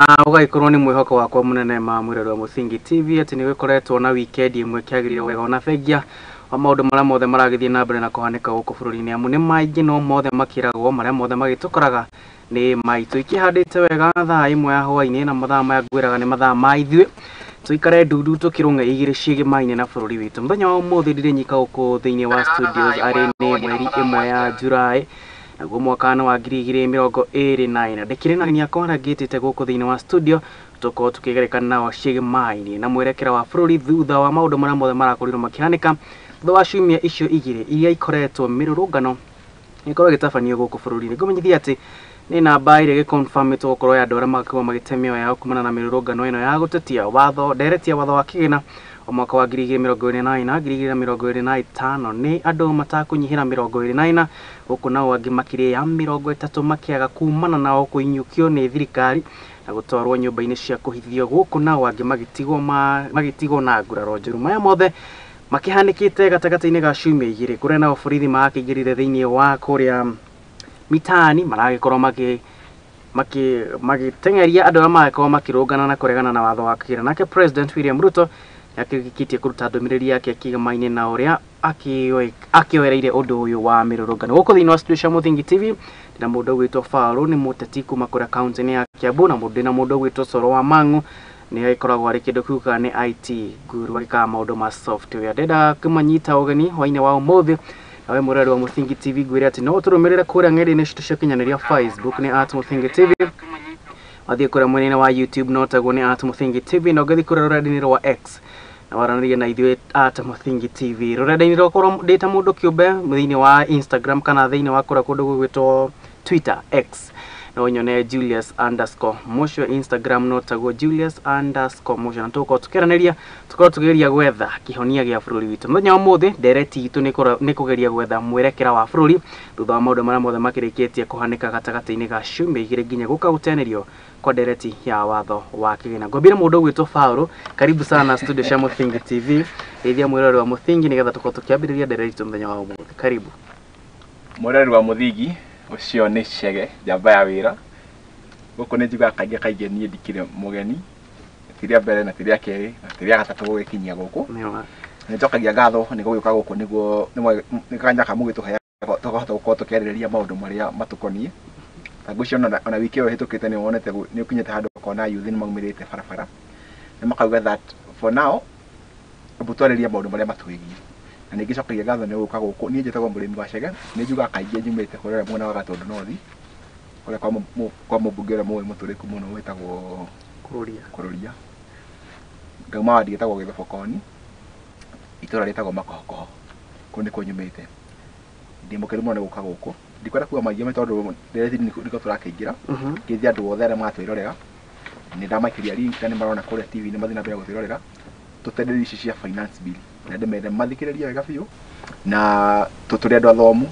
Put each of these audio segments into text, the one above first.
Na ũgagĩkorwo nĩ mwĩhoko wakwa mũnene ma mwĩrori wa Mũthingi TV atĩ nĩ gũkoretwo na weekend ĩmwe kĩagĩrĩire wega ona thengia wa maũndũ marĩa mothe maragĩthiĩ na mbere na kũhanĩka gũkũ bũrũri-inĩ, amu nĩ maingĩ no mothe makĩragwo, marĩa mothe magĩtũkoraga nĩ maitũ. Ikĩhandĩte wega thaa 1 ya hwaĩ-inĩ, na mathaa maya ngwĩraga nĩ mathaa ma ithuĩ tũikare ndundu tũkĩrũnga igĩrĩ ciĩgĩmaine na bũrũri witũ. Mũthenya wa ũmũthĩ ndirĩ nyika gũkũ thĩinĩ wa studios, arĩ nĩ mweri 1 ya July naguo mwaka wa 2024. Ndĩkĩrĩ na ageni akwa arĩa ngĩtĩte gũkũ thĩinĩ wa studio tũkorwo tũkĩgerekana nao ciĩgĩmaine na mwerekera wa bũrũri thutha wa maũndũ marĩa mothe marakorirwo makĩhanĩka thutha wa ciumia icio igĩrĩ iria ikoretwo mĩrũrũngano ĩkorwo ĩgĩtabanio gũkũ bũrũri-inĩ. Ngũmenyithia atĩ nĩ namba ĩrĩa ĩgĩconfirmĩtwo gũkorwo ya andũ arĩa magakorwo magĩte mĩoyo yao kumana na mĩrũrũngano ĩno ya gũtetia watho ndereti ya watho wa kĩgĩna wa mwaka wa 2024 2025 nĩ andũ matakũnyihĩra 24, gũkũ nao angĩ makĩria ya 30 makĩaga kumana nao kũinyũkio nĩ thirikari na gũtwarwo nyũmba-inĩ cia kũhithio, gũkũ nao angĩ magĩtigwo na nguraro njũru. Maya mothe makĩhanĩkĩte gatagatĩ-inĩ ga ciumia igĩrĩ kũrĩa nao borithi marakĩingĩrire thĩinĩ wa kũrĩa mitaani maragĩkorwo magĩteng'eria andũ arĩa maragĩkorwo makĩrũngana na kũregana na watho wa kĩgĩna. Nake President William Ruto nĩakĩrĩkĩtie kũruta ndũmĩrĩri yake kĩgema-inĩ na ũrĩa akĩoereire ũndũ ũyũ wa mĩrũrũngano. Gũkũ thĩinĩ wa studio cia Mũthingi TV ndĩna mũndũ ũgwĩtwo Faru, nĩ mũteti kuma kũrĩa kaunti-inĩ ya Kiambu, na ndĩna mũndũ ũgwĩtwo Soro wa Mang'u, nĩ agĩkoragwo arĩ kĩndũ kiugaga nĩ IT guru, agĩkaga maũndũ ma software. Ndĩrenda kũmanyita ũgeni hwaĩ-inĩ wa ũmũthĩ. Nawe mũrori wa Mũthingi TV ngwĩre atĩ no ũtũrũmĩrĩre kũrĩa ng'enda-inĩ citũ cia ũkinyanĩria Facebook nĩ @Mũthingi TV, wathiĩ kũrĩa mwena-inĩ wa YouTube no taguo nĩ @Mũthingi TV, na ũngĩthiĩ kũrĩa rũrenda-inĩ rwa X na waranĩrie na ithuĩ @Mũthingi TV. Rũrenda-inĩ rwakwa ndĩ ta mũndũ kĩũmbe thĩinĩ wa Instagram kana thĩinĩ wa kũrĩa kũndũ gũgwĩtwo Twitter X no nyone Julius underscore Mũcio, Instagram no taguo Julius underscore Mũcio, na tũgũkorwo tũkĩaranĩria, tũkorwo tũkĩgeria gwetha kĩhonia gĩa bũrũri witũ. Mũthenya wa ũmũthĩ ndereti itũ nĩ kũgeria gwetha mwerekera wa bũrũri thutha wa maũndũ marĩa mothe makĩrĩkĩtie kũhanĩka gatagatĩ-inĩ ga ciumia igĩrĩ nginya gũka gũteanĩrio kwa ndereti ya watho wa kĩgĩna. Ngwambire mũndũ ũgwĩtwo Faũrũ, karibu sana studio cia Mũthingi TV, geithia mwĩrori wa Mũthingi nĩgetha tũkorwo tũkĩambĩrĩria ndereti itũ mũthenya wa ũmũthĩ. Karibu. Mwĩrori wa Mũthingi ũcio nĩ Chege, njamba ya wĩra. Gũkũ nĩ njugaga kaingĩ kaingĩ niĩ ndikĩrĩ mũgeni, ti rĩa mbere na ti rĩa kerĩ na ti rĩa gatatũ gũgĩkinyia gũkũ. Nĩ njokagia ngatho nĩ gũgĩũka gũkũ nĩguo nĩ kanya kamũgĩtũheaga tũkahota gũkorwo tũkĩarĩrĩria maũndũ marĩa matũkoniĩ. Ta ngwĩciria ona wiki ĩyo ĩhĩtũkĩte nĩ wonete nĩ ũkinyĩte handũ ũkona youth nĩ maumĩrĩte barabara na makauga that for now ebu twarĩrie maũndũ marĩa matwĩgiĩ. Na ningĩ njokagia ngatho nĩ gũka gũkũ. Niĩ njĩtagwo mũrĩmi wa Chege, nĩ njugaga kaingĩ nyumĩte kũrĩa mwena wa Gatũndũ North, kũrĩa kwa mũmbunge ũrĩa mũĩ mũtũrĩku mũno wĩtagwo Kũrũria. Kũrũria. Ngauma wadi ĩtagwo Gĩthobokoni, itũra rĩtagwo Makohokoho, kũu nĩkuo nyumĩte. Ndĩ mũkenu mũno nĩ gũka gũkũ. Ndikwenda kuga maingĩ tondũ ndereti nĩko tũrakĩingĩra. Ngeithia andũ othe arĩa maratwĩrorera. Nĩ ndamaikĩria link na nĩ marona kũrĩa TV nĩ mathiĩ na mbere gũtwĩrorera. Tũtenderie ici cia finance bill. Na ndĩmende mathikĩrĩrie wega biũ. Na tũrĩ andũ athomu.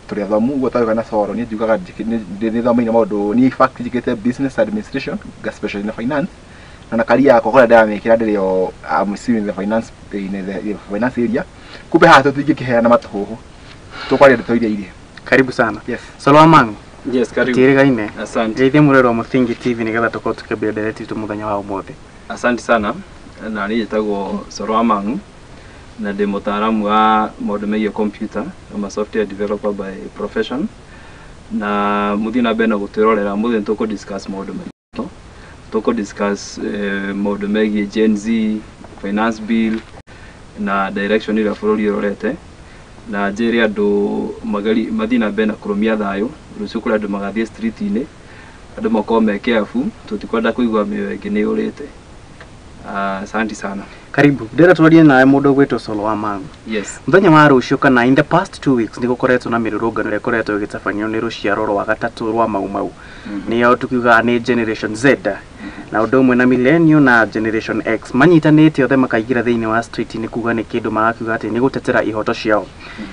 Tũrĩ athomu ũguo twauga na Soro, niĩ njugaga nĩ thomeire maũndũ, niĩ in fact njĩkĩte business administration, nga specialize na finance. Na career yakwa kũrĩa ndĩramĩkĩra ndĩrĩ o, I'm still in the finance, in the finance area. Kumbe haha tũtingĩkĩheana matũhũhũ. Tũkwaria ndeto iria irĩ. Karibu sana. Yes. Soro wa Mang'u. Yes, karibu. Tũtĩrĩgaine. Asante. Geithia mũrori wa Mũthingi TV nĩgetha tũkorwo tũkĩambĩrĩria ndereti itũ mũthenya wa ũmũthĩ. Asante sana. Na niĩ njĩtagwo Soro wa Mang'u na ndĩ mũtaaramu wa maũndũ megiĩ computer, I'm a software developer by profession. Na mũthiĩ na mbere na gũtwĩrorera, mũthĩ nĩ tũkũ discuss maũndũ maingĩ. Tũkũ discuss maũndũ megiĩ Gen Z, finance bill na direction ĩrĩa bũrũri ũrorete. Na njĩre andũ mathiĩ na mbere na kũrũmia thayũ. Rũciũ kũrĩ andũ magathiĩ street-inĩ, andũ makorwo me careful, tũtikwenda kũigua mĩoyo ĩngĩ nĩ yũrĩte. Asante sana. Karibu. Ndĩrenda twarie nawe mũndũ ũgwĩtwo Solo wa Mang'u. Yes. Mũthenya wa rũciũ kana in the past 2 weeks nĩ gũkoretwo na mĩrũrũngano ĩrĩa ĩkoretwo ĩgĩtabanio nĩ rũciaro rwa gatatũ rwa Mau Mau. Nĩo tukiugaga nĩ Generation Z. Na ũndũ ũmwe na Millennial na Generation X manyitanĩte othe makaingĩra thĩinĩ wa street nĩ kuga nĩ kĩndũ marakiuga atĩ nĩ gũtetera ihoto ciao.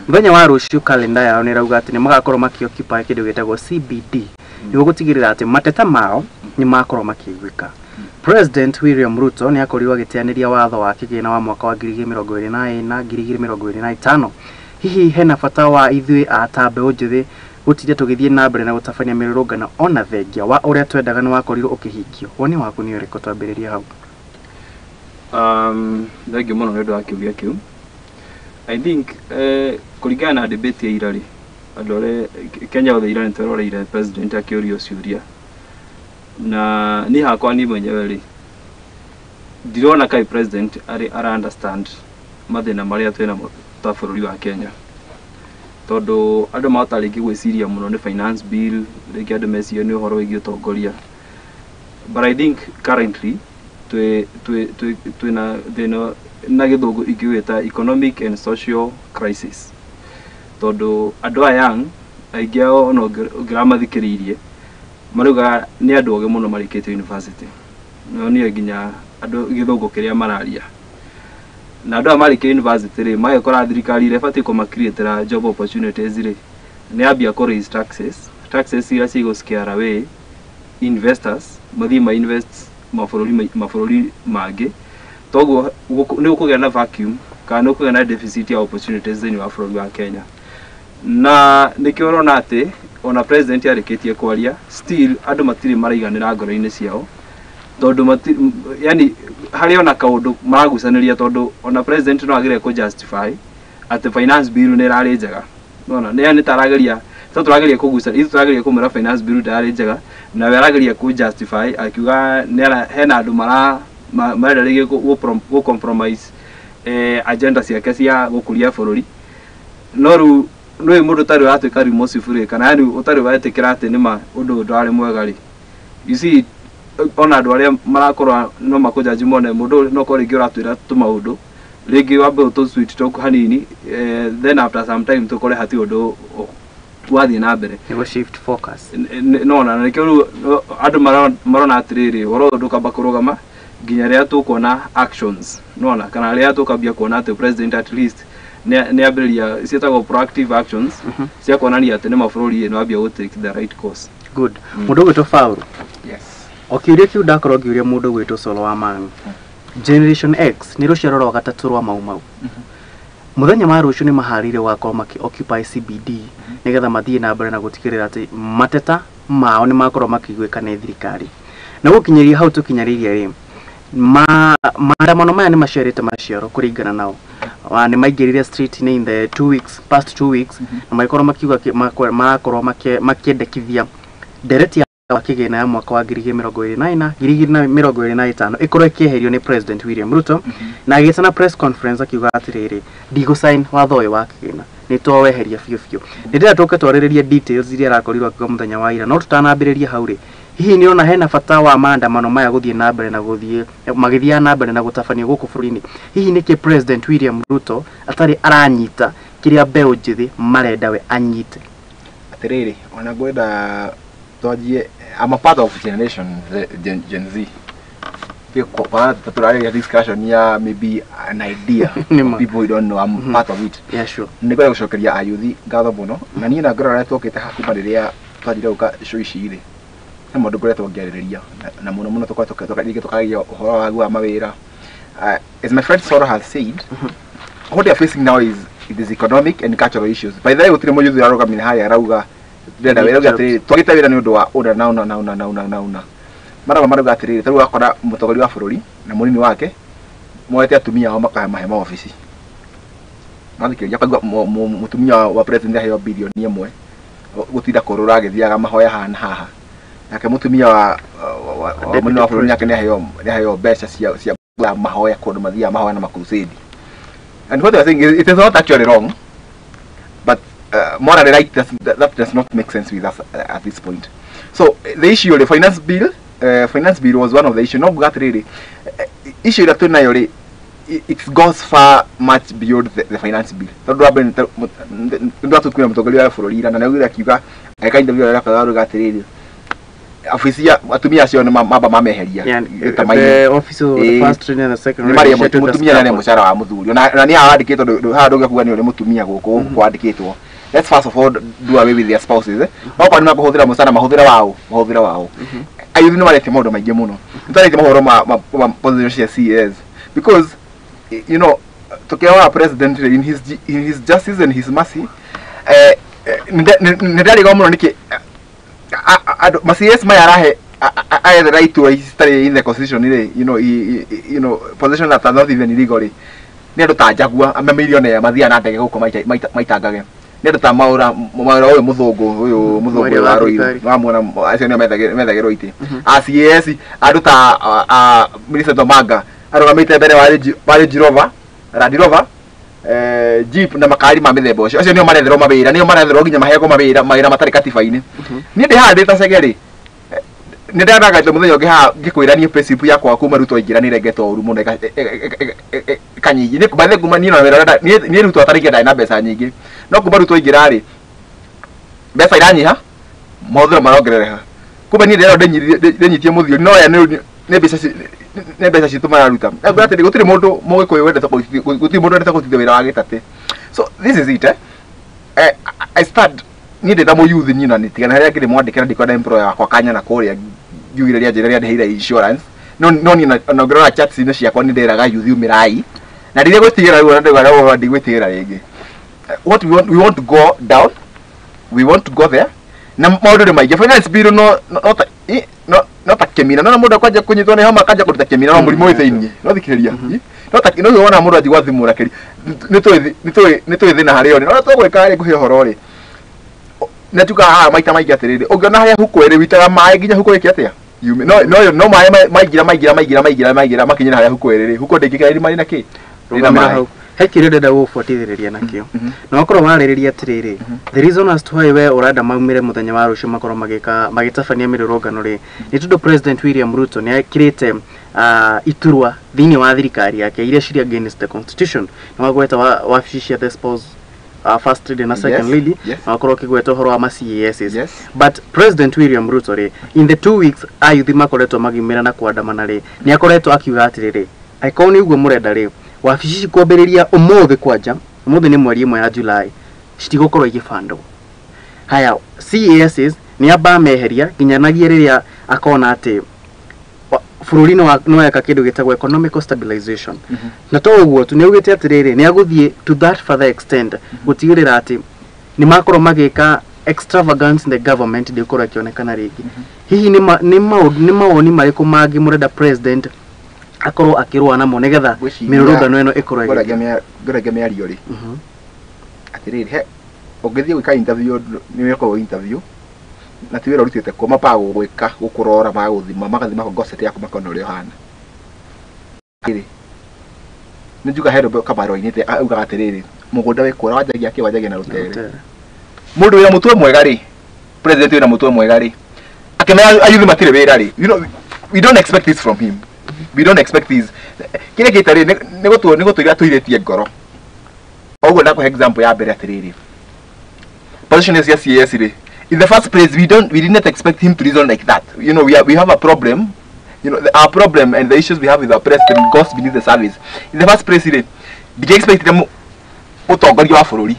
Mũthenya wa rũciũ kalenda yao nĩ ĩrauga atĩ nĩ magakorwo makĩoccupy kĩndũ gĩtagwo CBD nĩguo gũtigĩrĩra atĩ mateta mao nĩ makorwo makĩiguĩka. President William Ruto nĩ akorirwo agĩteanĩria watho wa kĩgĩna wa mwaka wa 2024 2025. Hihi hena bata wa ithuĩ a ta mbeũ njĩthĩ Gũtinda tũgĩthiĩ na mbere na gũtabania mĩrũrũngano ona thengia wa ũrĩa twendaga nĩ wakorirwo ũkĩhingio. Woni waku nĩ ũrĩkũ twambĩrĩrie hau? Thengiũ mũno nĩ ũndũ wa kĩũria kĩu. I think kũringana na debate ya ira rĩ, andũ arĩa Kenya othe ira nĩ tweroreire president akĩũrio ciũria, na niĩ hakwa niĩ mwenyewe rĩ, ndirona kai president arĩ ara understand mathĩna marĩa twĩnamo ta bũrũri wa Kenya, tondũ andũ mahota rĩngĩ gwĩciria mũno nĩ finance bill, rĩngĩ andũ meciria nĩ ũhoro wĩgiĩ ũtongoria, but I think currently twĩna thĩna na gĩthũngũ ingĩwĩta economic and social crisis, tondũ andũ aya young aingĩ ao ona ũngĩramathikĩrĩirie marauga nĩ andũ ogĩ mũno marĩkĩtie university, no niĩ nginya andũ gĩthũngũ kĩrĩa mararia, na andũ aya marĩkia university rĩ, magekora thirikari ĩrĩa ĩbatiĩ kũmacreatĩra job opportunities rĩ, nĩ yambia kũ raise taxes, taxes iria cigũ scare away investors mathiĩ ma invest mabũrũri mangĩ, toguo nĩ gũkũgĩa na vacuum kana nĩ gũkũgĩa na deficit ya opportunities thĩinĩ wa bũrũri wa Kenya. Na nĩkĩo ũrona atĩ ona president arĩkĩtie kwaria, still andũ matirĩ maraiganĩra ngoro-inĩ ciao, tondũ yani harĩ ona kaũndũ maragucanĩria, tondũ ona president no agĩrĩire kũ justify atĩ finance bill nĩ ĩrarĩ njega. Nona nĩ yani tarageria to tũrageria kũguca ithuĩ tũrageria kũmwĩra finance bill ndĩrarĩ njega, na we arageria kũ justify akiuga hena andũ marenda rĩngĩ gũ compromise agenda ciake cia gũkũria bũrũri. No rĩu nĩ mũndũ ũtarĩ ũratuĩka remorseful rĩ, kana yani ũtarĩ wetĩkĩra atĩ nĩma ũndũ ũyũ ndwarĩ mwega rĩ, you see ona andũ arĩa marakorwo no makũjanji mone mũndũ no korwo rĩngĩ ũratwĩra tũmaũndũ rĩngĩ wambe ũtũ sweet talk hanini, then after some time tũkore hatirĩ ũndũ wathiĩ na mbere. Nĩguo shift focus. No na nĩkĩo rĩu andũ marona atĩrĩrĩ, ũhoro ũyũ ndũkamba kũrũgama nginya rĩrĩa tũkuona actions, nona kana rĩrĩa tũkambia kuona atĩ president at least nĩ ambĩrĩria ciĩtagwo proactive actions cia kuonania atĩ nĩ mabũrũri ĩno ambia gũ take the right course. Good. Mũndũ ũgwĩtwo Paul. Yes. O kĩũria kĩu ndakorwo ngĩũria mũndũ ũgwĩtwo Solo wa Mang. Generation X nĩ rũciaro rwa gatatũ rwa Mau Mau. Mũthenya wa rũciũ nĩ maharĩire gũgakorwo makĩ occupy CBD nĩgetha mathiĩ na mbere na gũtigĩrĩra atĩ mateta mao nĩ makorwo makĩiguĩka nĩ thirikari. Na gũkinyĩria hau tũkinyarĩirie rĩ, maandamano maya nĩ maciarĩte maciaro kũringana nao. Nĩ maingĩrire street-inĩ in the 2 weeks, past 2 weeks, na magĩkorwo makiuga marakorwo makĩendekithia ndereti ya kĩgĩna ya mwaka wa 2024 2025 ĩkorwo ĩkĩeherio nĩ President William Ruto, na agĩtana press conference akiuga atĩrĩrĩ, ndigũsign watho ũyũ wa kĩgĩna, nĩ twaweheria biũ biũ. Nĩ ndĩrenda tũke twarĩrĩrie details iria arakorirwo akiuga mũthenya wa ira, no tũtanambĩrĩria hau rĩ, hihi nĩ ũrona hena bata wa maandamano maya gũthiĩ na mbere na gũthiĩ magĩthiaga na mbere na gũtabanio gũkũ bũrũri-inĩ? Hihi nĩkĩ President William Ruto atarĩ aranyita kĩrĩa mbeũ njĩthĩ marenda we anyite? Atĩrĩrĩ, ona ngwenda twanjie, I'm a part of generation Gen Z. Tũrarĩria discussion ya maybe an idea of people who don't know I'm part of it. Yeah, sure. Nĩngwenda gũcokeria ayuthi ngatho mũno, na niĩ na ngorora twokĩte haha kuma rĩrĩa twanjire gũka show ici rĩ, he maũndũ ngoretwo ngĩarĩrĩria na mũno mũno rĩngĩ tũkaragia ũhoro wagu wa mawĩra. As my friend Soro has said, what they are facing now is it is economic and cultural issues. By the way, gũtirĩ mũyuthi ũrarũgamire harĩa arauga ndĩrenda wĩra, auga atĩrĩrĩ, twagĩte wĩra nĩ ũndũ wa ũna na ũna na ũna na ũna na ũna. Marauga marauga atĩrĩrĩ, ta rĩu ũgakora mũtongoria wa bũrũri na mũnini wake moete atumia ao makamahe maobici. Mathikĩrĩria, ũkaigua mũtumia wa president aheo bilioni 1 gũtinda kũrũra agĩthiaga mahoya haha na haha. Nake mũtumia wa mũnini wa bũrũri nake nĩaheo mbeca cia mahoya kũndũ mathiaga mahoya na makrusade. And what they are saying is, it is not actually wrong, but morally right, that does not make sense with us at this point. So the issue of the finance bill was one of the issues. No, that really issue that tunayo it goes far much beyond the finance bill. Tondu atukwira mutongoria wa bũrũri na nĩaugire akiuga agĩka interview arĩa akauga atĩrĩrĩ, ofici ya atumia acio nĩ mamba mameheria the office of the first and the second nĩ marĩa mũtumia nĩ mũcara wa mũthuri na nĩ haha handĩkĩtwo haha ndũngĩkuga nĩ ũrĩ mũtumia gũkũ kwandĩkĩtwo. Let's first of all do away with their spouses. Okorwo nĩ makũhũthĩra mũcara mahũthĩra wao. Ayuthi nĩ marĩtie maũndũ maingĩ mũno. Nĩ twarĩtie mohoro ma position cia CAS because you know, tukiona president in his justice and his mercy, Nĩ ndarigwo mũno nĩkĩ andũ ma CS maya arahe aethera itua citarĩ in the constitution rĩ, you know position that are not even illegal rĩ, nĩ andũ ta Njagua mamilionea mathiaga na ndege gũkũ maitangage, nĩ andũ ta Maura Maura ũyũ mũthũngũ ũyũ mũthũngũ Mwaria wa wa Ruiru thirikari. Wamwona acio nĩo methagĩrwo itĩ a CS, andũ ta Millicent Omanga arũgamĩte mbere wa Range Rover, Land Rover, Jeep na makari ma mĩthemba ũcio. Acio nĩo maretherwo mawĩra, nĩo maretherwo nginya maheagwo mawĩra matarĩ katiba-inĩ. Niĩ ndĩ haha ndĩ ta Chege rĩ, nĩ ndanaganĩte mũthenya ũngĩ haha ngĩkwĩra niĩ payslip yakwa kuma Ruto aingĩra nĩ ĩrengetwo ũru mũno ĩkanyihia. Niĩ kuma kuma niĩ na wĩra ũrĩa niĩ Ruto atarĩkia ndarĩ na mbeca nyingĩ, no kuma Ruto aingĩra rĩ, mbeca iranyiha, mahũthĩro marongerereka. Kumbe niĩ ndĩrerwo ndĩnyitie mũthiori, no aya nĩ mbeca citũ mararuta. Ngwĩra atĩrĩ, gũtirĩ mũndũ mũgĩkũyũ wendete kũrutithio, gũtirĩ mũndũ wendete kũrutithio wĩra wa gĩtatĩ. So this is it, eh. I start niĩ ndĩ ta mũyuthi, niĩ na nĩtigana harĩa ngĩrĩ mwandĩke na ndikwenda employer wakwa kanyana kũrĩa ngiugire rĩa njĩra rĩa ndĩheire insurance, no niĩ ona ũngĩrora chats-inĩ ciakwa nĩ ndĩraga yuthi umĩrai na ndirĩ gwĩtigĩra rĩu, ona ndĩrauga ndigwĩtigĩra rĩngĩ. What we want, we want to go down, we want to go there na maũndũ nĩ maingĩ. Finance bill no ta kĩmira, no mũndũ akwanja kũnyitwo nĩ homa akanja kũruta kĩmira, no mũrimũ wĩ thĩiniĩ, no thikĩrĩria no ta no wona mũndũ anjia gwathimũra kĩri nĩ tũĩ thĩna harĩa ũrĩ, no tũgwĩka rĩ, ngũhe ũhoro rĩ, na tugaga haha maita maingĩ atĩrĩrĩ, ũngĩona harĩa huko ĩrĩ witaga maĩ nginya huko ĩke atĩa yume, no maĩ maingĩra maingĩra maingĩra maingĩra maingĩra makinyĩra harĩa huko ĩrĩ rĩ, huko ndĩngĩkĩra irima rĩna kĩ rĩna Rũgamĩra maĩ. Hau he kĩũria ndĩrenda gũgũbuatithĩrĩria nakĩo na wakorwo warĩrĩria atĩrĩrĩ, the reason as to why we ũrenda maumĩre mũthenya wa rũciũ makorwo magĩka magĩtabania mĩrũrũngano rĩ, nĩ tondũ President William Ruto nĩ ekĩrĩte iturwa thĩinĩ wa thirikari yake iria cirĩ against the constitution, na wagweta wabici cia the spouse, first lady na second lady, na wakorwo ũkĩgweta ũhoro wa ma CASs. But President William Ruto rĩ, in the 2 weeks ayuthi makoretwo magiumĩra na kuandamana rĩ, nĩ akoretwo akiuga atĩrĩrĩ, angĩkorwo nĩ ũguo mũrenda rĩ, wabici ici kwambĩrĩria ũmũthĩ, kwanja ũmũthĩ nĩ mweri 1 ya July, citigũkorwo igĩbandwo. Haya, CASs nĩ amba meheria nginyanagia rĩrĩa akona atĩ bũrũri nĩ weka kĩndũ gĩtagwo economical stabilization. Na to ũguo tu, nĩ augĩte atĩrĩrĩ, nĩ agũthiĩ to that further extent gũtigĩrĩra atĩ nĩ makorwo magĩka extravagance in the government ndĩgũkorwo ĩkĩonekana rĩngĩ. Hihi nĩ mawoni marĩkũ mangĩ mũrenda president akorwo akĩrũa namo nĩgetha Ngwĩciria- mĩrũrũngano ĩno ĩkorwo ĩgĩthiĩ? Ngũragia mĩario rĩ, atĩrĩrĩ, he ũngĩthiĩ gwĩka interview, nĩ wĩkagwo interview na ti wĩra ũrutĩte kuo, mambaga gũgwĩka gũkũrora, magagũthima, magathima ngoset yaku, makona ũrĩa ũhana. Rĩ nĩ njuga he rwĩmbo Kamaru ainĩte augaga atĩrĩrĩ, mũgũnda wĩ kũra wanjagia kĩ wanjagia na rũtere. Rũtere. Mũndũ wĩna mũtwe mwega rĩ, president wĩna mũtwe mwega rĩ, akĩmenya ayuthi matirĩ wĩra rĩ, we don't expect this from him, we don't expect this. Kĩrĩa kĩta rĩ, nĩ gũtũira tũirĩtie ngoro oguo. Ndakũhe example ya mbere atĩrĩrĩ, position cia CS rĩ, in the first place we did not expect him to reason like that. We have a problem. Our problem and the issues we have with our president goes beneath the surface. In the first place rĩ, ndingĩ expect mũtongoria wa bũrũri,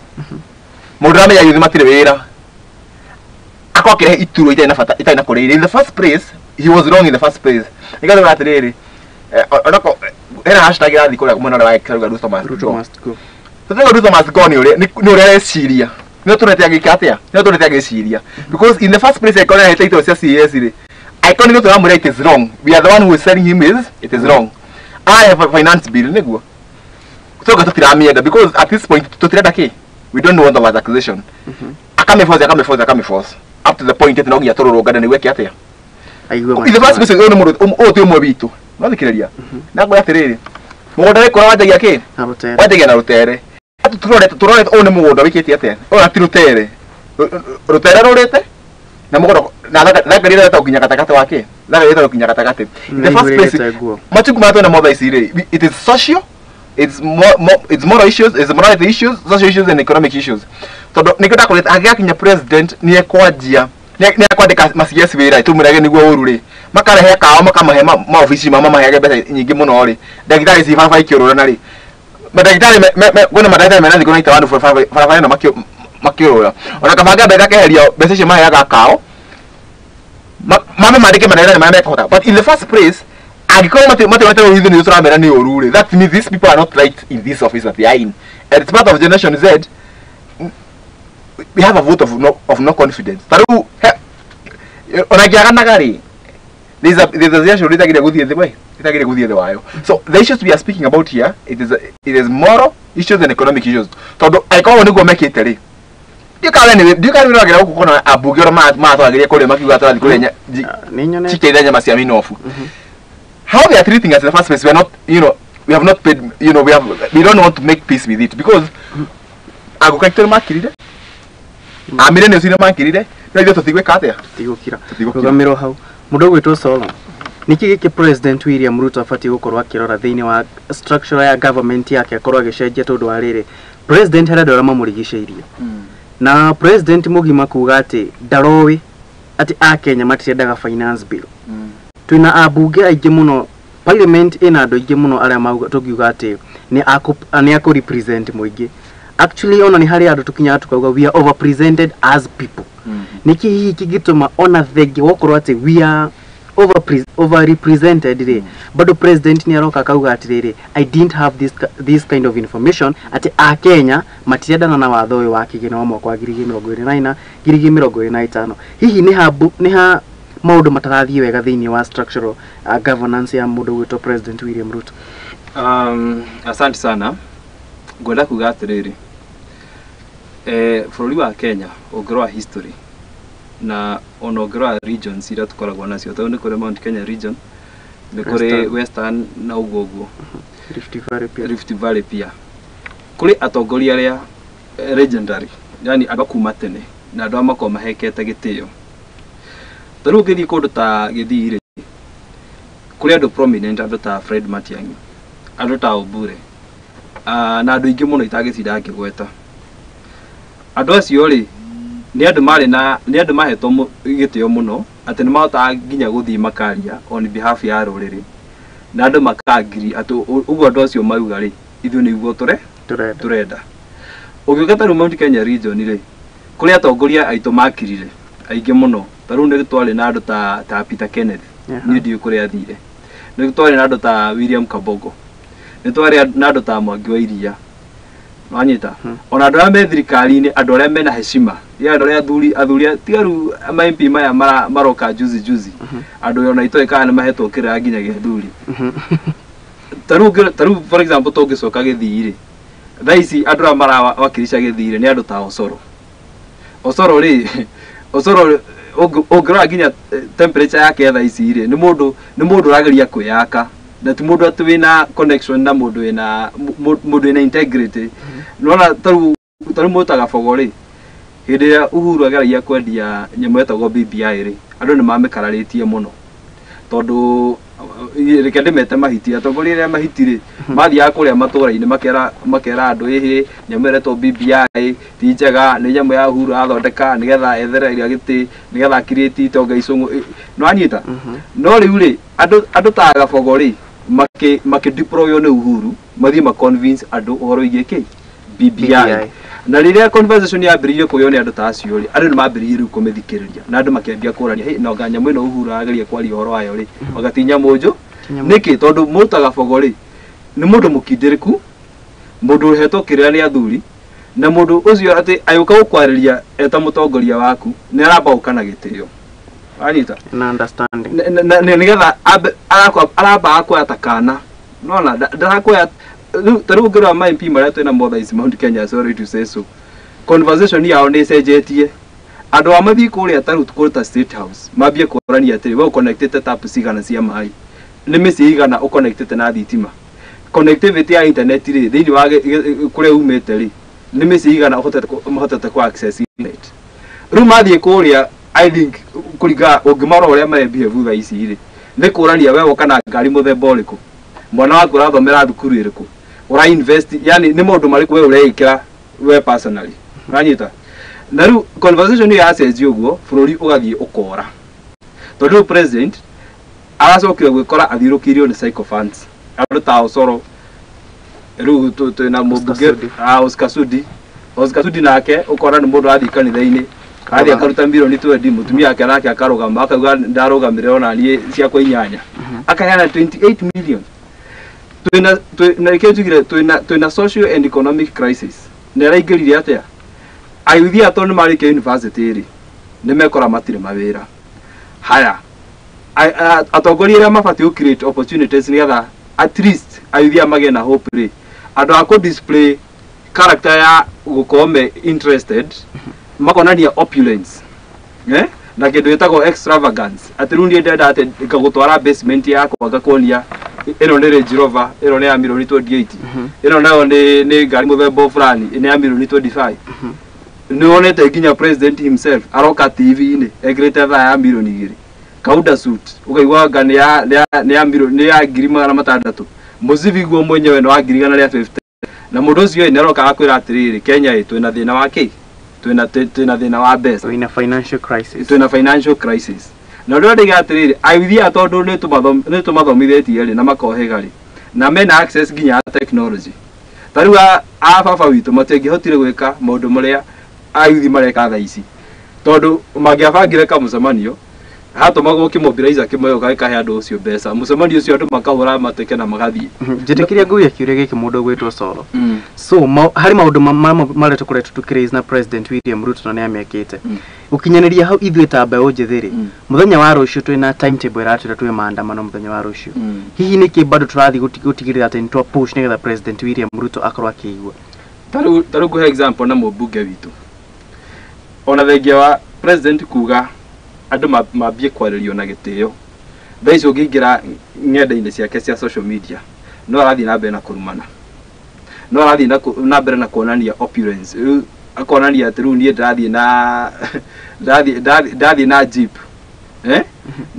mũndũ ũramenya yuthi matirĩ wĩra, akorwo akĩrehe iturwa itarĩ na bata, itarĩ na kũrĩa. In the first place he was wrong in the first place. Nĩgetha atĩrĩrĩ, onako hena hashtag ĩrathiĩ kũrĩa mwena ũrĩa wa X ĩrauga "Ruto must Ruto go." must go. Tũthiĩ, Ruto must go nĩ ũrĩa areciria, nĩ tũrete agĩka atĩa, nĩ tũrete agĩciria, because in the first place angĩkorwo nĩarehete iturwa cia CS rĩ, angĩkorwo nĩ tũramwĩra it is wrong, we are the one who is telling him is it is wrong. I have a finance bill nĩguo tuga tũtiramĩenda, because at this point tũtirenda kĩ, we don't want over taxation. Akamĩforce, akamĩforce, akamĩforce up to the point atĩ no nginya tũrũrũngane nĩguo eke atĩa? Aigue. In the first place ũyũ nĩ mũndũ ũyũ ti ũmwe witũ, no thikĩrĩria na ngwĩra atĩrĩrĩ, mũgũnda wĩkũra wanjagia kĩ? Na rũtere. Wanjagia na rũtere. Tũrorete ũyũ nĩ mũgũnda wĩkĩte atĩa? Ũyũ na ti rũtere, rũtere rũrĩte na mũgũnda na thangari ĩreta nginya gatagatĩ wa kĩ, thangari ĩreta nginya gatagatĩ. In the first place Nĩihũrĩte nguo. Machuku marĩa twĩna mo thaa ici rĩ, it is social, it's moral issues, it's morality issues, social issues and economic issues, tondũ nĩkĩo ndakwĩrĩte angĩgakinya president nĩ ekwanjia nĩ ekwandĩka ma CS wĩra tũmwĩrage nĩguo ũru rĩ, makarehe kao makamahe maobici mao, mamaheage mbeca nyingĩ mũno rĩ, ndagĩtarĩ ci barabara ikĩũrũrana rĩ, mandagĩtarĩ kwĩna mandagĩtarĩ mena thikũ naita wandu barabara ĩno makĩũrũra, ona kabanga mbeca keheria mbeca icio maheaga kao mame mandĩke mandagĩtarĩ marĩa mekũhota. But in the first place angĩkorwo mationete rũritho nĩ tũramera nĩ ũru rĩ, that means these people are not right in this office that they are in, and it's part of Generation Z. We have a vote of no confidence. Tarĩu ona ngĩaganaga rĩ, there's a threshold ĩtagĩrĩire gũthiĩ thĩ, we ĩtagĩrĩire gũthiĩ thĩ wayo. So the issues we are speaking about here, it is moral issues and economic issues, tondũ angĩkorwo nĩguo mekĩte rĩ, ndiũkaga nĩ gũkũ kona ambunge ũrĩa matwaragĩria kũrĩa makiuga tũrathiĩ kũrĩa Nĩ nyonete chikeire nyama cia minofu. How they are treating us in the first place, we are not, we have not paid, we don't want to make peace with it, because agũkaitũ makirire, amire nĩ ũcio makirire, no ithuĩ tũtigwĩka atĩa? Tigũkira. Tũtigũkira. Rũgamĩrwo hau mũndũ ũgwĩtwo Solo, nĩkĩ gĩkĩ President William Ruto abatiĩ gũkorwo akĩrora thĩinĩ wa structure ya government yake, akorwo agĩcenjia, tondũ wa rĩrĩ, president harĩ andũ arĩa mamũrigicĩirie na president mũgima kuga atĩ ndaroĩ atĩ akenya matirendaga finance bill? Twĩna ambunge aingĩ mũno, parliament ĩna andũ aingĩ mũno arĩa tũngiuga atĩ nĩ akũ represent mũingĩ. Actually, ona nĩ harĩ andũ tũkinyaga tukauga we are overrepresented as people. Nĩkĩ hihi kĩngĩtũma ona thengia wokorwo atĩ we are overrepresented rĩ, bado president nĩ aroka akauga atĩrĩrĩ, "I didn't have this kind of information," atĩ akenya matirendana na watho ũyũ wa kĩgĩna wa mwaka wa 2024 2025? Hihi nĩ ha maũndũ matarathiĩ wega thĩinĩ wa structural governance ya mũndũ gwĩtwo President William Ruto? Asante sana. Ngwenda kuga atĩrĩrĩ, bũrũri wa Kenya ũngĩrora history na ona ũngĩrora regions iria tũkoragwo nacio, tondũ nĩ kũrĩ Mount Kenya region, nĩ kũrĩ Western. Western na ũguo ũguo. Rift Valley pia. Rift Valley pia kũrĩ atongoria arĩa legendary, yani andũ a kuma tene na andũ arĩa makoragwo mahekete gĩtĩo. Ta rĩu ũngĩthiĩ kũndũ ta Gĩthii rĩ, kũrĩ andũ prominent, andũ ta Fred Matiang'i, andũ ta Obure, na andũ aingĩ mũno itangĩcinda ngĩgweta. Andũ acio rĩ, nĩ andũ marĩ na nĩ andũ mahetwo gĩtĩo mũno atĩ nĩ mahotaga nginya gũthiĩ makaria on behalf ya rũrĩrĩ na andũ makangiri atĩ ũguo andũ acio mauga rĩ, ithuĩ nĩguo tũre tũrenda. Tũrenda. Ũngĩũka ta rĩu Mount Kenya region rĩ, kũrĩ atongoria aitũ makirire aingĩ mũno. Ta rĩu nĩ twarĩ na andũ ta Peter Kenneth. Niĩ ndiũĩ kũrĩa athire. Nĩ twarĩ na andũ ta William Kabogo, nĩ twarĩ na andũ ta Mwangi wa Iria, wanyita? Ona andũ arĩa me thirikari-inĩ, andũ arĩa mena heshima ya andũ arĩa athuri tiga rĩu ma MP maya maroka juzi juzi, andũ ona itoĩ kana nĩ mahetwo kĩrĩra nginya gĩa athuri. Ta rĩu for example, tũngĩcoka Gĩthii rĩ, thaa ici andũ arĩa marawakilisha Gĩthii rĩ nĩ andũ ta Osoro. Osoro rĩ, Osoro ũngĩrora nginya temperature yake thaa ici rĩ, nĩ mũndũ ũrageria kwĩyaka na ti mũndũ atĩ wĩna connection na mũndũ wĩna integrity. Nĩwona ta rĩu mũndũ ta Gabogo rĩ, hĩndĩ ĩrĩa Uhuru ageragia kwendia nyamũ ĩtagwo BBI rĩ, andũ nĩ mamĩkararĩtie mũno, tondũ reke ndĩmete mahiti, atongoria arĩa mahiti rĩ, mathiaga kũrĩa matũra-inĩ makera andũ, ĩhĩ, nyamũ ĩretwo BBI ti njega, nĩ nyamũ ya Uhuru athondeka nĩgetha ethereria gĩtĩ, nĩgetha create itonga icũng'ũ. Nĩwanyita? No rĩu rĩ, andũ ta Gabogo rĩ, makĩ deploywo nĩ Uhuru mathiĩ ma convince andũ ũhoro wĩgiĩ kĩ BBI. BBI. Na rĩrĩa conversation yambĩrĩirie kũgĩo nĩ andũ ta acio rĩ, andũ nĩ mambĩrĩirie rĩu kũmĩthikĩrĩria na andũ makĩambia kũrania, "Hey, no anga nyamũ ĩno Uhuru arageria kwaria ũhoro wayo rĩ, anga ti nyamũ njũ?" Nĩkĩ? Tondũ mũndũ ta Gabogo rĩ, nĩ mũndũ mũkindĩrĩku, mũndũ ũhetwo kĩrĩra nĩ athuri, na mũndũ ũcio atĩ agĩũka gũkwarĩria eta mũtongoria waku nĩ aramba gũka na gĩtĩo, wanyita? Na understanding. Nĩgetha aramba akuoya ta kana nona ndarakuoya. Rĩu ta rĩu ũngĩrora ma MP marĩa twĩna mo thaa ici Mount Kenya, sorry to say so, conversation yao nĩ ĩcenjetie. Andũ a mathiĩ kũrĩa ta rĩu kũrĩa ta State House mambie kũrania atĩrĩ, we ũconnectĩte tap cigana cia maĩ, nĩ mĩciĩ igana ũconnectĩte na thitima, connectivity ya internet rĩ, thĩinĩ wa kũrĩa umĩte rĩ, nĩ mĩciĩ igana mahotete ku access internet. Rĩu mathiĩ kũrĩa, I think kũringana ũngĩmarora ũrĩa mare behave thaa ici rĩ, nĩ kũrania we woka na ngari mũthemba ũrĩkũ, mwana waku ũrathomera thukuru ĩrĩkũ, ũra invest, yani nĩ maũndũ marĩkũ we ũreĩkĩra we personally, ũranyita? Na rĩu conversation ĩyo yacenjia ũguo, bũrũri ũgathiĩ ũkora, tondũ rĩu president aracokire gwĩkora athiũrũkĩirio nĩ sycophants, andũ ta Osoro. Rĩu twĩna mũmbunge. Sudi. Ah, Oscar Sudi. Oscar Sudi nake ũkona nĩ mũndũ athiĩ kanitha-inĩ, athiĩ akaruta mirioni 20, mũtumia wake nake akarũgama akauga ndarũgamĩrĩra ona niĩ ciakwa inyanya, akaheana 28 million. Twĩna na rĩkĩo njugire twĩna social and economic crisis. Nĩ araingĩrire atĩa Ayuthi aya tondũ nĩ marĩkia university rĩ, nĩ mekora matirĩ mawĩra. Haya, atongoria arĩa mabatiĩ gũ create opportunities nĩgetha at least ayuthi aya magĩe na hope rĩ, andũ a kũ display character ya gũkorwo me interested, makonania opulence, eh? Na kĩndũ gĩtagwo extravagance, atĩ rĩu niĩ ndĩrenda atĩ ngagũtwara basement yakwa ngakuonia ĩno nĩ Range Rover, ĩno nĩ ya milioni 28, ĩno nayo nĩ ngari mũthemba fulani, nĩ ya milioni 25. Nĩ wonete nginya president himself aroka TV-inĩ ekĩrĩte thaa ya milioni 2, kauda suit ũkaigua anga nĩ ya milioni, nĩ ya 600,000. Mũcibi guo mwenyewe nĩ wa 150,000. Na mũndũ ũcio nĩ aroka akwĩra atĩrĩrĩ, Kenya ĩ twĩna thĩna wa kĩ, twĩna thĩna wa mbeca. Wĩna financial crisis. Twĩna financial crisis. Na ũrĩa ndĩga atĩrĩrĩ, ayuthi aya tondũ nĩ tũmathomithĩtie rĩ na makohĩga rĩ, na mena access nginya ya technology, ta rĩu a baba witũ matingĩhotire gwĩka maũndũ marĩa ayuthi mareka thaa ici, tondũ mangĩabangire kamũcemanio hatũmagwo kĩmobilizer kĩmwe gĩũka gĩkahe andũ ũcio mbeca, mũcemanio ũcio andũ makahũra mateke na magathiĩ. Njĩtĩkĩria nguia kĩũria gĩkĩ mũndũ ũgwĩtwo Solo. So harĩ maũndũ marĩa tũkoretwo tũkĩraise na President William Ruto na nĩ amekĩte. Gũkinyanĩria hau, ithuĩ ta mbeũ njĩthĩ rĩ, mũthenya wa rũciũ twĩna timetable ĩratwĩra twĩ maandamano mũthenya wa rũciũ. Hihi nĩkĩ bado tũrathiĩ gũtigĩrĩra atĩ nĩ twa push nĩgetha President William Ruto akorwo akĩigua? Ta rĩu ngũhe example na mũmbunge witũ, ona thengia wa president kuga andũ mambie kwarĩrio na gĩtĩo, thaa ici ũngĩingĩra ng'enda-inĩ ciake cia social media, no arathiĩ na mbere na kũrumana, no arathiĩ na mbere na kuonania opulence. Rĩu akonania atĩ rĩu niĩ ndathiĩ na jeep, eh,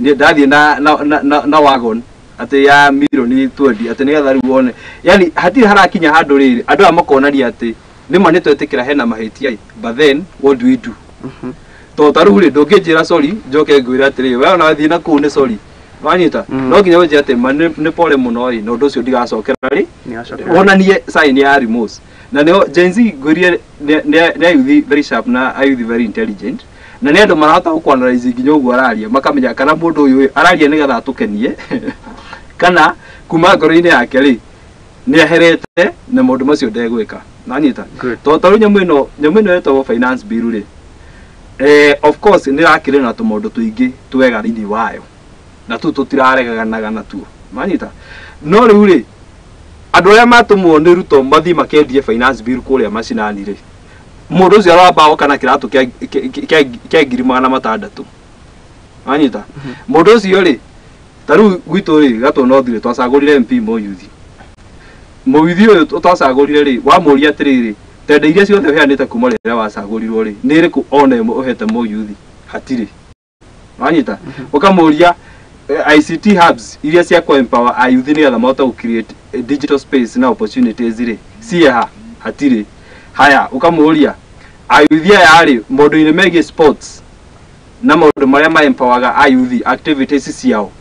niĩ ndathiĩ na wagon atĩ ya milioni 20, atĩ nĩgetha rĩu wone yani hatirĩ harakinya handũ rĩrĩ andũ aya makonania atĩ nĩma nĩ twetĩkĩra hena mahĩtia, but then what do we do? Tondũ ta rĩu rĩ, ndũngĩnjĩra sorry njoke ngwĩre atĩrĩrĩ, we ona wathiĩ na kũu nĩ sorry, wanyita? No nginya ũnjĩre atĩ ma nĩ pole mũno ĩ, na ũndũ ũcio ndigacokera rĩ. Nĩgacokera. Wonanie sign ya remorse. Na nĩho Gen Z ngwĩrie nĩ ayuthi very sharp na ayuthi very intelligent, na nĩ andũ marahota gũkũ-analyze nginya ũguo araria, makamenya kana mũndũ ũyũ araria nĩgetha atũkenie kana kuma ngoro-inĩ yake rĩ nĩ aherete na maũndũ macio ndegwĩka, nanyita? Good. Tondũ ta rĩu nyamũ ĩno ĩtagwo finance bill rĩ, of course nĩ ĩrakĩrĩ na tũmaũndũ tũingĩ twega thĩinĩ wayo, na tũu tũtirareganaga natuo, manyita? No rĩu rĩ, andũ arĩa matũmwo nĩ Ruto mathiĩ makendie finance bill kũrĩa macinani rĩ, mũndũ ũcio aramba oka na kĩratũ kĩa 600,000, wanyita? Mũndũ ũcio rĩ, ta rĩu gwitũ rĩ, Gatũ North rĩ, twacagũrire MP mũyuthi. Mũyuthi ũyũ twacagũrire rĩ, wamũria atĩrĩrĩ, tenda iria ciothe ũheanĩte kuma rĩrĩa wacagũrirwo rĩ, nĩ ĩrĩkũ ona ĩmwe ũhete mũyuthi? Hatirĩ, wanyita? Ũkamũria ICT hubs iria cia kũ empower ayuthi nĩgetha mahote gũ create digital space na opportunities rĩ, ciĩ ha? Hatirĩ. Haya, ũkamũria ayuthi aya rĩ, maũndũ-inĩ megiĩ sports na maũndũ marĩa ma empowerga ayuthi, activities ciao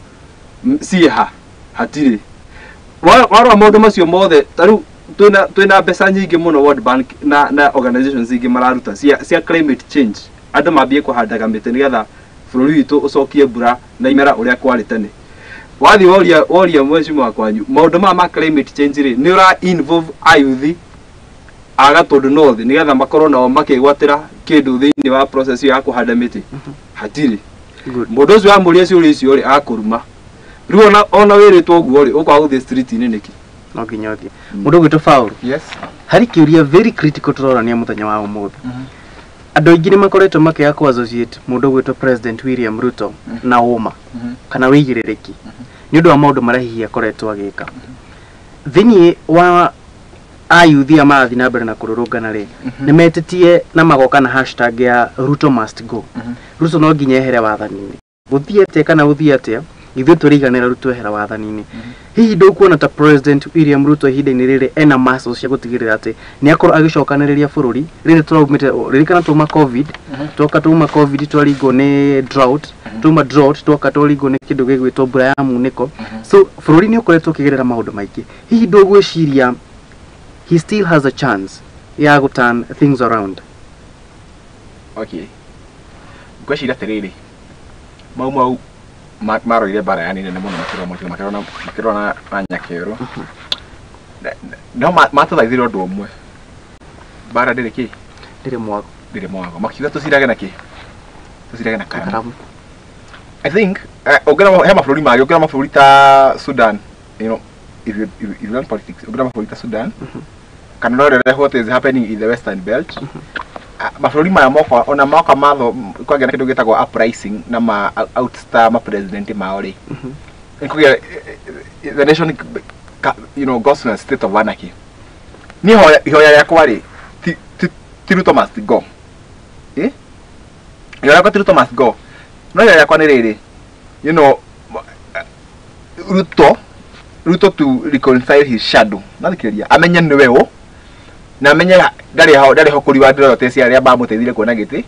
ciĩ ha? Hatirĩ. Warora maũndũ macio mothe, ta rĩu twĩna mbeca nyingĩ mũno World Bank na organizations ingĩ mararuta cia climate change, andũ mambie kũhandaga mĩtĩ nĩgetha bũrũri witũ ũcokie mbura na imera ũrĩa kwarĩ tene. Wathiĩ woria mheshimiwa kwanyu maũndũ maya ma climate change rĩ, nĩ ũra involve ayuthi a Gatũndũ North nĩgetha makorwo nao makĩgwatĩra kĩndũ thĩinĩ wa process ĩyo ya kũhanda mĩtĩ? Hatirĩ. Good. Mũndũ ũcio wamũria ciũria icio rĩ, akũruma. Rĩu ona wĩrĩtwo ũguo rĩ, ũkwaga gũthiĩ street-inĩ nĩkĩ? No nginya ũthiĩ. Mũndũ ũgwĩtwo Paul, Yes. harĩ kĩũria very critical tũrorania mũthenya wa ũmũthĩ. Andũ aingĩ nĩ makoretwo makĩaga kũ associate mũndũ ũgwĩtwo President William Ruto na ũma kana wĩigĩrĩrĩki nĩ ũndũ wa maũndũ marĩa hihi akoretwo agĩka. Thĩinĩ wa ayuthi aya marathiĩ na mbere na kũrũrũngana rĩ, nĩ metĩtie na magoka na hashtag ya Ruto must go. Ruto no nginya ehere wathani-inĩ. Gũthiĩ atĩa kana gũthiĩ atĩa, ithuĩ tũrĩiganĩra Ruto ehera wathani-inĩ. Hihi ndũkuona ta President William Ruto ihinda-inĩ rĩrĩ ena muscles cia gũtigĩrĩra atĩ nĩ akorwo agĩcokanĩrĩria bũrũri rĩrĩ tũraumĩte? Ririkana twauma COVID, twoka twauma COVID twaringwo nĩ drought, twauma drought twoka twaringwo nĩ kĩndũ gĩgwĩtwo mbura ya munĩko. So bũrũri nĩ ũkoretwo ũkĩgerera maũndũ maingĩ. Hihi ndũgwĩciria he still has a chance ya gũ turn things around? Okay, ngwĩciria atĩrĩrĩ, mau mau maroire mbara yani nene mũno makĩrũa na nyakerũ. No matũthaithire ũndũ ũmwe, mbara ndĩrĩ kĩ. Ndĩrĩ mwago. Ndĩrĩ mwago. Makiuga tũcirage na kĩ? Tũcirage na karamu. I think ũngĩona he mabũrũri mangĩ, ũngĩona mabũrũri ta Sudan, you know, if you learn politics, ũngĩona mabũrũri ta Sudan, kana no rĩrĩa what is happening in the Western Belt, mabũrũri maya moka ona moka matho kwagĩa na kĩndũ gĩtagwo uprising na ma outstar ma president mao rĩ, nĩkũgĩa the nation, you know, goes in a state of anarchy. Niĩ ihoya rĩakwa rĩ, ti Ruto must go. Eh? Ihoya rĩakwa ti Ruto must go. No ihoya rĩakwa nĩ rĩrĩ, you know, Ruto to reconcile his shadow. Nathikĩrĩria, amenye nĩwe ũ, na amenye ndarĩ ho kũ-reward loyalty cia arĩa mamũteithirie kuona gĩtĩ,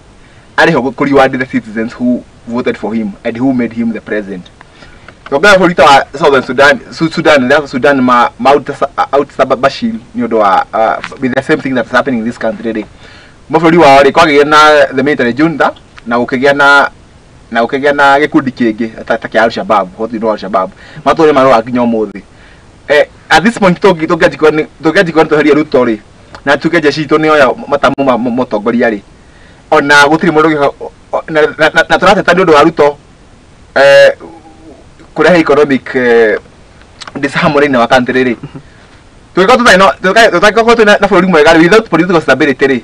arĩ ho kũ-reward the citizens who voted for him and who made him the president. Tongana bũrũri ta wa Southern Sudan, Sudan, Sudan ma outstar Bashir nĩ ũndũ wa with the same thing that's happening in this country rĩ. Mabũrũri wao rĩ, kwagĩire na the military junta na gũkĩgĩa na gĩkundi kĩngĩ ta kĩa Al-Shabaab, what you know Al-Shabaab. Matũre marũa nginya ũmũthĩ. At this point tũngĩanjikwo tweherie Ruto rĩ, na tuge jeshi itũ nĩyoya matamu ma mũtongoria rĩ, ona gũtirĩ mũndũ na tũrateta nĩ ũndũ wa Ruto kũrehe economic disharmony in our country rĩ. Tũngĩkorwo tũtarĩ na bũrũri mwega rĩ, without political stability rĩ,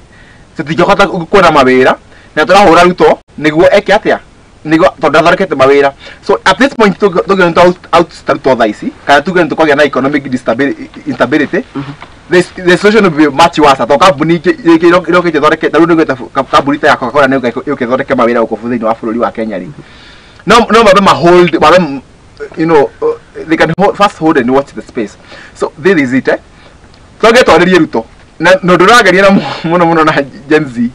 tũtingĩhota kuona mawĩra, na tũrahũra Ruto nĩguo eke atĩa, nĩguo tondũ ndathondekete mawĩra. So at this point tũngĩona nĩ outstar Ruto thaa ici, kana tuge nĩ tũkagĩa na economic instability, the solution will be much worse. Tondũ kambuni ingĩ irokĩte ithondeke, ta rĩu nĩgwĩta kambuni ta ya Coca-Cola nĩ yũke ĩthondeke mawĩra gũkũ thĩinĩ wa bũrũri wa Kenya rĩ, no mabe ma hold, mabe, you know, they can hold, first hold and watch the space. So this is it, eh? Tũngĩtwarĩrie Ruto na ndũrageria na mũno mũno na Gen Z,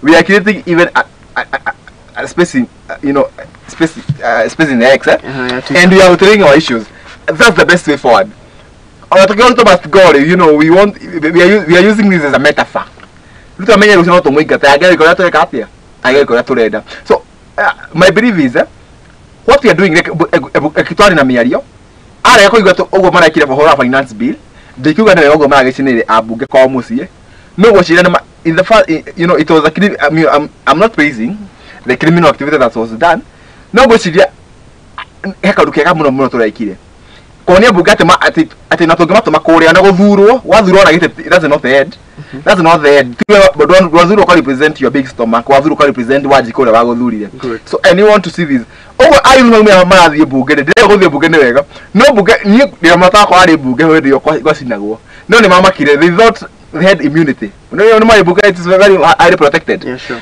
we are creating even a space in, you know, space in the X, eh? And we are telling our issues. That's the best way forward. Ruto must go, you know, we are using this as a metaphor. Ruto amenye rũciũ no tũmũingate, angĩrĩ kũrĩa tũreka atĩa, angĩrĩ kũrĩa tũrenda. So my belief is, what we are doing, twarĩ na mĩario, arega kũigua ũguo marekire ũhoro wa finance bill, ndikiuga nĩ wega ũguo maragĩcinĩire ambunge kwao mũciĩ, no gwĩciria in the first, you know, it was a, I mean, I'm not praising the criminal activity that was done, no gwĩciria he kaũndũ kega mũno mũno tũrekire. Kuonia mbunge atĩ na tũngĩmatũma kũrĩa na gũthurwo, wathurwo na gĩtĩ, that's not the end. That's not the end. Wathurwo ka represent your big stomach, wathurwo ka represent Wanjikũ ũrĩa wagũthurire. So and you want to see this. Ũguo ayuthi maumĩra marathiĩ mbunge, ndĩrenda gũthiĩ mbunge nĩ wega. No mbunge niĩ ndĩra matakwa arĩ mbunge hĩndĩ ĩyo gwacinagwo. No nĩ mamakire, they thought they had immunity. No nĩ marĩ mbunge, it is very highly protected. Yeah, sure.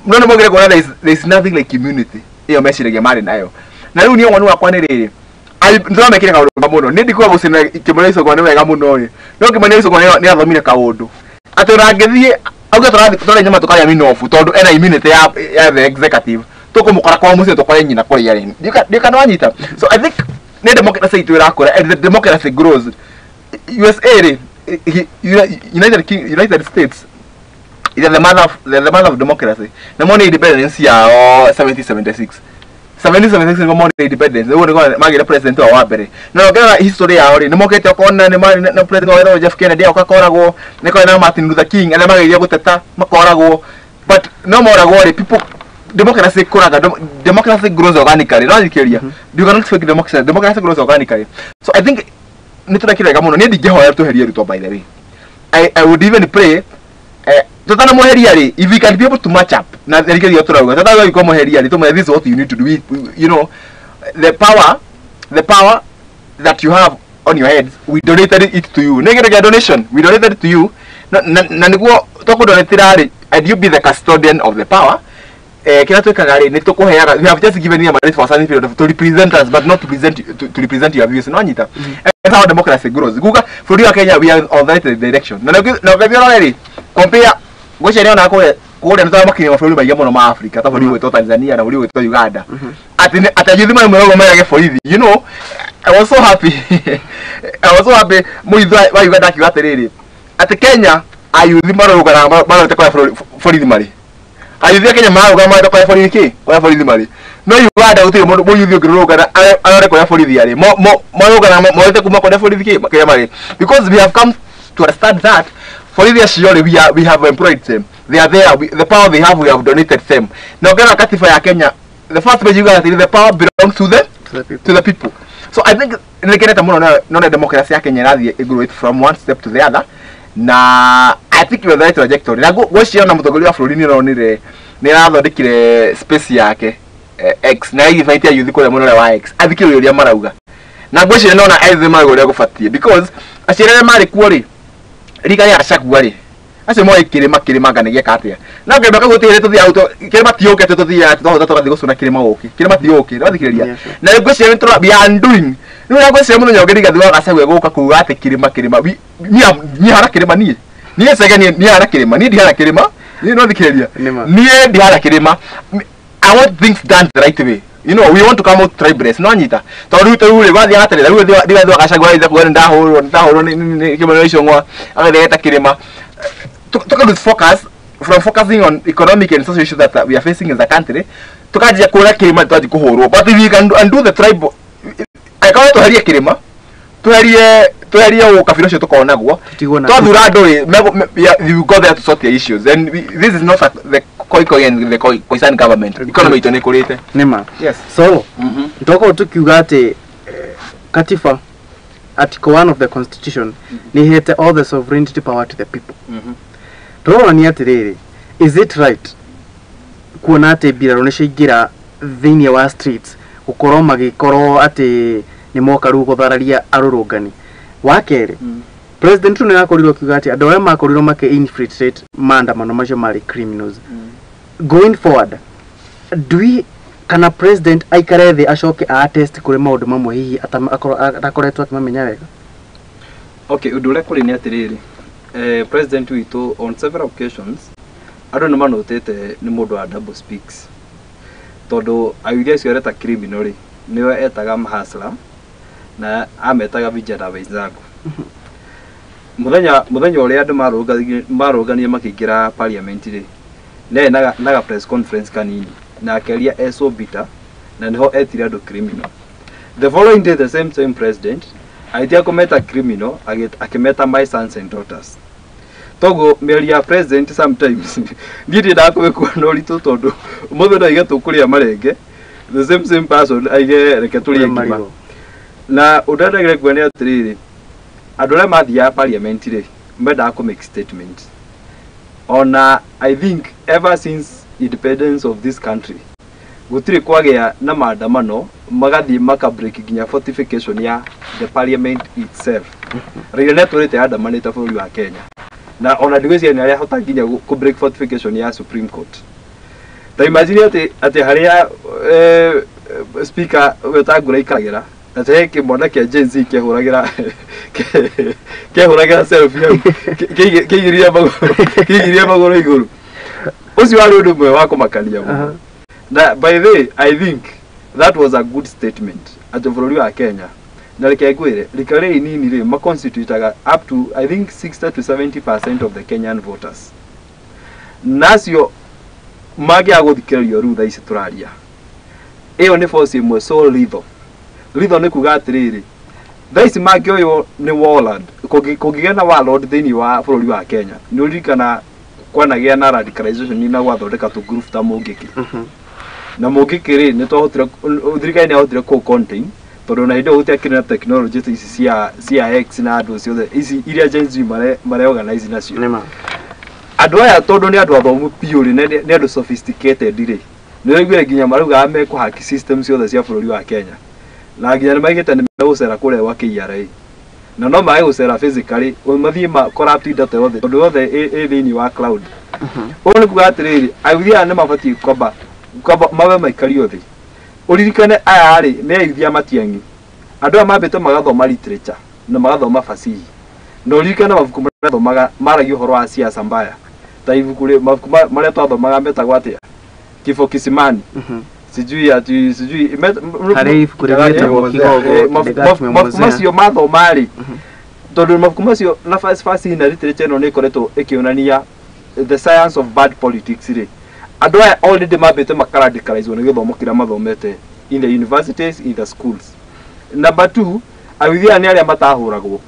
No nĩ maugire kuona there is nothing like immunity. Ĩyo meciragia marĩ nayo. Na rĩu niĩ woni wakwa nĩ rĩrĩ, ndĩramekire kaũndũ mũno. Niĩ ndikuga gũcina Kĩmani Ichung'wa nĩ wega mũno rĩ, no Kĩmani Ichung'wa nĩ athomire kaũndũ atĩ ũrangĩthiĩ auge tũrathiĩ nyama tũkarĩa minofu tondũ ena immunity ya the executive, tũkũmũkora kwao mũciĩ tũkore nyina kũrĩa rĩ, ndiũka wanyita. So I think nĩ democracy itũ ĩrakũra, and the democracy grows. USA rĩ, United States is the mother of democracy. Na monĩ independence yao 1776. 1776 nĩguo monire independence, nĩguo nĩguo magĩire president wao wa mbere. Na ũngĩrora history yao rĩ, nĩmokĩte ũkona nĩ na president wao wetagwo Jeff Kennedy oka koragwo, nĩ kwarĩ na Martin Luther King arĩa magĩire gũteta makoragwo, but no moragwo rĩ, people, democracy kũraga, democracy grows organically. No thikĩrĩria, you cannot fake democracy, democracy grows organically. So I think nĩ tũrekire wega mũno. Niĩ ndingĩhoya tweherie Ruto, by the way. I would even pray tũtanamweheria rĩ, if we can be able to match up na thirikari tũrauga tũtagũka mweheria rĩ, tũmwe, this is what you need to do. You know, the power that you have on your heads, we donated it to you. Nĩ kĩndũ kĩa donation, we donated it to you, na nĩguo tũkũdonatĩra rĩ, and you be the custodian of the power. Kĩrĩa twĩkaga rĩ, nĩ tũkũheaga, we have just given you a mandate for a certain period to represent us, but not to present to represent your views. No anyita. That's how democracy grows. Guga bũrũri wa Kenya, we are on the right direction. Na ũngĩthiĩ ũrore rĩ, compare gwĩciria ona kũrĩa nĩ tũramakinya mabũrũri maingĩ mũno ma Africa, ta bũrũri gwĩtwo Tanzania na bũrũri gwĩtwo Uganda, atĩ ayuthi marĩ merage borithi. You know, I was so happy. I was so happy mũithi wa Uganda akiuga atĩrĩrĩ, atĩ Kenya ayuthi marũganaga marorete kũrĩa borithi marĩ. Ayuthi a Kenya marũgama marorete kũrĩa borithi kĩ? Kũrĩa borithi marĩ. No Uganda gũtirĩ mũndũ mũyuthi ũngĩrũrũngana arore kũrĩa borithi arĩ. Marũganaga morete kuma kũrĩa borithi kĩ? Kĩrĩa marĩ. Because we have come to understand that borithi acio rĩ, we have employed them. They are there. The power they have, we have donated them. Na ũngĩrora katiba ya Kenya, the first page yugaga atĩrĩ, the power belongs to the To the people. To the people. So I think nĩngenete mũno nona democracy ya Kenya ĩrathiĩ ĩgrow it from one step to the other, na I think we are the right trajectory. Na ngwĩciria ona mũtongoria wa bũrũri nĩ aronire nĩ arathondekire space yake, X, na invite youth kũrĩa mwena ũrĩa wa X athikĩrĩrie ũrĩa marauga, na ngwĩciria nona ethĩ marauga ũrĩa gũbatiĩ, because aciari arĩa marĩ kuo rĩ, rika rĩa Gachagua rĩ, acio moĩ kĩrĩma kĩrĩma anga nĩ gĩeka atĩa, na ngĩmba kau gũtirĩ tũthiaga kĩrĩma ti ũke tũthiaga twahota tũgathiĩ gũcũna kĩrĩma ũkĩ kĩrĩma ti ũkĩ wathikĩrĩria. Yeah, sure. Na ngwĩciria nĩ tũra we are undoing rĩu na ngwĩciria mũthenya ũngĩ Rigathi wa Gachagua egũka kuga atĩ kĩrĩma kĩrĩma niĩ hana kĩrĩma, niĩ Chege, niĩ hana kĩrĩma, niĩ ndihana kĩrĩma, niĩ no thikĩrĩria. Nĩma. Niĩ ndihana kĩrĩma. I want things done the right way. We want to come out tribeless. No anyita tondũ rĩu rĩ gwathiaga atĩrĩ, rĩu Rigathi wa Gachagua arĩte kuga nĩ ndahũrwo nĩ kĩmano icio ng'wa agathiĩ ageta kĩrĩma. Tuka lose focus from focusing on economic and social issues that we are facing as a country, tukanjia kũra kĩrĩma twanji kũhũrwo. But if we can undo the tribe, angĩkorwo tweherie kĩrĩma, tweherie ũkabira ũcio tũkorwo naguo, Tũtigwo na twathura andũ rĩ, yeah, you go there to sort your issues, and this is not the Koi Koi and the Koi Khoisan government. Economy itũ nĩ ĩkũrĩte. Nĩma. Yes. So twakorwo tukiuga atĩ katiba, article 1 of the constitution, nĩ ĩhete all the sovereignty power to the people. Tũrorania atĩrĩrĩ, is it right kuona atĩ mbirarũ nĩ ciaingĩra thĩinĩ wa streets gũkorwo magĩkorwo atĩ nĩ moka rĩu gũthararia arũrũngani? Wa kerĩ, president rĩu nĩ arakorirwo akiuga atĩ andũ arĩa makorirwo makĩ infiltrate maandamano macio marĩ criminals. Going forward, do we kana president aikare thĩ acoke a attest kũrĩ maũndũ mamwe hihi atakoretwo akĩmamenya wega? Okay, ũndũ ũrĩa kũrĩ nĩ atĩrĩrĩ, president witũ on several occasions andũ nĩ manotĩte nĩ mũndũ wa double speaks, tondũ ayuthi acio areta criminal rĩ, nĩo etaga mahasla na ametaga vijana wenzangu. Mũthenya ũrĩa andũ marũnganire makĩingĩra parliament rĩ, nĩ naga press conference kanini na akĩaria e so bitter, na nĩho etire andũ criminal. The following day, the same president agĩtiga kũmeta criminal, akĩmeta my sons and daughters. Toguo mĩario ya president sometimes niĩ ndiendaga kũmĩkua na ũritũ, tondũ ũmũthĩ no aige tũkũrĩa marenge, the same person aige reke tũrĩe ngima. Marigũ. Na ũndũ ũrĩa ndagĩrĩire kuona nĩ atĩrĩrĩ, andũ arĩa mathiaga parliament rĩ, mendaga kũ make statement. Ona I think ever since independence of this country gũtirĩ kwagĩa na maandamano magathiĩ maka break nginya fortification ya the parliament itself. Raila nĩ atũrĩte andamanĩte bũrũri wa Kenya, na ona ndigwĩciria nĩ arĩa ahota nginya kũ break fortification ya Supreme Court. Ta imagine atĩ harĩa speaker Wetangula aikaragĩra, atĩ he kĩmwana kĩa Gen Z kehũragĩra selfie hau kĩigĩrĩire magũrũ igũrũ. Ũcio warĩ ũndũ ũmwe wa kũmakania mũno. Na by the way, I think that was a good statement atĩ bũrũri wa Kenya, na reke ngwĩre, rika rĩrĩ inini rĩ maconstitutaga up to, I think, 60 to 70% of the Kenyan voters, nacio mangĩaga gũthikĩrĩrio rĩu thaa ici tũraria, ĩyo nĩ force ĩmwe so lethal. Lethal nĩ kuga atĩrĩrĩ, thaa ici mangĩoywo nĩ warlord, kũngĩgĩa na warlord thĩinĩ wa bũrũri wa Kenya, nĩ ũririkana kwanagĩa na radicalization na gwathondeka tũ group ta Mũngĩkĩ. Na Mũngĩkĩ rĩ, nĩ twahotire, thirikari nĩ yahotire kũ contain, tondũ na hĩndĩ ĩyo gũtiakĩrĩ na technology ta ici cia X na andũ ciothe ici iria Gen Z mare organize nacio. Nĩma. Andũ aya, tondũ nĩ andũ athomu biũ rĩ, nĩ andũ sophisticated rĩ, nĩ ũraiguire nginya maraugaga mekũhaki system ciothe cia bũrũri wa Kenya, na nginya nĩ maigĩte nĩ megũcera kũrĩa gwa KRA, na no mage gũcera physically, mathiĩ ma corrupt data yothe, tondũ yothe ĩ thĩinĩ wa cloud. Ũguo nĩ kuga atĩrĩrĩ, ayuthi aya nĩ mabatiĩ kwamba mawe maikario thĩ. Ũririkane aya rĩ, nĩ ayuthi a Matiang'i, andũ aya mambĩte magathoma literature na magathoma fasihi, na ũririkane mabuku marĩa mathomaga maragia ũhoro wa siasa mbaya, ta ibuku rĩ, mabuku marĩa twathomaga metagwo atĩa, Kifo Kisimani, sijui ati sijui Harĩ ibuku rĩmwe rĩtagwo Kigogo, mabuku Kĩndĩga. macio mathoma rĩ, tondũ mabuku macio na fasihi na literature ĩno nĩ ĩkoretwo ĩkĩonania the science of bad politics rĩ, andũ aya already mambĩte makaradicalizwo nĩ gĩthomo kĩrĩa mathomete in the universities, in the schools. Number two, ayuthi aya nĩ arĩa matahũragwo,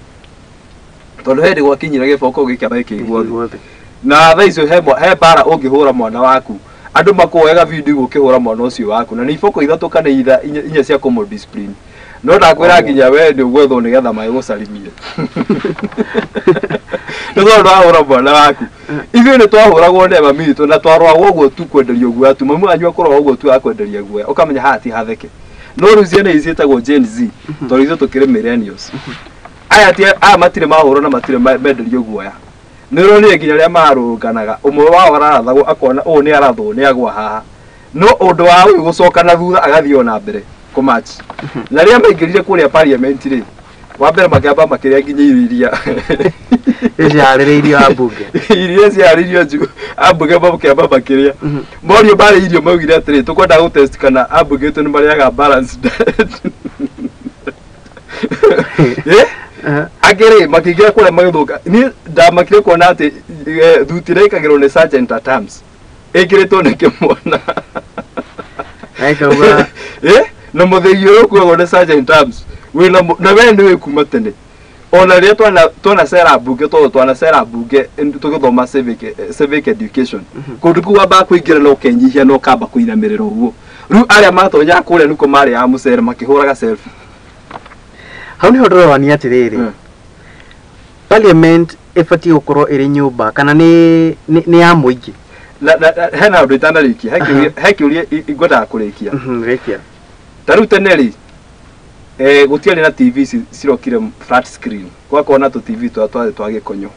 tondũ hĩndĩ gwakinyire gĩboko gĩkĩamba gĩkĩigwo thĩ. Guothe. Na thaa icio he mbara ũngĩhũra mwana waku andũ makuoyaga video ũkĩhũra mwana ũcio waku na nĩ iboko ithatũ kana inya cia kũmũ discipline. No ndakwĩra nginya we nĩ ũgwethwo nĩgetha magĩgũcarimie. Nĩ tondũ wahũra mwana waku. Ithuĩ nĩ twahũragwo nĩ mami witũ na twaroragwo ũguo tu kwenderio guoya tu. Mami wanyu akũroraga ũguo tu akwenderia guoya ũkamenya haha ti hatheke. No rĩu ciana ici ciĩtagwo Gen Z tondũ ithuĩ tũkĩrĩ millennials. Aya matirĩ mahũrwo na matirĩ menderio guoya. Nĩ ũronire nginya arĩa mararũrũnganaga ũmwe wao ararathagwo akona ũũ nĩ arathwo nĩ agwa haha. No ũndũ wa ũyũ gũcoka na thutha agathiĩ ona mbere kũmatch. Na rĩrĩa maingĩrire kũrĩa parliament rĩ, wa mbere makĩamba makĩrĩa nginya irio iria ciharĩrĩirio ambunge. Irio ciharĩrĩirio ambunge makĩamba makĩrĩa. Morio marĩ irio maugire atĩrĩ tũkwenda gũtest kana ambunge aitũ nĩ marĩaga balanced diet. Angĩ rĩ makĩingĩra kũrĩa magĩthũka. Niĩ ndamakire kuona atĩ thuti ĩrĩa ĩkagĩrwo nĩ sergeant at arms ĩkĩrĩtwo nĩ kĩmwana. Na mũthĩgi ũyũ ũkuagwo nĩ sergeant arms wĩna na we nĩ wĩ kuma tene. Ona rĩrĩa twanacera mbunge tondũ twanacera mbunge tũgĩthoma civic education. Kũndũ kũu wambaga kũingĩra na ũkenyihia na ũkamba kũinamĩrĩra ũguo. Rĩu arĩa matonyaga kũrĩa nĩkuo marĩaga mũcere makĩhũraga selfie. Hau nĩho ndĩrorania atĩrĩrĩ. Parliament ĩbatiĩ gũkorwo ĩrĩ nyũmba kana nĩ ya mũingĩ. Hena ũndũ itanarĩkia, he kĩũria ngwendaga kũrĩkia. Rĩkia. Ta rĩu tene rĩ, gũtiarĩ na TV cirokire flat screen. Gwakorwo na tũ TV twa twarĩ twa gĩkonyo.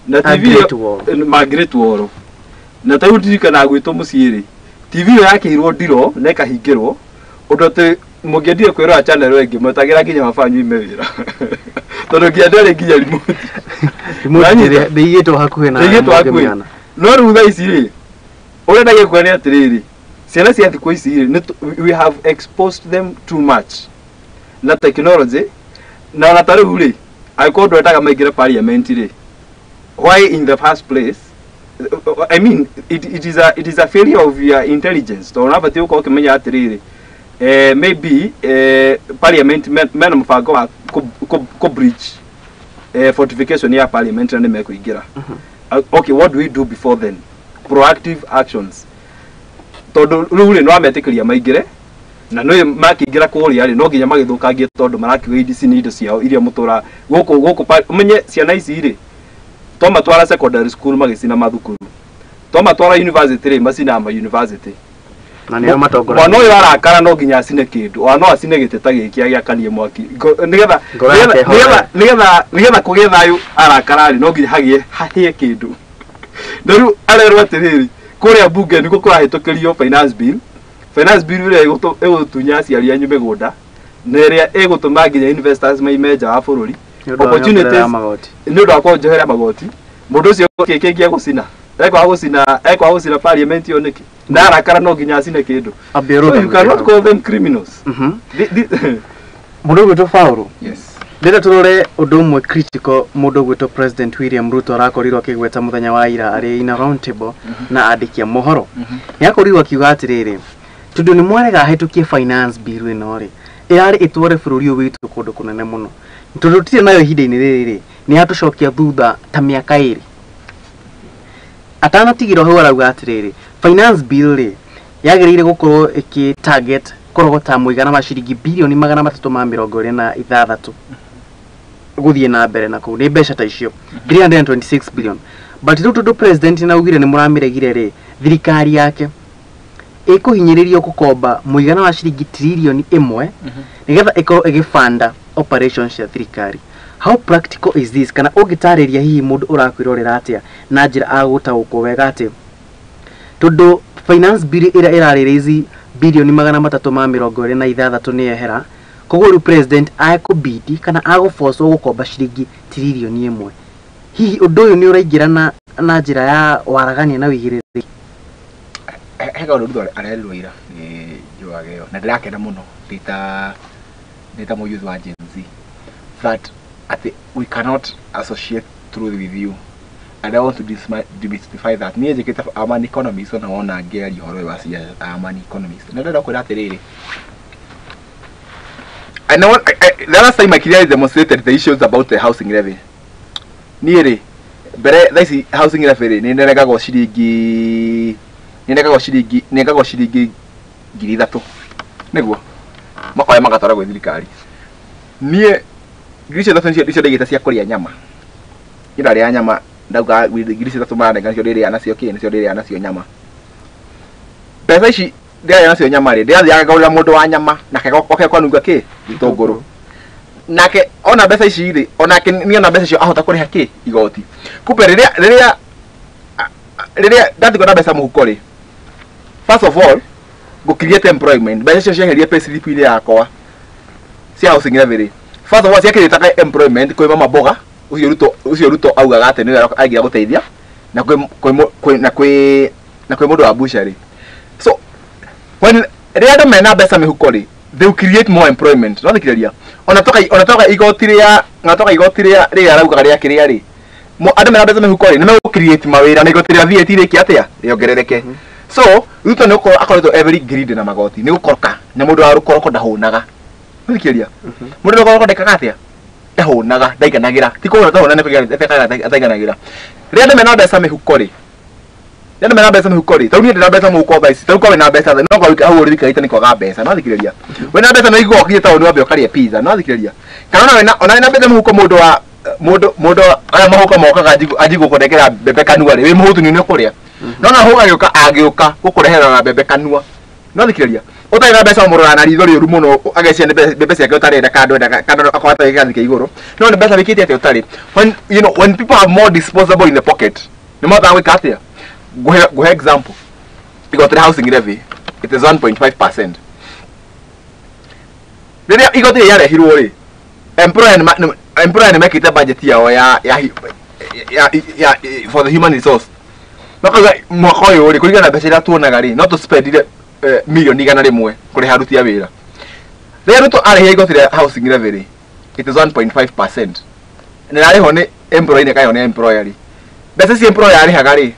Na TV ma Great Wall. Na ta rĩu ndirikanaga gwitũ mũciĩ rĩ, TV ĩyo yakĩirwo ndiro na ĩkahingĩrwo ũndũ atĩ mũngĩendire kwĩrora channel ĩngĩ mwetagĩra nginya baba wanyu oime wĩra. Tondũ nginya ndĩarĩ nginya remote. Remote ndĩigĩtwo hakuhĩ na mũngĩmĩona. No rĩu thaa ici rĩ, ũrĩa ndagĩkuona nĩ atĩrĩrĩ, ciana cia thikũ ici rĩ, we have exposed them too much na technology. Na ona ta rĩu rĩ, angĩkorwo ndwendaga maingĩre parliament rĩ, why in the first place? I mean, it is a failure of your intelligence. Tondũ ũrabatiĩ gũkorwo ũkĩmenya atĩrĩrĩ, maybe parliament mena mũbango wa kũ breach fortification ya parliament na nĩ mekũingĩra. Okay, what do we do before then? Proactive actions. Tondũ rĩu rĩ, no ametĩkĩria maingĩre na no makĩingĩra kũrĩa rĩ, no nginya magĩthũkangie tondũ marakiuga ici nĩ indo ciao iria mũtũra gũkũ gũkũ. Ũmenye ciana ici rĩ, twamatwara secondary school magĩcina mathukuru, twamatwara university rĩ, macinaga ma university. Na nĩo matongoragia. Mwana ũyũ arakara no nginya acine kĩndũ, ona no acine gĩtĩ ta gĩkĩ agĩakanie mwaki nĩgetha nĩgetha kũgĩe thayũ. Arakara rĩ, no nginya hahĩe kĩndũ. Na rĩu arerwo atĩrĩrĩ, kũrĩa mbunge nĩkuo kũrahĩtũkĩrio finance bill. Finance bill ĩrĩa ĩgũtunya aciari anyu mĩgũnda na ĩrĩa ĩgũtũma nginya investors maime nja wa bũrũri. Opportunities nĩ ũndũ wa kũnjohera magoti. Mũndũ ũcio kĩngĩ egũcina ekwaga gũcina parliament ĩyo nĩkĩ? Na arakara no nginya acine kĩndũ. So you cannot call them criminals. Mũndũ ũgwĩtwo Paul. Yes. Ndĩrenda tũrore ũndũ ũmwe critical mũndũ ũgwĩtwo President William Ruto arakorirwo akĩgweta mũthenya wa ira arĩ in a round table na andĩki a mohoro. Nĩ akorirwo akiuga atĩrĩrĩ, tondũ nĩ mwarega ahĩtũkie finance bill ĩno rĩ, ĩrarĩ ĩtware bũrũri ũyũ witũ kũndũ kũnene mũno. Tondũ tũtirĩ nayo ihinda-inĩ rĩrĩ rĩ, nĩ yatũcokia thutha ta mĩaka ĩrĩ. Atanatigĩrwo hau arauga atĩrĩrĩ, finance bill rĩ, yagĩrĩire gũkorwo ĩkĩ target kũrogota mũigana wa ciringi birioni 326 gũthiĩ na mbere na kũu nĩ mbeca ta icio 326 billion. But rĩu tondũ president naugire nĩ mũramĩregire rĩ, thirikari yake ĩkũhinyĩrĩrio gũkomba mũigana wa ciringi tiririoni 1 nĩgetha ĩkorwo ĩgĩbanda operations cia thirikari. How practical is this? Kana ũngĩtarĩria hihi mũndũ ũrakwĩrorera atĩa na njĩra agũtaũkwo wega atĩ tondũ finance bill ĩrĩa ĩrarĩ ici birioni 326 nĩ yehera, koguo rĩu president akũbidi kana agũbocwo gũkomba ciringi tiririoni 1. Hihi ũndũ ũyũ nĩ ũraingĩra na njĩra ya waragania na wĩigĩrĩrĩki? He kaũndũ Ruto arerirwo ira nĩ Njũage ĩyo na ndĩrakena mũno ndĩ ta mũyouth wa Gen Z that atĩ we cannot associate truth with you and I want to demystify that. Niĩ njĩkĩte I'm an economist na wona ngĩaria ũhoro ũyũ wa siasa, I'm an economist na ndĩrenda kwĩra atĩrĩrĩ, I know the last time I clearly demonstrated the issues about the housing levy. Niĩ rĩ, Mbere thaa ici housing levy rĩ, nĩ nengagwo ciringi, nengagwo ciringi 3,000 nĩguo makoya magatwara gwĩ thirikari. Niĩ 3,000 nicio ndaigĩte cia kũrĩa nyama. Niĩ ndarĩa nyama ndauga 3,000 maranenga nicio ndĩrĩa nacio kĩ, nicio ndĩrĩa nacio nyama. Mbeca ici ndĩrarĩa nacio nyama rĩ, ndĩrathiaga ngagũrĩra mũndũ wa nyama nake oke kwanunga kĩ, gĩtũngũrũ. Nake ona mbeca ici rĩ, onake niĩ ona mbeca icio ahota kũrĩha kĩ, igoti. Kumbe rĩrĩa ndatigwo na mbeca mũhuko rĩ, first of all ngũ create employment. Mbeca icio cieherie pay slip inĩ yakwa cia housing levy rĩ, first of all ciakĩrĩtaga employment kwĩ mama mboga ũcio Ruto augaga atĩ nĩwe aingĩra gũteithia na kwĩ mũndũ wa butchery. So when rĩrĩa andũ mena mbeca mĩhuko rĩ, they will create more employment. No thikĩrĩria ona toka igoti rĩa, ona toka igoti rĩa rĩrĩa araugaga rĩa kĩrĩa rĩ, andũ mena mbeca mĩhuko rĩ, nĩ megũ create mawĩra na igoti rĩa VAT rĩke atĩa, rĩongerereke. So Ruto nĩ gũkorwo akoretwo every greedy na magoti, nĩ gũkoroka, na mũndũ wa rũkoroko ndahũnaga. No thikĩrĩria mũndũ wa rũkoroko ndekaga atĩa, ndahũnaga, ndaiganagĩra, ti kũhũna tahũna, nĩ kũigana ataiganagĩra. Rĩrĩa andũ mena mbeca mĩhuko rĩ, rĩrĩa mena mbeca mĩhuko rĩ, tarĩu niĩ ndĩna mbeca mũhuko thaa ici, tarĩu korwo wĩna mbeca no korwo hau ũrĩ wikaite nĩ kwaga mbeca. No thikĩrĩria wĩna mbeca no igua ũkinyie taũni wambe ũkarĩe pizza. No thikĩrĩria kana ona wĩna mbeca mũhuko, mũndũ wa mũndũ aya mahuko mokaga anji gũkũnengera mbembe kanua rĩ, wĩ mũhũtu nĩ ũkũrĩa. No na hau agĩũka angĩũka gũkũrehera na mbembe kanua. No thikĩrĩria ũtarĩ na mbeca ũmũroraga na ritho rĩũru mũno, agecia nĩ mbembe ciake ũtarenda, kando endaga kando akorwo atarĩ gĩgathi kĩa igũrũ, no nĩ mbeca wĩkĩte atĩa ũtarĩ. When you know, when people have more disposable in the pocket, nĩ mahotaga gwĩka atĩa. Nguhe example, igoti rĩa housing levy it is 1.5%. Rĩrĩa igoti rĩrĩa rĩarehirwo rĩ, employer nĩ mekĩte budget yao ya for the human resource. Makauga mwaka ũyũ rĩ, kũringana na mbeca iria tuonaga rĩ, no tũspendire milioni 100 kũrĩha aruti a wĩra. Rĩrĩa Ruto arĩhia igoti rĩa housing levy rĩ, it is 1.5%. Na rarĩhwo nĩ employee, nĩ karĩhwo nĩ employer rĩ, mbeca ici employer arĩhaga rĩ,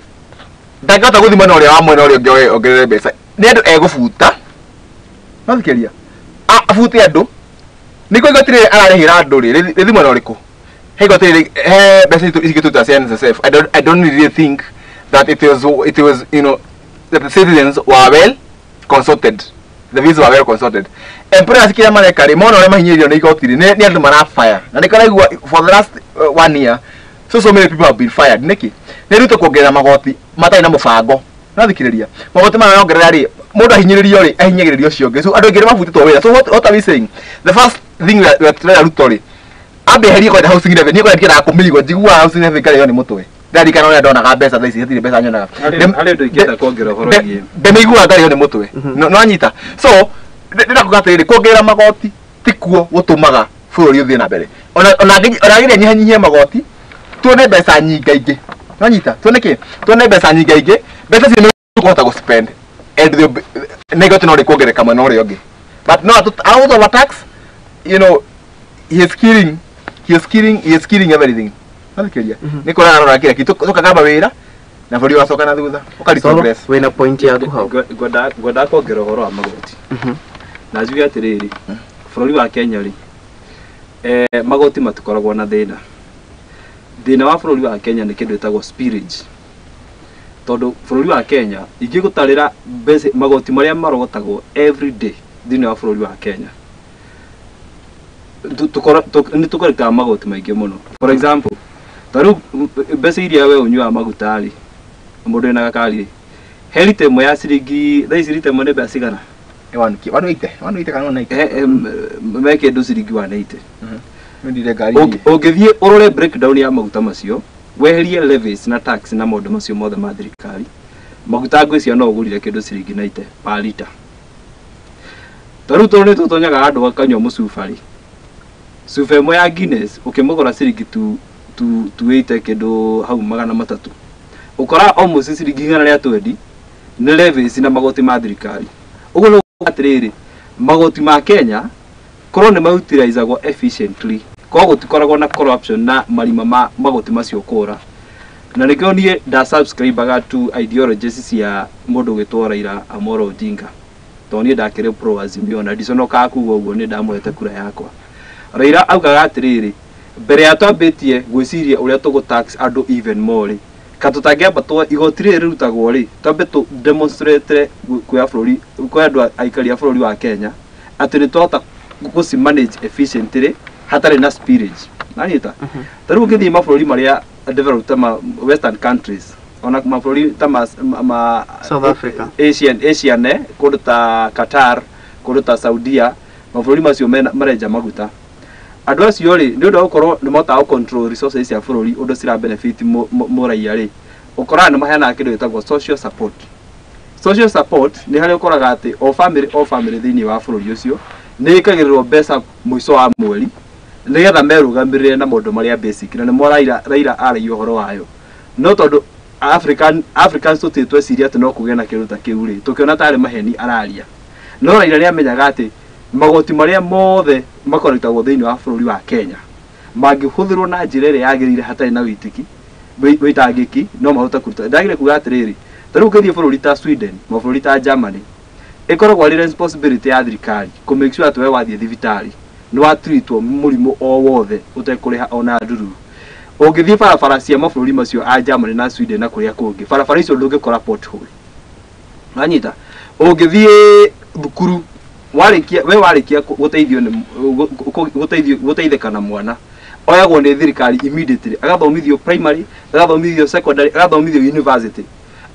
ndangĩhota gũthima na ũrĩa wa mwena ũrĩa ũngĩ ongerere mbeca, nĩ andũ egũbuta. No thikĩrĩria abute andũ, nĩguo igoti rĩrĩ ararĩhĩra andũ rĩ, rĩthi mwena ũrĩkũ? He igoti rĩrĩ, he mbeca ici ingĩtuta cia NSSF. I don't really think that it was you know, that the citizens were well consulted, the views were well consulted. Employers kĩrĩa mareka rĩ, mona ũrĩa mahinyĩrĩirio nĩ igoti rĩ, nĩ andũ marafire, na nĩ karaigua for the last 1 year so many people have been fired. Nĩkĩ? Nĩ Ruto kuongerera magoti matarĩ na mũbango. No thikĩrĩria magoti maya mongerera rĩ, mũndũ ahinyĩrĩrio rĩ, ahinyagĩrĩrio ũcio ũngĩ. So andũ aingĩ nĩ mabutĩtwo wĩra. So what are we saying? The first thing we are trying Ruto rĩ, ambe eherie kwenda housing levy. Niĩ kwenda ndiendaga kũmĩigua, njiguaga housing levy ngarĩo nĩ mũtwe. Ndarikana ũrĩa ndonaga mbeca thaa ici, hatirĩ mbeca nyonaga. Harĩ ũndũ ingĩenda kuongerera ũhoro wĩgiĩ. Ndĩmĩiguaga ngarĩo nĩ mũtwe. No anyita. So ndĩrenda kuga atĩrĩrĩ, kuongerera magoti ti kuo gũtũmaga bũrũri ũthiĩ na mbere. Ona agĩrĩire nyihanyihie magoti, tuone mbeca nyingaingĩ. No anyita, tuone kĩ? Tuone mbeca nyingaingĩ, mbeca icio nĩ ũkũhota gũ spend and nĩ igoti no rĩkuongerereka mwena ũrĩa ũngĩ. But no out of a tax, you know, he is killing everything. No thikĩrĩria nĩ kũrora arora kĩrĩa kĩ tũkagamba wĩra na bũrũri ũgacoka na thutha, ũka retrogress. Wĩna point yaku hau. Ngwendaga kuongerera ũhoro wa magoti. Na njuge atĩrĩrĩ, bũrũri wa Kenya rĩ, magoti matikoragwo na thĩna. Thĩna wa bũrũri wa Kenya nĩ kĩndũ gĩtagwo spillage. Tondũ bũrũri wa Kenya ingĩgũtarĩra mbeca magoti marĩa marogotagwo every day thĩinĩ wa bũrũri wa Kenya, nĩ tũkorekaga magoti maingĩ mũno. For example, ta rĩu mbeca iria we ũnyuaga maguta rĩ, mũndũ wĩna gakari rĩ, he rita ĩmwe ya ciringi, thaa ici rita ĩmwe nĩ mbeca cigana? 180 kana 190. Me kĩndũ ciringi 180. Nĩ ngari. Ũngĩthiĩ ũrore breakdown ya maguta macio, weherie levies na tax na maũndũ macio mothe ma thirikari, maguta ngwĩciria no ũgũrire kĩndũ ciringi 90 per liter. Ta rĩu tondũ nĩ tũtonyaga handũ gakanyua mũcuba rĩ, cuba ĩmwe ya Guinness ũkĩmũgũra ciringi 280 kĩndũ hau 300, ũkora almost ciringi 120 nĩ levies na magoti ma thirikari. Ũguo nĩ atĩrĩrĩ, magoti ma Kenya korwo nĩ mautilizagwo efficiently, koguo gũtikoragwo na corruption na marima ma magoti macio kũra. Na nĩkĩo niĩ nda subscribe to ideologies cia mũndũ ũgĩtwo Raila Amolo Odinga, tondũ niĩ ndakĩrĩ pro Azimio na ndiconokaga kuga ũguo, nĩ ndamũhete kura yakwa. Raila augaga atĩrĩrĩ, Mbere ya twambĩtie gwĩciria ũrĩa tũgũ tax andũ even more rĩ, ka tũtangĩamba twa igoti rĩrĩ rĩrutagwo rĩ, twambe tũ demonstrate kwĩ bũrũri, kwĩ andũ aikari a bũrũri wa Kenya atĩ nĩ twahota gũci manage efficiently hatarĩ na spillage. Nanyita? Ta rĩu ũngĩthiĩ mabũrũri marĩa developed ta ma western countries, ona mabũrũri ta ma South Africa. Asian, kũndũ ta Qatar, kũndũ ta Saudia, mabũrũri macio marenja maguta. Andũ acio rĩ, nĩ ũndũ wa gũkorwo nĩ mahotaga gũ control resources cia bũrũri ũndũ cira benefit mũraiya rĩ, ũkoraga nĩ maheanaga kĩndũ gĩtagwo social support. Social support nĩ harĩa ũkoraga atĩ o family thĩinĩ wa bũrũri ũcio nĩ ĩkagĩrĩrwo mbeca mũico wa mweri nĩgetha merũgamĩrĩre na maũndũ marĩa basic, na nĩmo Raila aragia ũhoro wayo. No tondũ Africans tũtirĩ tweciria atĩ no kũgĩe na kĩndũ ta kĩu rĩ, tũkĩona tarĩ maheni araria. No Raila nĩ amenyaga atĩ magoti marĩa mothe makoretagwo thĩinĩ wa bũrũri wa Kenya mangĩhũthĩrwo na njĩra ĩrĩa yagĩrĩire hatarĩ na wĩtangĩki, no mahote kũruta. Ndagĩrĩire kuga atĩrĩrĩ, ta rĩu ũngĩthiĩ bũrũri ta Sweden, mabũrũri ta Germany, ĩkoragwo arĩ responsibility ya thirikari kũ make sure atĩ we wathiĩ thibitarĩ nĩ watreatwo mũrimũ o wothe ũtekũrĩha ona ndururu. Ũngĩthiĩ barabara cia mabũrũri macio a Germany na Sweden na kũrĩa kũngĩ, barabara icio ndũngĩkora pothole. Wanyita? Ũngĩthiĩ thukuru, warĩkia we warĩkia gũteithio nĩ gũteithio gũteithĩka na mwana oyagwo nĩ thirikari immediately, agathomithio primary, agathomithio secondary, agathomithio university,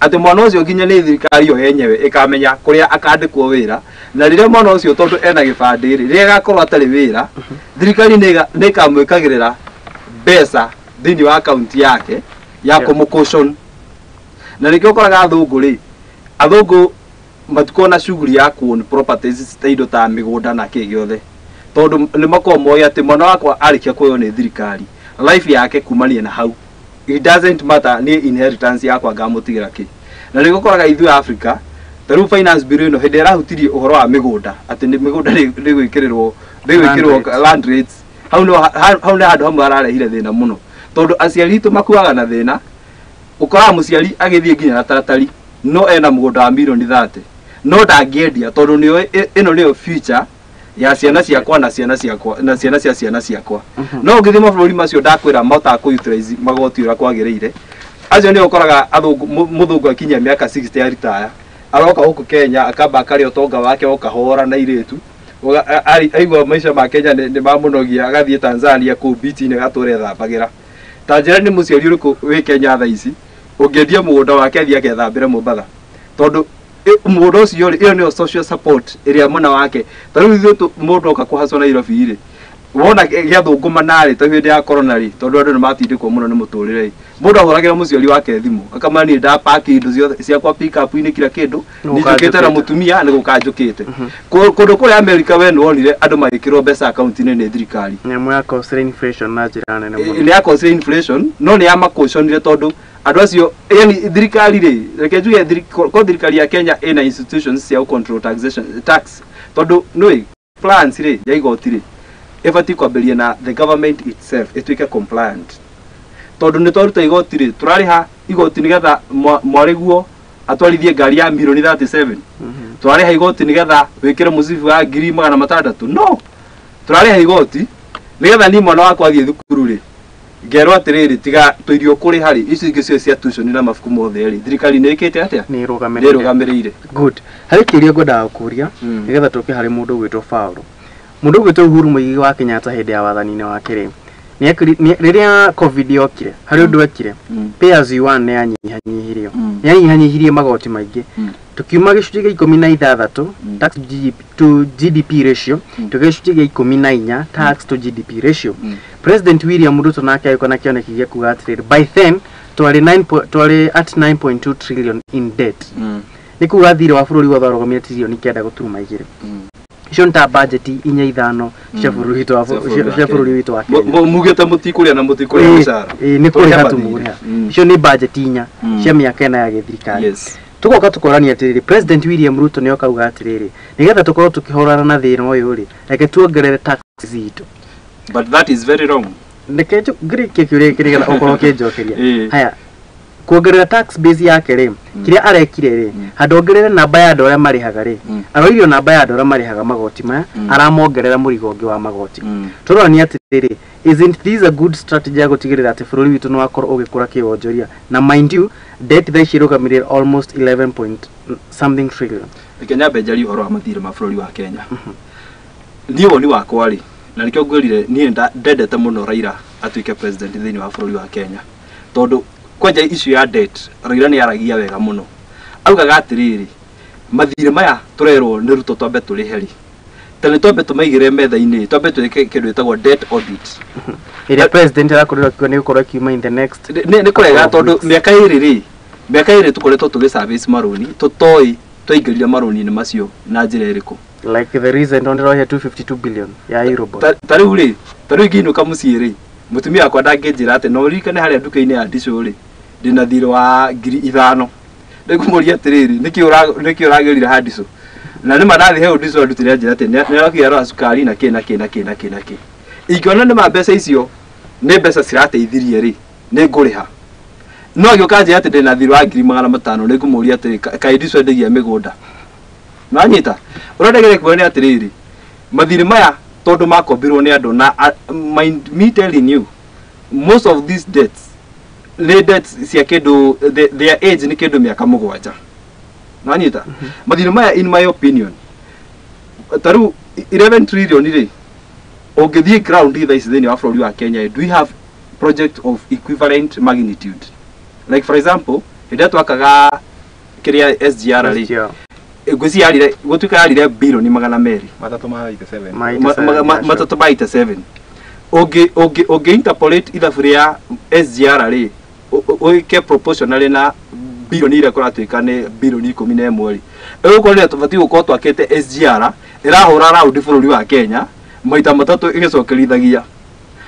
atĩ mwana ũcio nginya nĩ thirikari yo yenyewe ĩkamenya kũrĩa akandĩkwo wĩra. Na rĩrĩa mwana ũcio, tondũ ena gĩbandĩ rĩ, rĩrĩa agakorwo atarĩ wĩra, thirikari nĩ ĩkamwĩkagĩrĩra mbeca thĩinĩ wa akaunti yake ya kũmũ. Na nĩkĩo ũkoraga athũngũ rĩ, athũngũ matikoragwo na shughuli ya kuown properties ta indo ta mĩgũnda na kĩ gĩothe, tondũ nĩ makoragwo moĩ atĩ mwana wakwa arĩkia kuoywo nĩ thirikari, life yake kumania na hau, it doesn't matter nĩ inheritance yakwa ngamũtigĩra kĩ. Na nĩguo ũkoraga ithuĩ Africa, ta rĩu finance bill ĩno, hĩndĩ ĩrĩa ĩrahutirie ũhoro wa mĩgũnda atĩ nĩ mĩgũnda nĩ gwĩkĩrĩrwo Land rates. Land rates, hau nĩ handũ hamwe hararehire thĩna mũno, tondũ aciari itũ makuaga na thĩna. Ũkoraga mũciari agĩthiĩ nginya na taratari, no ena mũgũnda wa mirioni 30, no ndangĩendia tondũ nĩoĩ ĩno nĩyo future ya ciana ciakwa na ciana ciakwa na ciana cia ciana ciakwa. No ũngĩthiĩ mabũrũri macio ndakwĩra mahotaga kũ utilize magoti ũrĩa kwagĩrĩire, acio nĩo ũkoraga athũngũ, mũthũngũ akinyia mĩaka 60 ya retire, aroka gũkũ Kenya, akamba akarĩa ũtonga wake o kahora na irĩtu. Aigua maica ma Kenya nĩ mamũnogia, agathiĩ Tanzania kũu beach-inĩ agatũra ethambagĩra. Ta njĩra nĩ mũciari ũrĩkũ wĩ Kenya thaa ici ũngĩendia mũgũnda wake athiĩ akethambĩre Mombatha? Tondũ mũgũnda ũcio rĩ, ĩyo nĩyo social support ĩrĩa mwana wake. Ta rĩu ithuĩ mũndũ oka kũhacwo Nairobi rĩ, wona gĩathũngũma narĩ ta hĩndĩ ya corona rĩ, tondũ andũ nĩ matindĩkwo mũno nĩ mũtũrĩre rĩ, mũndũ ahũragĩra mũciari wake thimũ akamwĩra, "Niĩ ndapaki indo ciothe ciakwa pick-up-inĩ, kila kĩndũ, Nĩ nĩ njũkĩte na gũkanjũkĩte." mũtumia nĩ gũkanjũkĩte. Kũndũ kũrĩa America we nĩ wonire andũ magĩkĩrwo mbeca akaunti-inĩ nĩ thirikari. Nyamũ ya cause inflation na njĩra nene mũno. Nĩ ya cause inflation, no nĩ yamakoconire tondũ andũ acio, yani thirikari rĩ, reke njuge ko thirikari ya Kenya ĩna institutions cia control taxation, tax, tondũ nĩ plans rĩ ya igoti rĩ, ĩbatiĩ kwambĩrĩria na the government itself ĩtuĩke compliant, tondũ nĩ twaruta igoti rĩ, tũrarĩha igoti nĩgetha mwarĩguo atwarithie ngari ya mirioni 37. Tũrarĩha igoti nĩgetha wĩkĩre mũcibi wa 600,000? No tũrarĩha igoti nĩgetha niĩ mwana wakwa athiĩ thukuru rĩ, ngerwo atĩrĩrĩ, tiga tũirio kũrĩha rĩ, icio ingĩ ciothe cia tuition na mabuku mothe rĩ, thirikari nĩ ĩkĩte atĩa? Nĩ Nĩ ĩrũgamĩrĩire. ĩrũgamĩrĩire. Good. Harĩ kĩũria ngwendaga gũkũria nĩgetha tũke harĩ mũndũ ũgwĩtwo Paulo. Mũndũ ũgwĩtwo Uhuru Muigai wa Kenyatta, hĩndĩ ya wathani-inĩ wake rĩ, rĩrĩa COVID yokire, harĩ ũndũ ekire. Pay as you earn nĩ yanyihanyihirio. Nĩ yanyihanyihirie magoti maingĩ. Tukiuma gĩcunjĩ gĩa 16 tax to GDP ratio, tũgĩa gĩcunjĩ gĩa 14 tax to GDP ratio. President William Ruto nake agĩũka na kĩoneki gĩa kuga atĩrĩrĩ, by then twarĩ at 9.2 trillion in debt. Nĩ kuga thirĩ wa bũrũri wothe warũgamire tririoni 9.2. Icio nĩ ta bajeti inya ithano cia bũrũri witũ Cia bũrũri wa cia bũrũri witũ wa Kenya. Mugĩte mũtikũrĩa na mũtikũrĩa mĩcara. Ĩĩ, nĩ Tũrĩhe kũrĩha mathirĩ. tũmũrĩha. Icio nĩ bajeti inya cia mĩaka 4 ya gĩthirikari. Tũgoka tũkorania atĩrĩrĩ, President William Ruto nĩ okauga atĩrĩrĩ, nĩgetha tũkorwo tũkĩhũrana na thĩna ũyũ rĩ, reke tuongerere tax zitũ. But that is very wrong. Reke ngĩrĩkie kĩũria gĩkĩ nĩgetha ũkorwo ũkĩnjokeria. Haya. Kuongerera tax base yake rĩ, kĩrĩa arekire rĩ, handũ ongerere namba ya andũ arĩa marĩhaga rĩ, aroirio namba ya andũ arĩa marĩhaga magoti maya, aramongerera mũrigo ũngĩ wa magoti. Tũrorania atĩrĩrĩ, isn't this a good strategy ya gũtigĩrĩra atĩ bũrũri witũ nĩ wakorwo ũgĩkũra kĩwonjoria? Na mind you, debt thaa ici ĩrũgamĩrĩire almost 11 point something trillion. Reke nyambe njarie ũhoro wa mathirĩ ma bũrũri wa Kenya. Niĩ woni wakwa rĩ, na nĩkĩo ngwĩrire niĩ ndendete mũno Raila atuĩke president thĩinĩ wa bũrũri wa Kenya, tondũ kwanja issue ya debt Raila nĩ aragia wega mũno. Augaga atĩrĩrĩ, mathirĩ maya tũrerwo nĩ Ruto twambe tũrĩhe rĩ, ta nĩ twambe tũmaigĩrĩre metha-inĩ, twambe twĩke kĩndũ gĩtagwo debt audit. Ĩrĩa president arakorirwo akiuga nĩ gũkorwo akiuma in the next Nĩ kũrega tondũ mĩaka ĩrĩ rĩ, mĩaka ĩrĩ tũkoretwo tũgĩ service marũni tũtoĩ twaingĩrire marũni-inĩ macio na njĩra ĩrĩkũ. Like the recent one ndĩrohe 252 billion ya Eurobond. Ta rĩu rĩ, ta rĩu ingĩinũka mũciĩ rĩ, mũtumia wakwa ndangĩnjĩra atĩ no ũririkane harĩa nduka-inĩ ya ndicũ rĩ, ndĩna thirĩ wa 5,000. Ndĩkũmũria atĩrĩrĩ, nĩkĩ ũragĩrire ha ndicũ? Na nĩma ndathiĩ he ndicũ andutĩre anjĩra atĩ nĩarokire arora cukari na kĩ na kĩ na kĩ na kĩ na kĩ. Ingĩona nĩma mbeca icio nĩ mbeca cirateithirie rĩ, nĩ ngũrĩha. No agĩũka anjĩra atĩ ndĩna thirĩ wa 500,000, nĩ ngũmũria atĩrĩ, kaĩ ndicũ endagia mĩgũnda? Nĩwanyita? Ũrĩa ndagĩrĩire kuona nĩ atĩrĩrĩ, mathirĩ maya tondũ makombirwo nĩ andũ na mind me telling you, most of these debts nĩ debts cia kĩndũ their age nĩ kĩndũ mĩaka 7. Nĩwanyita? Mathirĩ maya in my opinion, ta rĩu 11 trillion rĩ, ũngĩthiĩ ground thaa ici thĩinĩ wa bũrũri wa Kenya, do we have project of equivalent magnitude? Like for example, hĩndĩ ĩrĩa twakaga kĩrĩa SGR rĩ, ngwĩciria yarire, gũtuĩka yarire birioni 200. Matatũ ma 87. Matatũ ma 87. Ũngĩ interpolate ithabu rĩa SGR rĩ, ũike proportionally na birioni iria kũratuĩka nĩ birioni 11 rĩ, ĩgũkorwo nĩ tũbatiĩ gũkorwo twakĩte SGR ĩrahũra round bũrũri wa Kenya maita matatũ ĩgĩcokerithagia.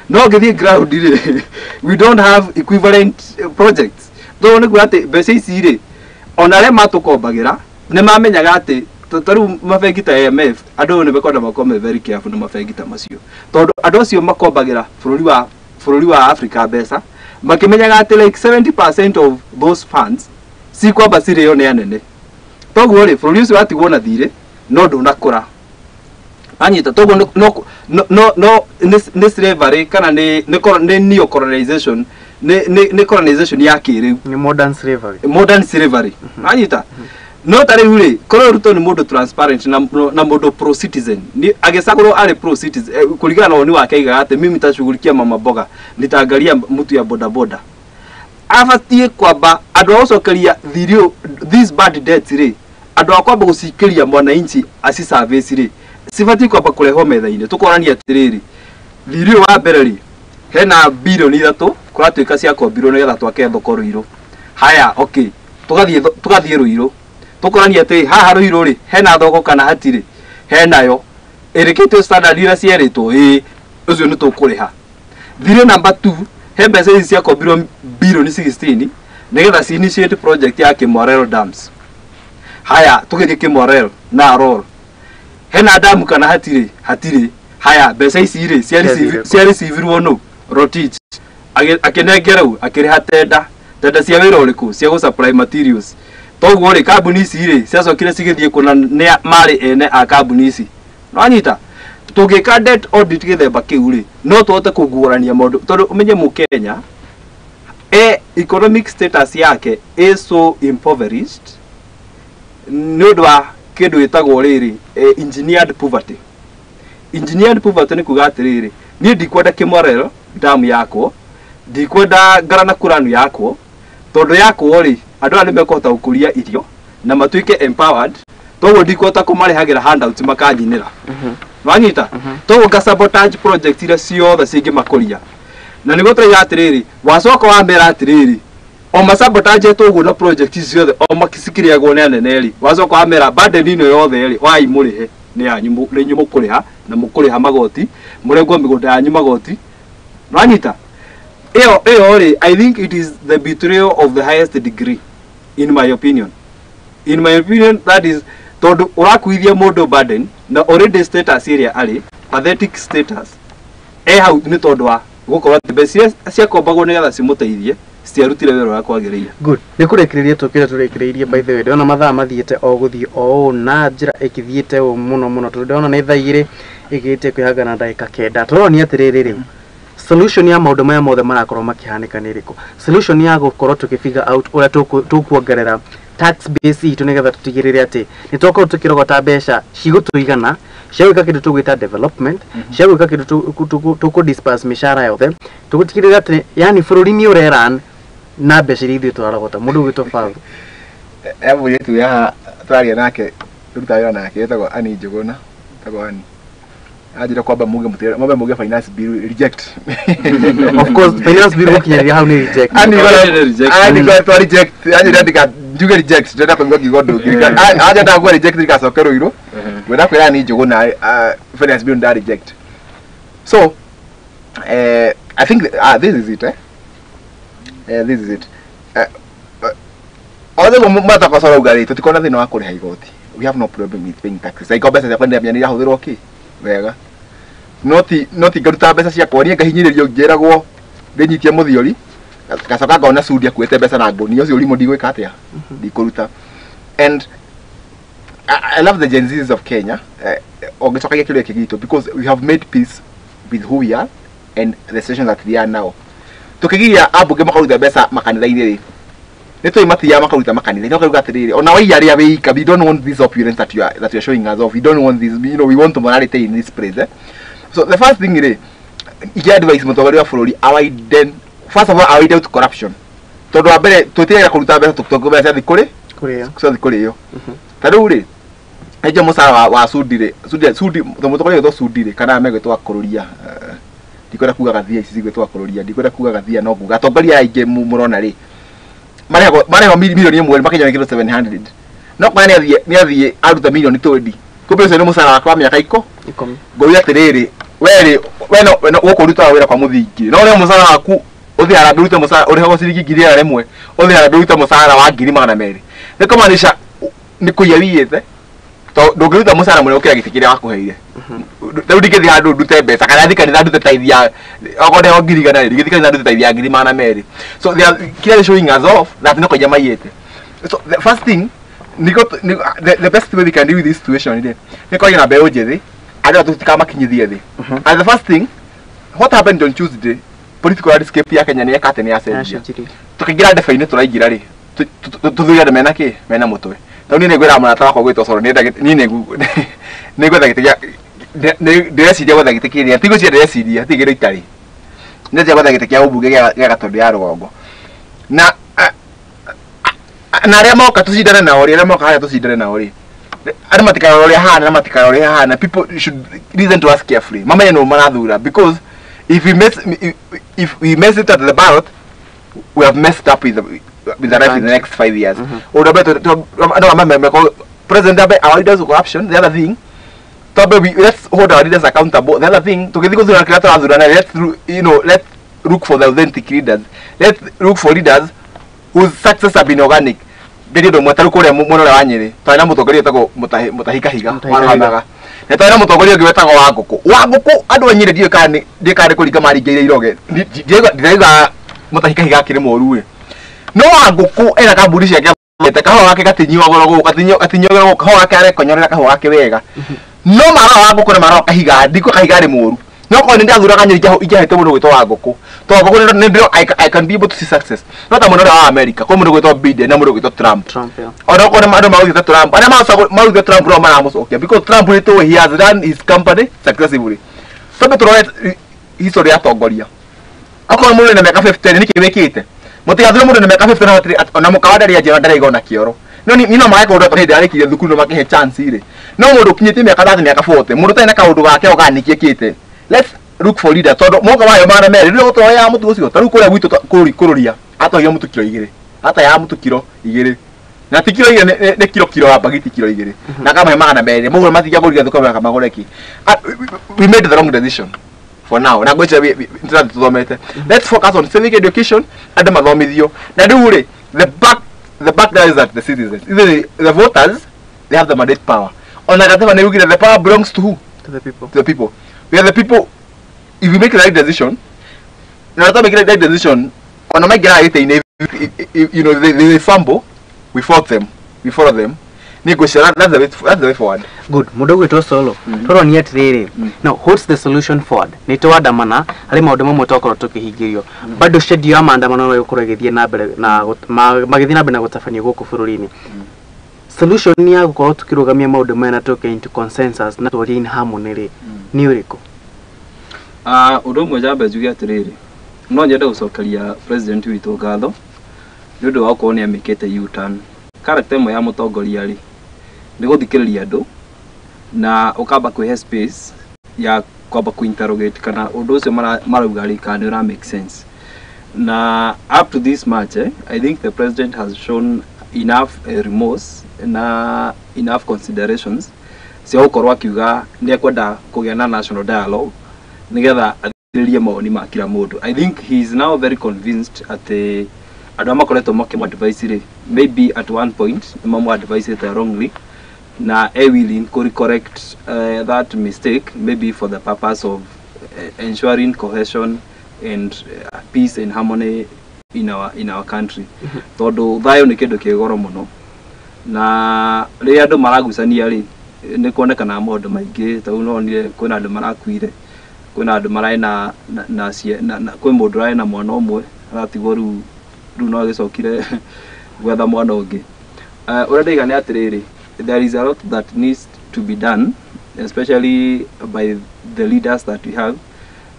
No ũngĩthiĩ ground rĩ, we don't have equivalent projects. Tondũ nĩ kuga atĩ mbeca ici rĩ, ona arĩa matũkombagĩra nĩ mamenyaga atĩ ta rĩu mabengi ta IMF, andũ nĩ mekwenda makorwo me very careful na mabengi ta macio, tondũ andũ acio makombagĩra bũrũri wa Africa mbeca makĩmenyaga atĩ like 70% of those funds cikwamba cirĩo nĩ anene. Toguo rĩ, bũrũri ũcio watigwo na thirĩ no ndũnakũra. Anyita, toguo no nĩ slavery kana nĩ neo colonization, nĩ colonization ya kĩrĩu. Nĩ modern slavery. Modern slavery. Anyita. No ta rĩu rĩ, korwo Ruto nĩ mũndũ transparent na mũndũ pro citizen, ni agĩcagũrwo arĩ pro citizen, kũringana na woni wake aigaga atĩ mimi nitashughulikia mama mboga, nitaangalia mtu ya boda boda. Abatiĩ kwamba andũ a gũcokeria thirĩ these bad debts rĩ, andũ a kwamba gũcikĩria mwananchi aci service rĩ, cibatiĩ kwamba kũrehwo metha-inĩ. Tũkorania atĩrĩrĩ, thirĩ ũyũ wa mbere rĩ, hena birioni 3 kũratuĩka ciakombirwo nĩgetha twake thoko Ruiru. Haya, okay, tũgathiĩ Ruiru. Tũkorania atĩ haha Ruiru rĩ, hena thoko kana hatirĩ? Henayo. Ĩrĩkĩtio standard iria cierĩtwo, ĩĩ, ũcio nĩ tũkũrĩha. Thirĩ number 2, he mbeca ici ciakombirwo birioni 16 nĩgetha ci initiate project ya Kimwarer dams. Haya, tũgĩthiĩ Kimwarer na Aror. Hena damu kana hatirĩ? Hatirĩ. Haya, mbeca ici rĩ, ciarecivirwo nũ? Rotich. Akĩnengerwo, akĩrĩha tenda. Tenda cia wĩra ũrĩkũ? Cia gũ supply materials. Toguo rĩ, kambuni ici rĩ, ciacokire cigĩthiĩ kũna nĩ marĩ ene a kambuni ici. Nĩwanyita? Tũngĩka debt audit gĩthemba kĩu rĩ, no tũhote kũguũrania maũndũ, tondũ ũmenye mũkenya economic status yake is so impoverished nĩ ũndũ wa kĩndũ gĩtagwo rĩrĩ, engineered poverty. Engineered poverty nĩ kuga atĩrĩrĩ, niĩ ndikwenda Kimwarer damu yakwo, ndikwenda Ngarana Kuranu yakwo, tondũ yakwo rĩ, andũ aya nĩ mekũhota gũkũria irio na matuĩke empowered, toguo ndikũhota kũmarehagĩra handouts makanyinĩra. Wanyita? Toguo nga sabotage project iria ciothe cingĩmakũria. Na nĩguo tũraiga atĩrĩrĩ, wacoka wamera atĩrĩrĩ, o masabotage toguo na project ici ciothe o makicikĩrĩagwo nĩ anene rĩ, wacoka wamera burden ĩno yothe rĩ, wai mũrĩhe nĩ yanyu, nĩ inyuĩ mũkũrĩha na mũkũrĩha magoti, mũrengwo mĩgũnda yanyu magoti. Wanyita? Ĩyo rĩ, I think it is the betrayal of the highest degree in my opinion. In my opinion, that is tondũ ũrakuithia mũndũ burden na already status ĩrĩa arĩ pathetic status e hau nĩ tondũ wa gũkorwo atĩ mbeca iria ciakombagwo nĩgetha cimũteithie Citiarutire wĩra ũrĩa kwagĩrĩire. Good. Nĩ kũrĩkĩrĩria tũkĩra tũrĩkĩrĩirie by the way. Ndĩrona mathaa mathiĩte o gũthiĩ o ũũ na njĩra ĩkĩthiĩte ũũ mũno mũno tondũ ndĩrona nĩ thaa 2 ĩgĩte kwĩhanga na ndagĩka 9. Tũronia atĩrĩrĩ rĩu solution ya maũndũ maya mothe marakorwo makĩhanĩka nĩ ĩrĩkũ? Solution ya gũkorwo tũkĩ figure out ũrĩa tũkuongerera tax base itũ nĩgetha tũtigĩrĩre atĩ nĩ twakorwo tũkĩrogota mbeca cigũtũigana cia gwĩka kĩndũ tũgwĩta development, cia gwĩka kĩndũ tũkũ disperse mĩcara yothe, tũgũtigĩrĩra atĩ yani bũrũri nĩ ũreran na mbeca iria ithuĩ tũrarogota. Mũndũ ũgwĩtwo Father He mũirĩtu wĩ haha tũraria nake tũrutaga wĩra nake etagwo Annie Njũgũna, etagwo Annie. Anjĩra kwamba muge mũtĩ mwambe muge finance bill reject. Of course finance bill gũkinyĩria hau nĩ reject. Annie Reject. Annie kwa twa reject anjĩra ndika njuge reject ndĩrenda kũigua ngiuga ũndũ ũngĩ. Anjĩra ndakuga reject ndikacoke Ruiru. Ngwenda kwĩra Annie Njũgũna finance bill nda reject. So I think this is it this is it. Othe mataka uga rĩ tũtikorwo na thĩna wa kũrĩha igoti. We have no problem with paying taxes. Angĩkorwo mbeca ciakwa nĩndĩramenya nĩirahũthĩrwo kĩ wega. Noti ngaruta mbeca ciakwa niĩ ngahinyĩrĩrio ngĩragwo ndĩnyitie mũthiori ngacoka ngona Sudi akuĩte mbeca na ngũnia ũcio ũrimũ ndigwĩka atĩa ndikũruta. And I love the Gen Zs of Kenya ũngĩcokagia kĩũria gĩkĩ gitũ because we have made peace with who we are and the situation that we are now. Tũkĩgiria ambunge makaruta mbeca makanitha-inĩ rĩ nĩ tũĩ matiaga makaruta makanitha no kauga atĩrĩrĩ ona waiya arĩa wĩika we don't want this opulence that you are showing us off. We don't want this, you know, we want morality in this place So the first thing rĩ ingĩ advice mũtongoria wa bũrũri awiden first of all awiden to corruption tondũ wa mbere twĩtigagĩra kũruta mbeca tũkĩtongoria mbeca ciathiĩ kũrĩ Kũrĩa. ciathiĩ kũrĩo ta rĩu rĩ nĩnjũĩ mũcara wa Sudi rĩ Sudi mũtongoria gwĩtwo Sudi rĩ kana megwĩtwo akũrũria ndikwenda kuga gathia ici cigwĩtwo akũrũria ndikwenda kuga gathia no nguga atongoria aya aingĩ mũrona rĩ marehagwo milioni ĩmwe makinya kĩndũ 700 no kwa nĩ athiĩ aruta milioni 20 kumbe ũcio nĩ mũcara wake wa mĩaka 10 ngũria atĩrĩrĩ we no gũkũ ũrutaga wĩra kwa mũthingi no ũrĩa mũcara waku ũthiĩ harambee ũrute mũcara ũrĩhagwo ciringi 100,000 ũthiĩ harambee ũrute mũcara wa 200,000 nĩ kũmaanisha nĩ kũiya wiyĩte tondũ ndũngĩruta mũcara mũnene gũkĩra gĩtĩ kĩrĩa wakũheire. Rĩu ndingĩthiĩ handũ ndute mbeca kana thiĩ kanitha ndute tithe ya okorwo ndĩho 100,000 rĩ ndingĩthiĩ kanitha ndute tithe ya 200,000. So they are clearly showing us off that nĩ kũiya maiyĩte. So the first thing the best way we can deal with this situation rĩ nĩ kwaria na mbeũ njĩthĩ arĩa tũtikamakinyithie thĩ. And the first thing what happened on Tuesday political landscape ya Kenya nĩ yeka atĩ nĩ yacenjia. Tũkĩingĩra ndebe-inĩ tũraingĩra rĩ tũthure andũ mena kĩ mena mũtwe. Tondũ niĩ nĩngwĩra mũrata wakwa gwĩtwo Coro niĩ nĩngwetha gĩtĩ gĩa ndĩreciria gwetha gĩtĩ kĩrĩa ti gwĩciria ndĩreciria ti kĩndũ itarĩ ndĩreciria gwetha gĩtĩ kĩa ũmbunge gĩa Gatundu ya rũgongo na arĩa moka tũcindane nao rĩ arĩa moka harĩa tũcindane nao rĩ andũ matikarore ũrĩa hana na matikarore ũrĩa hana. People should listen to us carefully mamenye nũ marathura because if we mess it at the ballot we have messed up with the life in the next 5 years. President Abe, our leaders of corruption. The other thing, let's hold our leaders accountable. The other thing, let's look for the authentic leaders. Let's look for leaders whose success have been organic. Ndĩrĩ ũndũ kũrĩa mwena ũrĩa wa Nyĩrĩ twarĩ na mũtongoria wĩtagwo Mũtahi Kahiga warũgamaga na twarĩ na mũtongoria ũngĩ wetagwo Wangũkũ. Wangũkũ andũ a Nyĩrĩ ndiũĩ kana nĩ kũringa maringĩire iroge ndiraigua Mũtahi Kahiga akĩrĩ mũũru ĩ no Wangũkũ ena kambuni ciake kahũa gake gatinyiagwo gũkũ gatinyiagwo kahũa gake arekonyorera kahũa gake wega no mara Wangũkũ na mara Kahiga ndikũ Kahiga arĩ mũũru no korwo nĩ ndathuraga Nyĩrĩ ingĩahete mũndũ gwĩtwo Wangũkũ tondũ Wangũkũ nĩ I can be able to see success no ta mũndũ ũrĩa wa America kwĩ mũndũ gwĩtwo Biden na mũndũ gwĩtwo Trump ona okorwo andũ maugĩte Trump arĩa maugĩte Trump no maramũcokia because Trump nĩ tũĩ he has run his company successfully. Twambe tũrore history ya atongoria okorwo mũndũ ena mĩaka 50 nĩkĩ wĩkĩte mũtigathure mũndũ na mĩaka 50 na hatirĩ ona mũkawa ndarĩ anjĩra ndaraiga ona kĩoro no ni no maĩ kũndũ hĩndĩ arĩkirie thukuru no makĩhe chance rĩ no mũndũ ũkinyĩtie mĩaka 30 mĩaka 40 mũndũ ũtarĩ na kaũndũ gake o kana nĩkĩ ekĩte. Let's look for leaders tondũ mwaka wayo 200 rĩrĩa ũtwoya mũtu ũcio ta rĩu kũrĩa gwitũ kũrũria atwagia mũtu kiro 2 ataya mũtu kiro 2 na ti kiro 2 nĩ kiro ya mbagiti kiro 2 na kamahe 200 mũgũre matingĩagũrire thoko makamagũre kĩ. We made the wrong decision for now na ngwĩciria tũthomete. Let's focus on civic education andũ mathomithio na rĩu rĩ the back guys at the citizens either the voters they have the mandate power ona gateba nĩ ugire the power belongs to who? To the people. To the people. We are the people. If we make the right decision na to make the right decision Ona maingĩraga gĩtĩ-inĩ, they fumble, we fought them, we follow them. Nĩ ngwĩciria that's the way forward. Good. Mũndũ ũgwĩtwo Solo, tũronia atĩrĩrĩ, now what's the solution forward? Nĩ twandamana harĩ maũndũ mamwe twakorwo tũkĩhingĩrio, bado schedule ya maandamano no ĩgũkorwo ĩgĩthiĩ na mbere na magĩthiĩ na mbere na gũtabanio gũkũ bũrũri-inĩ. Solution ya gũkorwo tũkĩrũgamia maũndũ maya na tũke into consensus na twarie in harmony rĩ, nĩ ũrĩkũ? Ah, ũndũ ũmwe njambe njuge atĩrĩrĩ, no nyende gũcokeria president witũ ngatho nĩ ũndũ wa gũkorwo nĩ amĩkĩte U-turn. Character ĩmwe ya mũtongoria rĩ, nĩ gũthikĩrĩria andũ na ũkamba kwĩhe space ya kwamba kũ-interrogate kana ũndũ ũcio marauga rĩ, kana nĩ ũra make sense. Na up to this much, I think the president has shown enough remorse na enough considerations cia gũkorwo akiuga nĩ ekwenda kũgĩa na national dialogue nĩgetha athikĩrĩrie mawoni ma kila mũndũ. I think he is now very convinced atĩ andũ arĩa makoretwo makĩmũ advice rĩ, maybe at one point nĩ mamũ advice wrongly, na e willing to correct that mistake, maybe for the purpose of ensuring cohesion and peace and harmony in our country, tondũ thayũ nĩ kĩndũ kĩ goro mũno, na rĩrĩa andũ maragucania rĩ, nĩ kuonekanaga maũndũ maingĩ. Ta rĩu nonire kwĩna andũ marakuire, kwĩna andũ mararĩ na na, na, na, na kwĩ mũndũ ũrarĩ na mwana ũmwe aratigwo rĩu rĩu no agĩcokire gwetha mwana ũngĩ. Ũrĩa ndaiga nĩ atĩrĩrĩ, there is a lot that needs to be done, especially by the leaders that we have.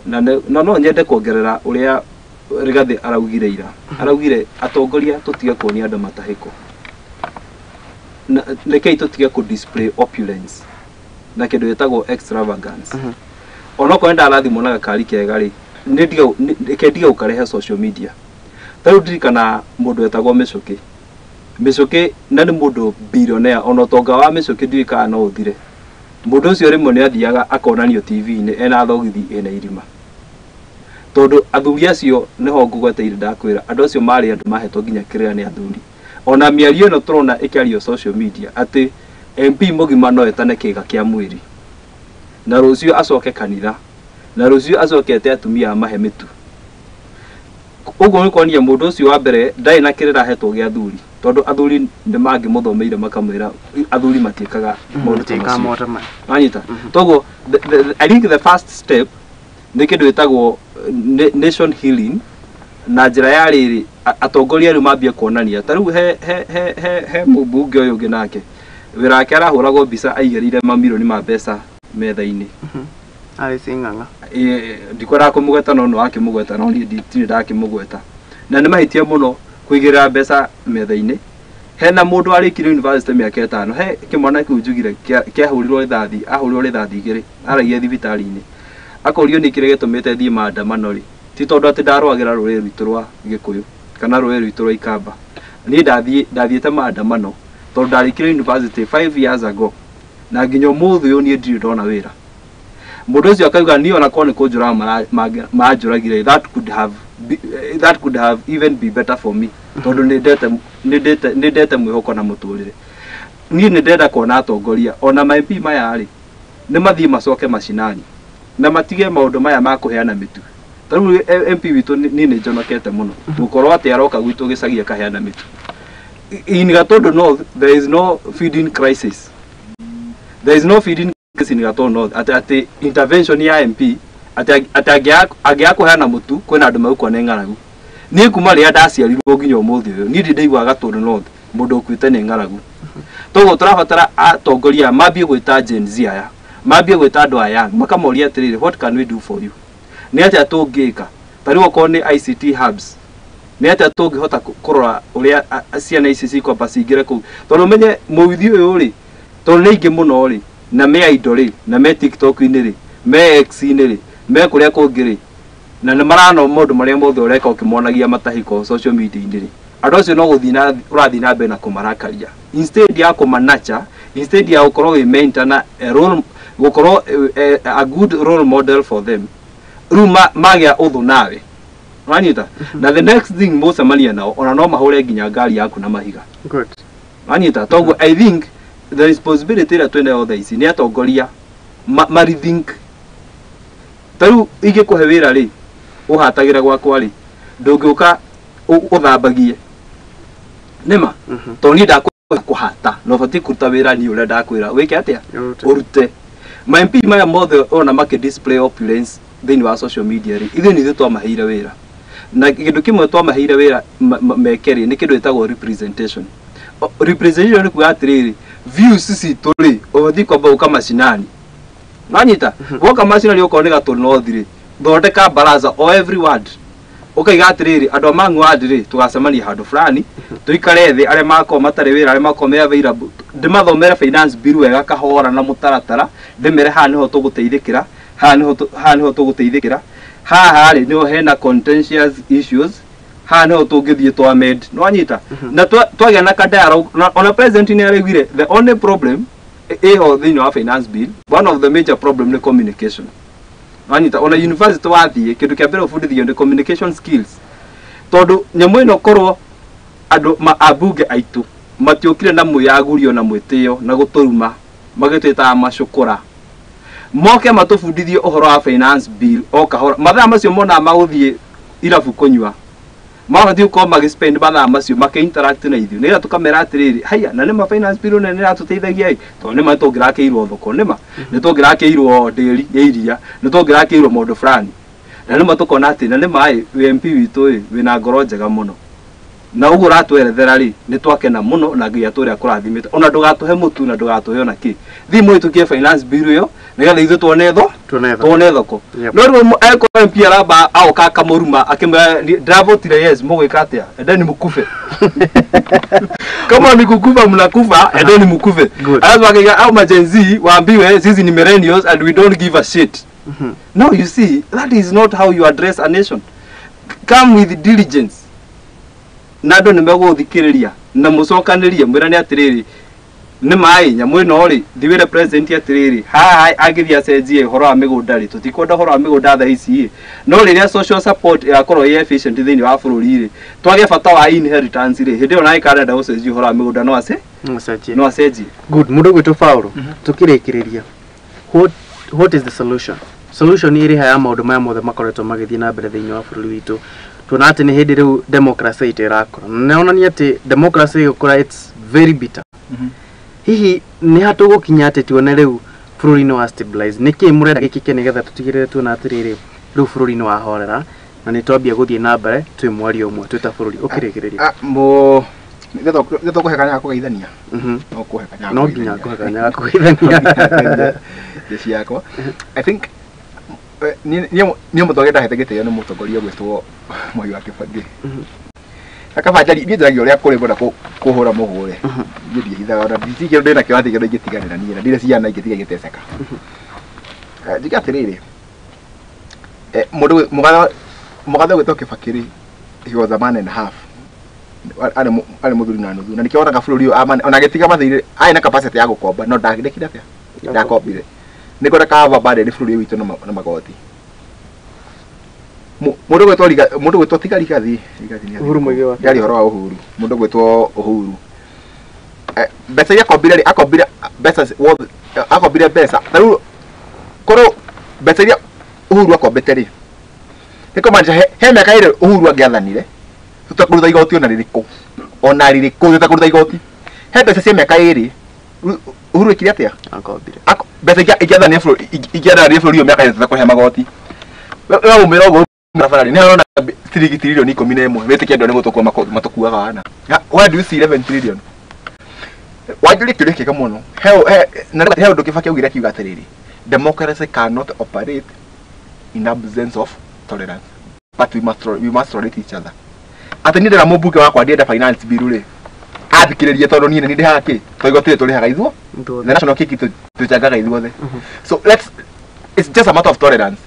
Na no no nyende kuongerera ũrĩa Rigathĩ araugire ira. Araugire atongoria tũtige kuonia andũ matahĩko, na rekei tũtige kũ display opulence na kĩndũ gĩtagwo extravagance. Onokorwo nĩ ndarathimwo na gakari kega rĩ, reke ndige gũkarehe social media. Ta rĩu ndirikana mũndũ wetagwo Mĩcũkĩ. Mĩcũkĩ na nĩ mũndũ billionaire, ona ũtonga wa Mĩcũkĩ ndiũĩ kana no ũthire. Mũndũ ũcio rĩmwe nĩ athiaga akonanio TV-inĩ ena thogithi ĩna irima, tondũ athuri acio nĩho ngũgweteire ndakwĩra andũ acio marĩ andũ mahetwo nginya kĩrĩra nĩ athuri. Ona mĩario ĩno tũrona ĩkĩario social media atĩ MP mũgima no etane kĩga kĩa mwĩrĩ na rũciũ acoke kanitha na rũciũ acokete atumia amahe mĩtu, ũguo nĩ kuonia mũndũ ũcio wa mbere ndarĩ na kĩrĩra ahetwo gĩa athuri, tondũ athuri nĩ mangĩmũthomeire makamwĩra athuri matiĩkaga maũndũ ta Matiĩkaga macio. maũndũ maya. Wanyita? Toguo I think the first step nĩ kĩndũ gĩtagwo nation healing na njĩra ya rĩrĩ, atongoria rĩu mambie kuonania. Ta rĩu he mũmbunge ũyũ ũngĩ nake wĩra wake arahũragwo mbica aigĩrĩire mamirioni ma mbeca metha-inĩ. Alice Ng'ang'a. Ndikwendaga kũmũgweta no nĩ wakĩmũgweta, no niĩ ndirĩ ndakĩmũgweta, na nĩ mahĩtia mũno kũigĩrĩra mbeca metha-inĩ. Hena mũndũ warĩkirie university mĩaka 5, he kĩmwana kĩu njugire kĩahũrirwo rithathi, ahũrirwo rithathi 2, aragia thibitarĩ-inĩ, akorio nĩ kĩrĩa gĩtũmĩte thiĩ maandamano rĩ, ti tondũ atĩ ndarũagĩra rũrĩrĩ rwitũ rwa Gĩkũyũ kana rũrĩrĩ rwitũ rwa Ikamba, niĩ ndathiĩte maandamano tondũ ndarĩkirie university 5 years ago na nginya ũmũthĩ ũyũ niĩ ndirĩ ndona wĩra. Mũndũ ũcio akauga niĩ ona korwo nĩ kũnjũraga manjũragire, that could have even be better for me, tondũ nĩ ndete mwĩhoko na mũtũrĩre. Niĩ nĩ ndenda kuona atongoria ona ma MP maya rĩ, nĩ mathiĩ macoke macinani na matige maũndũ maya ma kũheana mĩtu. Ta rĩu MP witũ, niĩ nĩ njonokete mũno gũkorwo atĩ aroka gwitũ gĩcagi akaheana mĩtu. In Gatundu North there is no feeding crisis, there is no feeding crisis in Gatundu North atĩ intervention ya MP atĩ angĩaga kũheana mũtu kwĩna andũ megũkua nĩ ng'aragu. Niĩ kuma rĩrĩa ndaciarirwo nginya ũmũthĩ ũyũ, niĩ ndirĩ ndaigua Gatundu North mũndũ ũkuĩte nĩ ng'aragu. Toguo tũrabatara atongoria aya mambie gwĩta Gen Z aya, mambie gwĩta andũ aya makamoria atĩrĩrĩ, "What can we do for you? Nĩ atĩa tũngĩka?" Ta rĩu okorwo nĩ ICT hubs, nĩ atĩa tũngĩhota kũrora ũrĩa ciana ici cikwamba cingĩre kũu, tondũ ũmenye mũithi ũyũ rĩ, tondũ nĩ aingĩ mũno rĩ, na me indo rĩ, na me TikTok-inĩ rĩ, me X-inĩ rĩ, me kũrĩa kũngĩ rĩ, na nĩ marano maũndũ marĩa mothe ũreka ũkĩmonagia matahiko social media-inĩ rĩ, andũ acio no gũthiĩ na ũrathiĩ na mbere na kũmarakaria instead ya kũmanacha, instead ya gũkorwo wĩ mentor na a role, gũkorwo a good role model for them. Rĩu magĩa ũthũ nawe, wanyita? Na the next thing mũcemania nao ona no mahũre nginya ngari yaku na mahiga. Good. Wanyita? Toguo I think the responsibility ĩrĩa twĩnayo thaa ici nĩ atongoria ma rethink. Ta rĩu ingĩkũhe wĩra rĩ, ũhatagĩra gwakwa rĩ, ndũngĩũka Ũthambagie nĩma tondũ niĩ ndakũhata na ũbatiĩ kũruta wĩra niĩ ũrĩa ndakwĩra wĩke atĩa ũrute. Ma MP maya mothe ona makĩ display opulence thĩinĩ wa social media rĩ, ithuĩ nĩ ithuĩ twamaheire wĩra, na kĩndũ kĩmwe twamaheire wĩra meke rĩ, nĩ kĩndũ gĩtagwo representation. Representation nĩ kuga atĩrĩrĩ, views citũ rĩ, ũbatiĩ kwamba gũka macinani, nanyita woka macinani, okorwo nĩ Gatũ North rĩ, thondeka baraza o every ward, ũkaiga atĩrĩrĩ, andũ a Mang'u ward rĩ, tũgacemania handũ fulani, tũikare thĩ, arĩa makorwo matarĩ wĩra, arĩa makorwo me available, ndĩmathomere finance bill wega kahora na mũtaratara, ndĩmere haha nĩho tũgũteithĩkĩra, haha nĩho haha nĩho tũgũteithĩkĩra, haha rĩ nĩho hena contentious issues, haha nĩho tũngĩthiĩ twa amend, nĩwanyita? Na twagĩa na ka dialogue na ona president nĩ araugire the only problem ĩho thĩinĩ wa finance bill, one of the major problem nĩ communication, wanyita? Ona university wathiĩ, kĩndũ kĩa mbere ũbundithio nĩ communication skills, tondũ nyamũ ĩno korwo andũ ma ambunge aitũ matiũkire na mwĩyagurio na mwĩtĩo na gũtũruma magĩtwĩtaga macũkũra, moke matũbundithie ũhoro wa finance bill o kahora, mathaa macio monaga magũthiĩ irabu kũnyua, mabatiĩ gũkorwo magĩspend mathaa macio makĩ-interact na ithuĩ, nĩgetha tũkamera atĩrĩrĩ, haya, na nĩma finance bill nĩ ĩratũteithagia ĩ, tondũ nĩma nĩtũngĩrakĩirwo thoko, nĩma nĩtũngĩrakĩirwo ndĩri ya iria, nĩtũngĩrakĩirwo maũndũ fulani, na nĩma tũkona atĩ na nĩma ĩ, wĩ MP witũ ĩ, wĩna ngoro njega mũno, na ũguo ũratwerethera rĩ, nĩ twakena mũno, na Ngai atũrĩa akũrathimĩte, ona ndũgatũhe mũtu na ndũgatũhe ona kĩ, thiĩ mũhĩtũkie finance bill ĩyo nĩgetha ithuĩ tuone tho Tuone thoko. Tuone thoko. No rĩu angĩkorwo MP aramba agoka akamũruma akĩmwĩra ndĩravotire yes, mũgwĩka atĩa? Endeni mũkufe. Kama ni kukufa mnakufa, endeni mkufe. Good. Alafu akaiga au ma Gen Z waambiwe sisi ni millennials and we don't give a shit. No, you see, that is not how you address a nation. Come with diligence na andũ nĩ megũthikĩrĩria na mũcokanĩrie mwĩrane atĩrĩrĩ, nĩ maĩ nyamũ ĩno rĩ, thiwĩre president atĩrĩrĩ, haha angĩthiĩ acenjie ũhoro wa mĩgũnda rĩ, tũtikwenda ũhoro wa mĩgũnda thaa ici ĩ, no rĩrĩa social support ĩgakorwo ĩ efficient thĩinĩ wa bũrũri rĩ, twage bata wa inheritance rĩ, hĩndĩ ĩyo nawe karenda gũcenjia ũhoro wa mĩgũnda no ace Mũcenjie. No acenjie. Good. Mũndũ gwĩtwo Paulo, tukĩrĩkĩrĩria, what is the solution? Solution ĩrĩ ha ya maũndũ maya mothe makoretwo magĩthiĩ na mbere thĩinĩ wa bũrũri witũ? Tuona atĩ nĩ hĩndĩ rĩu democracy itũ ĩrakũra, na nĩonania atĩ democracy ĩgũkũra, it's very bitter. Hihi nĩ ha tũgũkinya atĩ tuone rĩu bũrũri nĩ wa stabilize? Nĩ kĩĩ mũrenda gĩkĩke nĩgetha tũtigĩrĩre tuona atĩrĩrĩ, rĩu bũrũri nĩ wahorera na nĩ twambia gũthiĩ na mbere twĩ mwario ũmwe twĩ ta bũrũri? Ũkĩrĩkĩrĩria. Ah, mo nĩ tũkũhe kanya ga kũgeithania. No kũhe kanya ga No nginya kũgeithania. ngũhe kanya ga kũgeithania. Thĩ ciakwa, I think niĩ mũtongoria ndahete gĩtĩo nĩ mũtongoria ũgwĩtwo Mwai wa Kĩbakĩ. Akabanjari niĩ njaragia ũrĩa kũrĩ mwena kũhũra mũhũre, niĩ ndiĩhithaga, ona ndici kĩndũ ndĩna kĩo atĩ kĩndũ ingĩtiganĩra niĩ na ndirĩ ciana ingĩtiga igĩteceka. Njuge atĩrĩrĩ, mũndũ mũgathe ũgwĩtwo Kĩbakĩ rĩ, he was a man and a half, arĩ mũthuri na nuthu, na nĩkĩo wonaga bũrũri ũyũ ona agĩtiga mathirĩ arĩ na capacity ya gũkomba, no ndekire atĩa? Ndakombire nĩ kwenda kava burden bũrũri ũyũ witũ na magoti. Mũndũ ũgwĩtwo mũndũ ũgwĩtwo tiga Rigathi, Rigathi nĩ Uhuru Muigai wa Yaani ũhoro wa Uhuru, mũndũ ũgwĩtwo Uhuru, mbeca iria akombire rĩ, akombire mbeca akombire mbeca ta rĩu korwo mbeca iria Uhuru akombete rĩ, nĩ kũmaanisha he mĩaka ĩrĩ Uhuru angĩathanire tũtekũruta igoti ona rĩrĩkũ, ona rĩrĩkũ tũtekũruta igoti. He mbeca cia mĩaka ĩrĩ Uhuru ĩkire atĩa? Akombire. Mbeca ingĩathania bũrũri, ingĩathania bũrũri ũyũ mĩaka ĩrĩ tũtekũrĩha magoti. We umĩra ũguo barabara nĩ arona ciringi 11 tirioni wĩtĩkie andũ nĩ gũtũkua matũkuaga wana. Where do you see 11 trillion? Wanjũrie kĩũria kĩega mũno. He na he ũndũ Kĩbakĩ augire, akiuga atĩrĩrĩ, "Democracy cannot operate in absence of tolerance, but we must tolerate each other." Atĩ niĩ ndĩra mũmbunge wakwa ndienda finance bill rĩ, athikĩrĩrie, tondũ niĩ nĩ ndĩhaga kĩ to igoti rĩ tũrĩhaga ithuo, the national cake tũchangaga ithuothe. So let's it's just a matter of tolerance.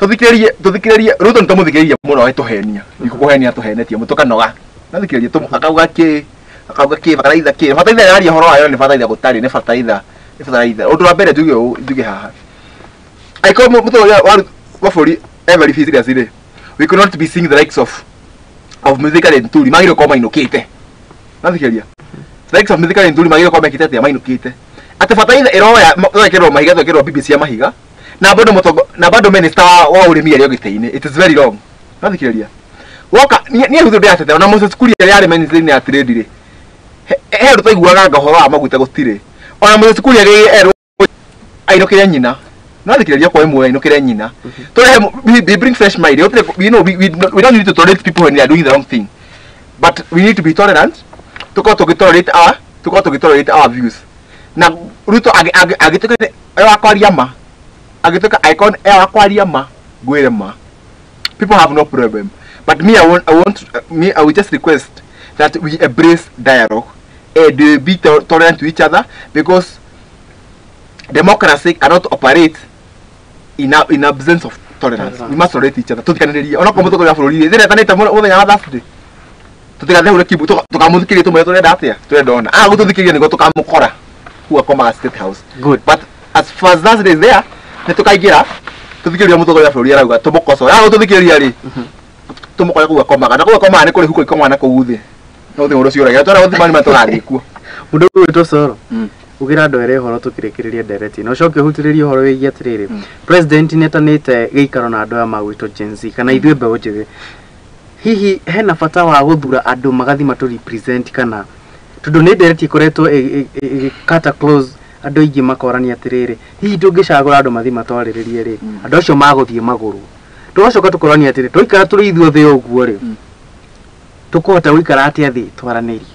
Tũthikĩrĩrie, tũthikĩrĩrie Ruto, nĩ tũmũthikĩrĩrie mũno agĩtũhenia, kũhenia tũhenetie tũkanoga. Nathikĩrĩrie akauga kĩ, akauga kĩ, bataraitha kĩ, bataraitha yaria ũhoro wayo nĩ bataraitha gũtarĩ, nĩ bataraitha, nĩ bataraitha. Ũndũ wa mbere njuge ũũ, njuge haha, angĩkorwo mũtongoria wa bũrũri e very serious rĩ, we could not be seeing the likes of Mithika Linturi magĩrĩirwo gũkorwo mainũkĩte. Nathikĩrĩria, the likes of Mithika Linturi magĩrĩirwo gũkorwo mekĩte atĩa? Mainũkĩte. Atĩ bataraitha ĩroya twekĩrwo mahiga, twekĩrwo bibi cia mahiga, na bado mũtongo na bado minister wa ũrĩmi arĩ o gĩtĩ-inĩ. It is very wrong. Nathikĩrĩria, Woka ni Ruto ndĩratete ona Moses Kuria yarĩ ministry ya trade rĩ. He Ruto iguaga anga ũhoro wa maguta gũtirĩ. Ona Moses Kuria erwo ainũkĩre nyina. No thikĩrĩria kwa ĩmwe ainũkĩre nyina. Tũrehe we bring fresh mind. You know we don't need to tolerate people when they are doing the wrong thing. But we need to be tolerant. Tukorwo tũgĩtolerate our tukorwo tũgĩtolerate our views. Na Ruto agĩtuĩka wa kwaria ma. Agĩtuĩka icon wa kwaria ma ngwĩre ma. People have no problem. But me, I will just request that we embrace dialogue and be tolerant to each other, because democracy cannot operate in absence of tolerance. We must tolerate each other. Tutikanĩrĩria ona korwo mũtongoria wa bũrũri rĩ thĩna mũthenya wa Thursday tutigathe hũre kibu tũkamũthikĩrĩria tũmwĩre tũrenda atĩa tũrenda ona agũtũthikĩrĩria nĩguo tũkamũkora kũu akomaga State House. Good. But as far as Thursday is there, nĩ tũkaingĩra tũthikĩrĩria mũtongoria wa bũrũri arauga tũmũkocoe agũtũthikĩrĩria rĩ tũmũkore kũu akomaga na kũu akomaga nĩ kũrĩ huko ikomaga na kũu thĩ no thĩ mũndũ ũcio ũragia twara gũthima nĩ matũrathiĩ kuo. Mũndũ ũgwĩtwo Coro ugira andũ erĩ ũhoro tũkĩrĩkĩrĩria ndereti na ũcoke ũhutĩrĩrie ũhoro wĩgiĩ atĩrĩrĩ president nĩetanĩte gĩikaro na andũ aya magwĩtwo Gen Z kana ithuĩ mbeũ njĩthĩ. Hihi hena bata wa gũthura andũ magathi matũ represent kana tondũ nĩ ndereti ĩkoretwo ĩgĩkata close andũ aingĩ makorania atĩrĩrĩ hihi tũngĩcagũra andũ mathi matwarĩrĩrie rĩ andũ acio magũthiĩ magũrũ tũgacoka tũkorania atĩrĩ twaikara tũrĩ ithuothe ũguo rĩ tũkũhota gũikara atĩa thĩ twaranĩrie.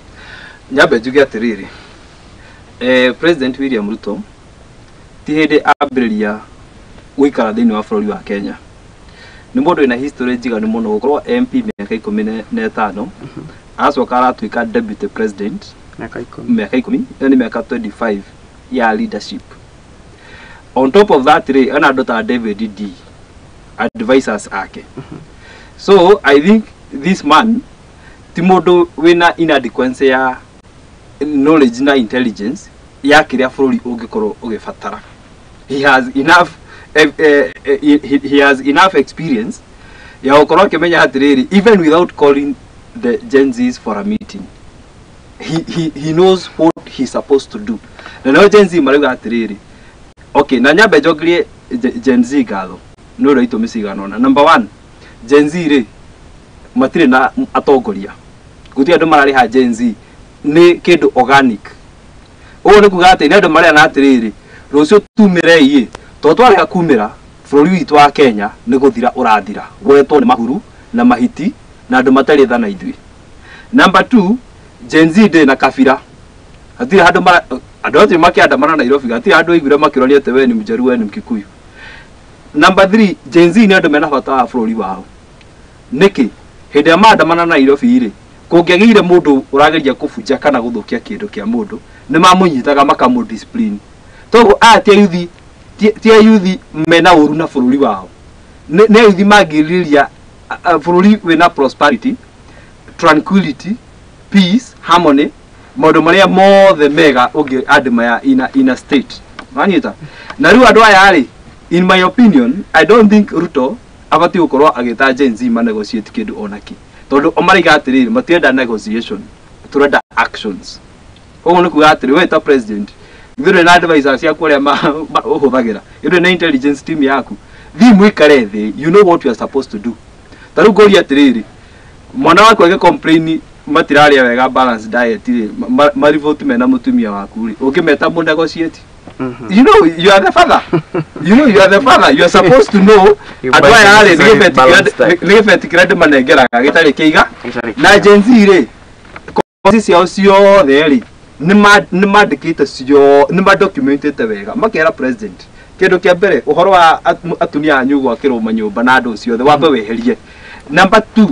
Nyambe njuge atĩrĩrĩ President William Ruto ti hĩndĩ ambĩrĩria gũikara thĩinĩ wa bũrũri wa Kenya. Nĩ mũndũ wĩna history njiganu mũno gũkorwo MP mĩaka 15 acoka aratuĩka deputy president mĩaka 10 mĩaka 10 ĩyo nĩ mĩaka 25 ya leadership. On top of that rĩ ena andũ ta David D advisors ake. So I think this man ti mũndũ wĩna inadequacy ya knowledge na intelligence ya kĩrĩa bũrũri ũngĩkorwo ũgĩbatara. He has enough he has enough experience ya gũkorwo akĩmenya atĩrĩrĩ even without calling the Gen Zs for a meeting he knows what he's supposed to do. Na no Gen Z marauga atĩrĩrĩ okay na nyambe njokerie Gen Z ngatho nĩ ũrĩa itũmi cigana ũna. Number 1, Gen Z rĩ matirĩ na atongoria gũtirĩ andũ mararĩha Gen Z nĩ kĩndũ organic. Ũguo nĩ kuga atĩ nĩ andũ marera atĩrĩrĩ rũciũ tumĩrei tondũ twarega kumĩra bũrũri witũ wa Kenya nĩ gũthira ũrathira wetwo nĩ mahuru na mahiti na andũ matarĩ tha na ithuĩ. Number 2, Gen Z ndĩrĩ na kabira hatirĩ handũ andũ othe makĩandamana Nairobi hatirĩ handũ aiguire makĩroria atĩ we nĩ Mjaluo we nĩ Mkikuyu. Number 3, Gen Z nĩ andũ mena bata wa bũrũri wao. Nĩkĩ hĩndĩ ĩrĩa maandamana Nairobi rĩ kũngĩagĩire mũndũ ũrageria kũbunja kana gũthũkia kĩndũ kĩa mũndũ nĩ mamũnyitaga makamũ discipline. Toguo aya ti ayuthi mena ũru na bũrũri wao nĩ ayuthi mangĩrirĩria bũrũri wĩna prosperity, tranquility, peace, harmony maũndũ marĩa mothe mega ũngĩ admire in a state. Wanyita na rĩu andũ aya rĩ in my opinion I don't think Ruto abatiĩ gũkorwo agĩta Gen Z ma negotiate kĩndũ onakĩ tondũ o maraiga atĩrĩrĩ matirenda negotiation tũrenda actions. Koguo nĩ kuga atĩrĩ we ta president ithuĩ na advisors ciaku arĩa ũhũthagĩra ithuĩ na intelligence team yaku thiĩ mũikare thĩ you know what you are supposed to do. Ta rĩu ngũria atĩrĩrĩ mwana waku agĩ complain matirarĩa wega balanced diet rĩ marivoti mena mũtumia waku rĩ ũngĩmeta mũ negotiate. You know you are the father. You know you are the father. You are supposed to know andũ aya rĩ nĩ gĩbeti kĩrĩa ndĩmanengeraga gĩtarĩ kĩiga na Gen Z rĩ kosi ciao ciothe rĩ nĩ mandĩkĩte cio nĩ madocumentĩte wega makera president kĩndũ kĩa mbere ũhoro wa atumia anyu gwakĩrwo manyũmba na andũ ciothe wambe weherie. Number 2,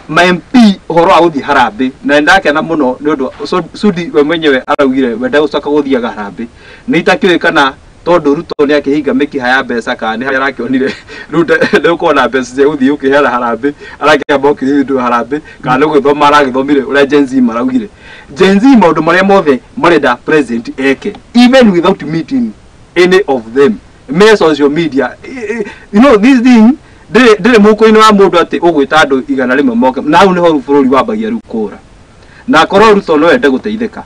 ma MP ũhoro wa gũthiĩ harambĩ na ndakena mũno nĩ ũndũ Sudi we mwenyewe araugire we ndagũcoka gũthiaga harambĩ nĩ itakĩũĩ kana tondũ Ruto nĩ akĩhinga mĩkiha ya mbeca kana nĩ harĩa arakĩonire rĩu ndegũkorwo na mbeca cia gũthiĩ ũkĩheana harambĩ arakĩamba ũkĩrĩa indo harambĩ kana nĩ gũgĩthoma aragĩthomire ũrĩa Gen Z maraugire. Gen Z maũndũ marĩa mothe marenda president eke even without meeting any of them me social media you know this thing ndĩrĩ mũhuko-inĩ wa mũndũ atĩ ũgwĩta andũ 100 moke na hau nĩho bũrũri wambagia rĩu kũra na korwo Ruto no ende gũteithĩka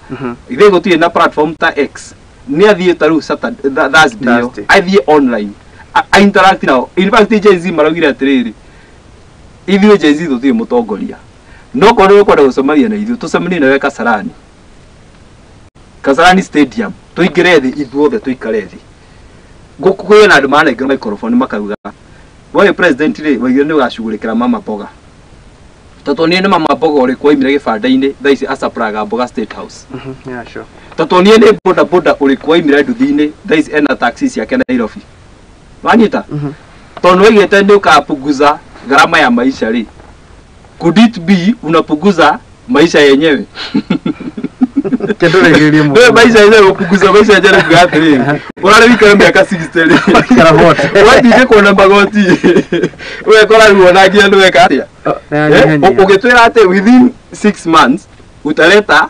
ithuĩ gũtirĩ na platform ta X nĩ athiĩ ta rĩu Thursday athiĩ online a interact nao. In fact Gen Z maraugire atĩrĩrĩ Ithuĩ Gen Z tũtirĩ mũtongoria. No korwo ũkwenda gũcemania na ithuĩ, tũcemanie nawe Kasarani. Kasarani Stadium, tũingĩre thĩ ithuothe tũikare thĩ. Gũkũ kwĩna andũ maranengera microphone makauga, we president rĩ, waigire nĩ ũgacugurĩkĩra mama mboga. Tondũ niĩ nĩ mama mboga ũrĩkũ waimire gĩbanda-inĩ thaa ici acapraga mboga State House. Yeah, sure. Tondũ niĩ nĩ boda boda ũrĩkũ waimire nduthi-inĩ thaa ici ena taxi ciake Nairobi. Wanyita? Tondũ waigĩte nĩ ũkapunguza gharama ya maisha rĩ. Could it be unapunguza maisha yenyewe? Kĩndũrĩgĩrĩrie mũno. Wewe maisha yenyewe upunguza maisha yenyewe kuga atĩrĩrĩ. Ũrarĩ wikare mĩaka 60 rĩ. Waikara wote. Wathiĩ kuona magoti. Ũgekora rĩu ona nginya nĩweka atĩa? Ũgĩtwĩra atĩ within 6 months utaleta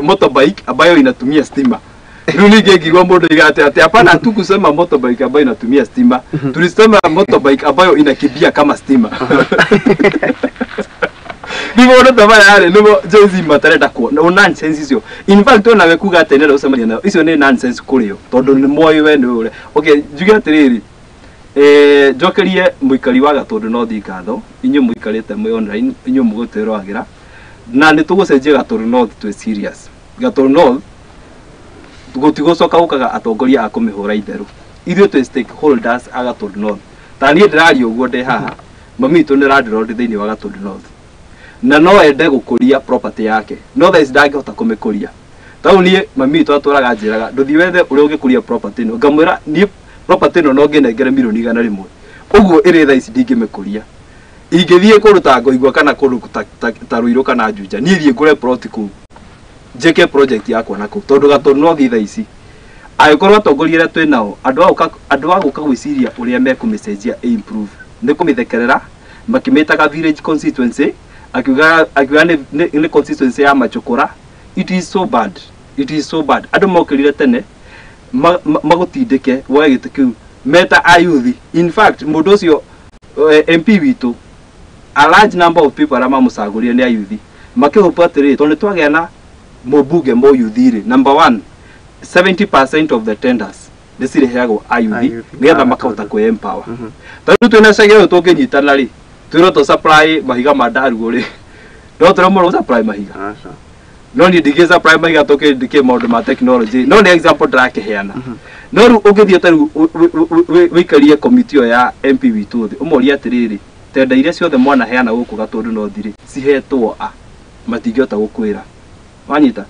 motorbike ambayo inatumia stima. Rĩu ningĩ ngigua mũndũ oiga atĩ hapana tu kusema motorbike ambayo inatumia stima. Tulisema motorbike ambayo inakimbia kama stima. Nĩguo ũndũ ta maya rĩ, nĩguo Gen Z matarenda kuona. O nonsense icio. In fact onawe kuga atĩ nĩrenda gũcemania nao, icio nĩ nonsense kũrĩ o, tondũ nĩ moĩ we nĩ ũrĩa. Okay, njuge atĩrĩrĩ, njokerie mũikari wa Gatũndũ North ngatho, inyuĩ mũikarĩte mwĩ online, inyuĩ mũgũtwĩroragĩra, na nĩ tũgũcenjia Gatũndũ North twĩ serious. Gatũndũ North gũtigũcoka gũkaga atongoria a kũmĩhũra itherũ. Ithuĩ twĩ stakeholders a Gatũndũ North. Ta niĩ ndĩraria ũguo ndĩ haha, mami witũ nĩ landlord thĩinĩ wa Gatũndũ North. Na no ende gũkũria property yake, no thaa ici ndangĩhota kũmĩkũria. Tau niĩ mami witũ atũraga anjĩraga ndũthiĩ wethe ũrĩa ũngĩkũria property ĩno, ngamwĩra niĩ property ĩno no ngĩnengere mirioni 100 ũguo ĩrĩ thaa ici ndingĩmĩkũria. Ingĩthiĩ kũndũ ta Ngoigua kana kũndũ ta Ruiru kana Juja, niĩ thiĩ ngũre plot kũu njĩke project yakwa na kũu, tondũ Gatũndũ North thaa ici angĩkorwo atongoria arĩa twĩ nao andũ a gũka gwĩciria ũrĩa mekũmĩcenjia ĩ improve nĩ kũmĩthekerera makĩmĩtaga village constituency, akiuga nĩ constituency ya machokora. It is so bad, it is so bad. Andũ mokĩrire tene magũtindĩke woe gĩtĩ kĩu meta ayuthi. In fact mũndũ ũcio MP witũ, a large number of people arĩa mamũcagũrire nĩ ayuthi, makĩhopa atĩrĩrĩ, tondũ nĩtwagĩa na mũmbunge mũyuthi rĩ, number one, 70% of the tenders nĩ cirĩheagwo ayuthi nĩgetha makahota kwĩ empower. Ta rĩu twĩna cege ũyũ tũngĩnyitana rĩ, twĩrwo tũ supply mahiga ma ndaruo rĩ, no tũremwo nĩ supply mahiga. No niĩ ndingĩ supply mahiga tũkĩndĩkĩ maũndũ ma technology, no nĩ example ndĩrakĩheana. No rĩu ũngĩthiĩ ta rĩu wĩikarie committee ĩyo ya MP witũ thĩ, ũmorie atĩrĩrĩ, tenda iria ciothe mwanaheana gũkũ Gatũndũ North rĩ, cihetwo a, matingĩhota gũkwĩra. Wanyita?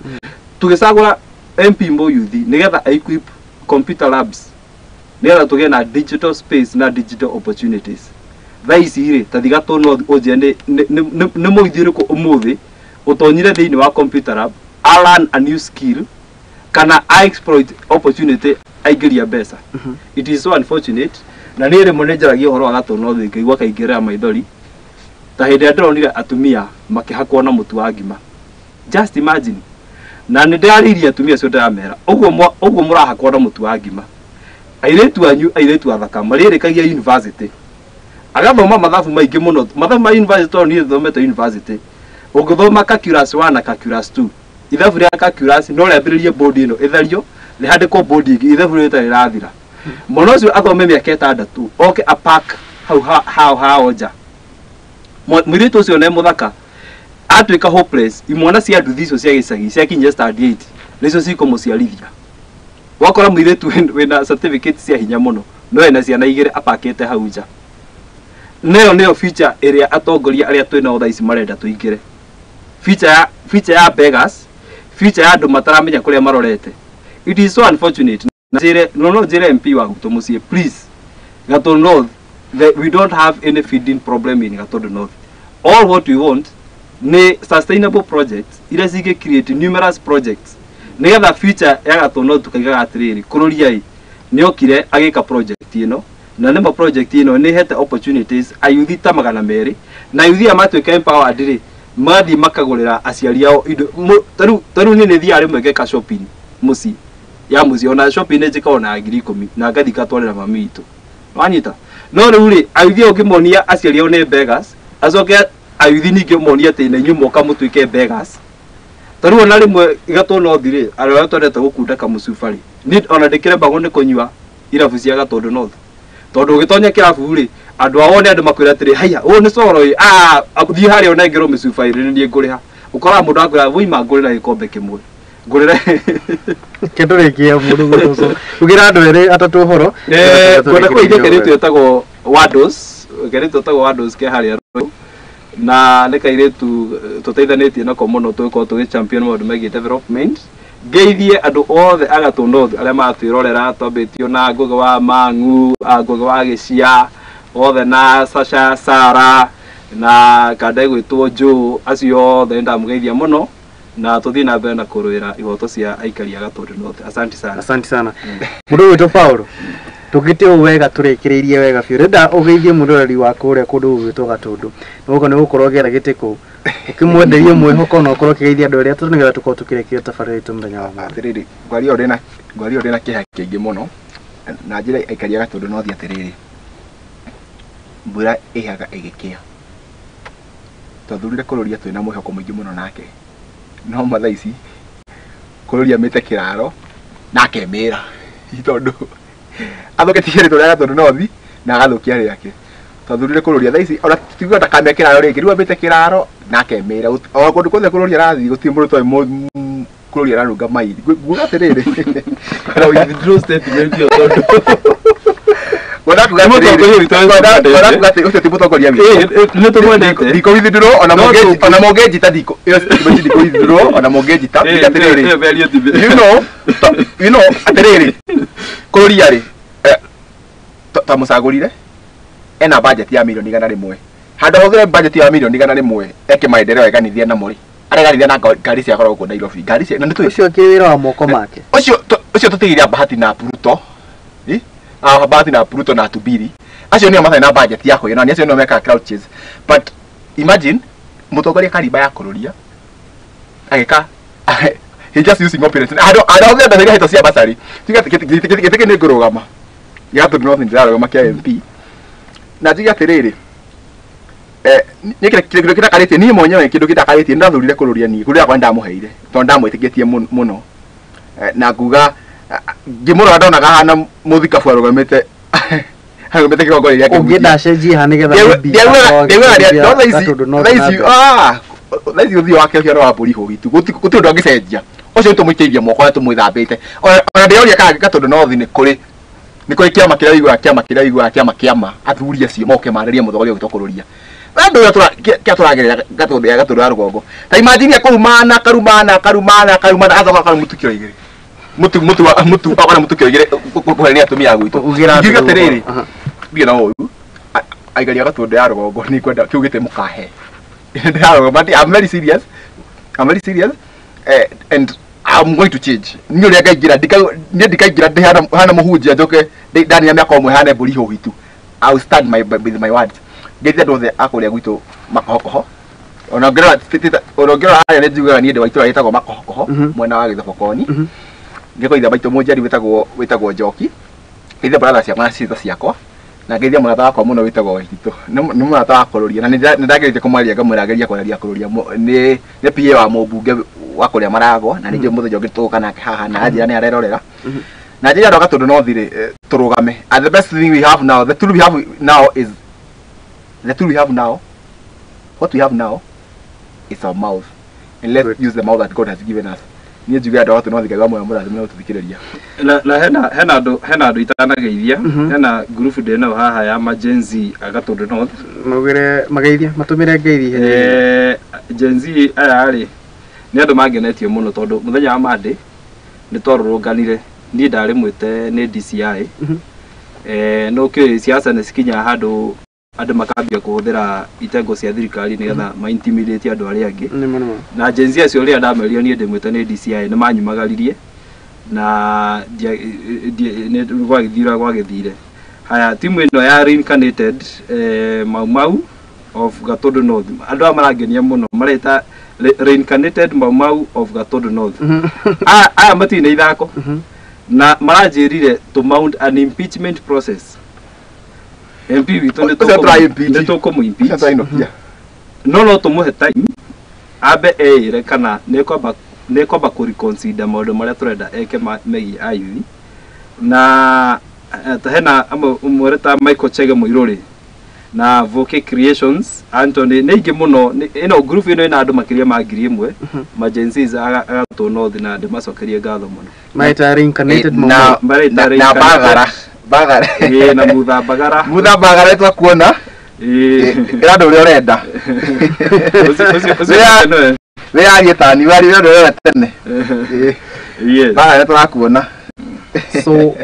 Tũgĩcagũra MP mũyuthi nĩgetha equip computer labs, nĩgetha tũgĩe na digital space na digital opportunities. Thaa ici rĩ, ta thiĩ Gatũndũ North ũnjĩre nĩ mũyuthi ũrĩkũ ũmũthĩ ũtonyire thĩinĩ wa computer lab, a learn a new skill kana a exploit opportunity aingĩria mbeca. It is so unfortunate. Na niĩ rĩmwe nĩ njaragia ũhoro wa Gatũndũ North ngaigua kaingĩrĩra maithori, ta hĩndĩ ĩrĩa ndĩronire atumia makĩhakwo na mũtu wa ngima. Just imagine. Na nĩ ndĩrarĩirie atumia acio ndĩramera, ũguo mũrahakwo na mũtu wa ngima, airĩtu anyu, airĩtu athaka marĩrĩkagia university, agathoma mathabu maingĩ mũno, mathabu ma university, tondũ niĩ thomete university, ũngĩthoma calculus 1 na calculus 2, ithabu rĩa calculus no rĩambĩrĩrie board ĩno ĩthario rĩhandĩkwo board ĩngĩ, ithabu rĩrĩ rĩtarĩ rĩrathira. Mwana ũcio athome mĩaka 6 oke apark hau hao hao nja. Mũirĩtu ũcio nĩ mũthaka atuĩka hopeless, imwana cia nduthi icio cia gĩcagi ciakinyia standard 8 nĩcio cikũmũciarithia. Wakora mũirĩtu wĩna certificate cia hinya mũno no ena ciana 2 apakĩte hau nja. Nayo nĩyo feature ĩrĩa atongoria arĩa twĩnao thaa ici marenda tũingĩre. Feature ya beggars, feature ya andũ mataramenya kũrĩa marorete. It is so unfortunate. Na njĩre, no njĩre MP wa gwitũ mũciĩ, please, Gatũndũ North, we don't have any feeding problem in Gatũndũ North. All what we want nĩ sustainable projects iria cingĩ create numerous projects nĩgetha future ya Gatũndũ North tukaigaga atĩrĩrĩ, kũrũria ĩ nĩokire agĩka project ĩno, na nĩma project ĩno nĩ ĩhete opportunities ayuthi ta 200, na ayuthi aya matuĩka empowered rĩ, magathiĩ makagũrĩra aciari ao indo. Ta rĩu niĩ nĩ thiaga rĩmwe ngeka shopping mũciĩ ya mũciĩ, ona shopping nĩ njĩkaga ona 10,000 na ngathiĩ ngatwarĩra mami witũ. Wanyita? No rĩu rĩ, ayuthi aya ũngĩmonia aciari ao nĩ beggars, acoke ayuthi ningĩ ũmonie atĩ na inyuĩ moka mũtuĩke beggars. Ta rĩu ona rĩmwe Gatũndũ North rĩ, andũ arĩa twendete gũkunda kamũcuba rĩ, niĩ ona ndĩkĩremagwo nĩ kũnyua irabu cia Gatũndũ North, tondũ ũgĩtonya kĩrabu rĩ, Andũ ao nĩ andũ makwĩra atĩrĩ haiya ũyũ nĩ coro ĩ ah thiĩ harĩa ũnengerwo mĩcuba ĩrĩ nĩ niĩ ngũrĩha. Ũkoraga mũndũ akwĩra woima ngũrĩra gĩkombe kĩmwe ngũrĩre Kĩndũ rĩngĩ mũndũ gwĩtwo ugĩra andũ erĩ atatũ ũhoro. Kwenda kũgeithia kairĩtu etagwo Wados, kairĩtu etagwo Wados ke harĩa Rũĩ, na nĩ kairĩtu tũteithanĩtie nako mũno tũgĩkorwo tũgĩ champion maũndũ megiĩ development. Ngeithie andũ othe a Gatũ North arĩa maratwĩrorera, twambĩtio na Ngũgĩ wa Mang'u, Ngũgĩ wa Gĩcia, othe na Sasha Sara na kanda ĩgwĩtwo Joe, acio othe nĩndamũgeithia mũno na tũthiĩ na mbere na kũrũĩra ihoto cia aikari a Gatũndũ North. Asante sana. Asante sana. Mũndũ ũgwĩtwo Paulo, tũngĩte ũũ wega tũrĩkĩrĩirie wega biũ. Ndĩrenda ũgeithie mũroreri wa kũrĩa kũndũ gũgwĩtwo Gatũndũ. Nĩgũkorwo nĩ gũkorwo ũgĩetha gĩtĩ kũu. Ũkĩmwenderie mwĩhoko na ũkorwo ũkĩgeithia andũ arĩa tondũ nĩgetha tũkorwo tũkĩrĩkia tabarĩra itũ mũthenya wa ũmũthĩ. Atĩrĩrĩ, ngwaria ũyũ ndĩna kĩeha kĩingĩ mũno na njĩra aikari a Gatũndũ North atĩrĩrĩ, mbura ĩhaga ĩgĩkĩa. Twathurire kũrũria twĩna mwĩhoko mũingĩ mũno nake, no ma thaa ici kũrũria mĩte kĩraro na akemĩra tondũ athũkĩtie rĩtwa rĩa Gatũndũ North na agathũkia rĩake. Twathurire kũrũria thaa ici ona tutiuga ndakamĩa kĩraro rĩngĩ, rĩu ambĩte kĩraro na akemĩra. O kũndũ guothe kũrũria arathiĩ gũtirĩ mũndũ ũtoĩ kũrũria ararunga mairi. Nguga atĩrĩrĩ, Na withdraw statement ĩyo tondũ ngwenda kuga Nĩ mũtongoria witũ atĩrĩrĩ, ngwenda kuga atĩ ũcio ti mũtongoria witũ. Nĩ tũmwendete. Ndikũ withdraw ona No mũngĩnjita, ona mũngĩnjita ndikũ ĩyo statement ndikũ withdraw ona mũngĩnjita. Ngiuga atĩrĩrĩ, you know atĩrĩrĩ, kũrũria rĩ, twamũcagũrire ena budget ya milioni 100. Handũ ahũthĩre budget ya milioni 100 eke maendeleo aiganithie namo rĩ, areganithia na ngari cia goro gũkũ Nairobi. Ngari cia na nĩ tũĩ Ũcio akĩrĩ wĩra wa moko make. Ũcio ũcio tũtigire Bahati na Pluto. Ah, Bahati na Pluto na Tubiri acio nĩo matarĩ na budget ya kũgĩa na acio nĩo mekaga crowd chase. But imagine mũtongoria Kariba ya kũrũria agĩka, he just using opulence. Andũ mbeca iria hetwo cia basari. Tiga gĩtĩ nĩ ngũrũgama gĩa Gatũndũ North, ndĩrarũgama kĩa MP na njuge atĩrĩrĩ, niĩ kĩndũ kĩndakarĩtie niĩ mwenyewe, kĩndũ kĩndakarĩtie, nĩndathurire kũrũria niĩ kũrĩa yakwa nĩndamũheire tondũ ndamwĩtĩkĩtie mũno. Na nguga ngĩmũrora ndonaga hana mũthikabu arũgamĩte arũgamĩte kĩgongona gĩake. Ũngĩenda acenjie ha nĩgetha maybe akorwo agĩteithia Gatũndũ North na mbere. Thaa ici ũthiũ wake ũhiana wa mbũri hũhitu, gũtirĩ ũndũ angĩcenjia. Ũcio nĩtũmũikĩirie moko na tũmwĩthambĩte. Ona ndĩroria kana Gatũndũ North nĩ kũrĩ kĩama kĩrĩa ũiguaga, kĩama kĩrĩa ũiguaga, kĩama kĩama athuri acio moke marĩrie mũtongoria ũgĩtwo kũrũria. Andũ ũrĩa kĩrĩa tũragerera Gatũndũ ya Gatũndũ ya rũgongo, ta imagine kũrumana karumana karumana karumana athoka kana mũtu kiro igĩrĩ mũtu mũtu wa mũtu akona mũtu kiro igĩrĩ kũhe atumia a gwitũ. Ugĩra Ngiuga andũ atĩrĩrĩ, ũhoro. Aha. Ndirĩ na ũru aikari a Gatũndũ ya rũgongo, nĩ ngwenda kĩu gĩtĩ mũkahe ndĩrarũgama. I'm very serious, I'm very serious, and I'm going to change. Niĩ ũrĩa ngaingĩra niĩ ndikaingĩra ndĩ hana mũhunjia njoke ndania mĩaka ũmwe hane mbũri hũhitu. I will stand with my words. Ngeithia andũ othe a kũrĩa gwitũ Makohokoho. Ona ũngĩrora ona ũngĩrora harĩa nĩ njugaga niĩ ndĩ wa itũũra rĩtagwo Makohokoho mwena wa Gĩthobokoni. Ngĩkoitha maitũ mũnjari wĩtagwo Njoki. Ngeithia brother ciakwa na sister ciakwa na ngeithia mũrata wakwa mũno wĩtagwo Wahitũ. Nĩ mũrata wa kũrũria na nĩ ndageretie kũmwaria ngamwĩra agerie kwaria kũrũria nĩ PA wa mũmbunge wa kũrĩa Maragwa na ningĩ mũthenya ũngĩ tũgũka nake haha na anjĩra nĩ arerorera na njĩra andũ a Gatũndũ North rĩ, tũrũgame. And the best thing we have now, the tool we have now is the tool we have now, what we have now is our mouth, and let's Good. use the mouth that God has given us. Niĩ njuge andũ a Gatũndũ North Ngai wa muoyo mũrathime na gũtũthikĩrĩria. Na hena andũ itanageithia. Hena ngurubu ndĩ nayo haha ya ma Gen Z a Gatũndũ North. Maugĩre mageithie matũmĩre ngeithi ihenya. Gen Z aya rĩ nĩ andũ mangenetie mũno tondũ mũthenya wa Monday nĩ twarũrũnganire, niĩ ndarĩ mwĩte nĩ DCI. No kĩũĩ siasa nĩ cikinyaga handũ andũ makambia kũhũthĩra itengo cia thirikari nĩgetha ma intimidate andũ arĩa angĩ. Nĩ ma nĩ ma. Na Gen Z acio rĩrĩa ndamerire niĩ ndĩmwĩte nĩ DCI nĩ manyumagaririe na nĩ gwagĩthire ũrĩa gwagĩthire. Haya, timu ĩno ya reincarnated Mau Mau of Gatũndũ North, andũ aya marangenia mũno, mareta reincarnated Mau Mau of Gatũndũ North. Aya matirĩ na ithako na maranjĩrire to mount an impeachment process MP witũ nĩ Ũcio tũra impeach. nĩ tũkũmũ impeach. Ũcio tũrainũkia. No tũmũhe time ambe eĩre kana nĩ kwamba kũ reconsider maũndũ marĩa tũrenda eke megiĩ ayuthi na hena amwe ũmwe ta Michael Chege Mũirũrĩ. Na Voke Creations Anthony nĩ aingĩ mũno ĩno group ĩno ĩna andũ makĩria ma 1000 ma Gen Zs agatũ North na ndĩmacokerie ngatho mũno. Maita reincarnated Na Mau Mareta na bagara bagara. Ĩĩ, na Mutha Bagara. Mutha bagara twakuona. Ĩĩ. Ĩra andũ ũrĩa ũrenda. Ũcio nĩwe. Wĩyarie tani warie ũrĩa ũrenda tene. Ĩĩ. Yes. Bagara tũrakuona. So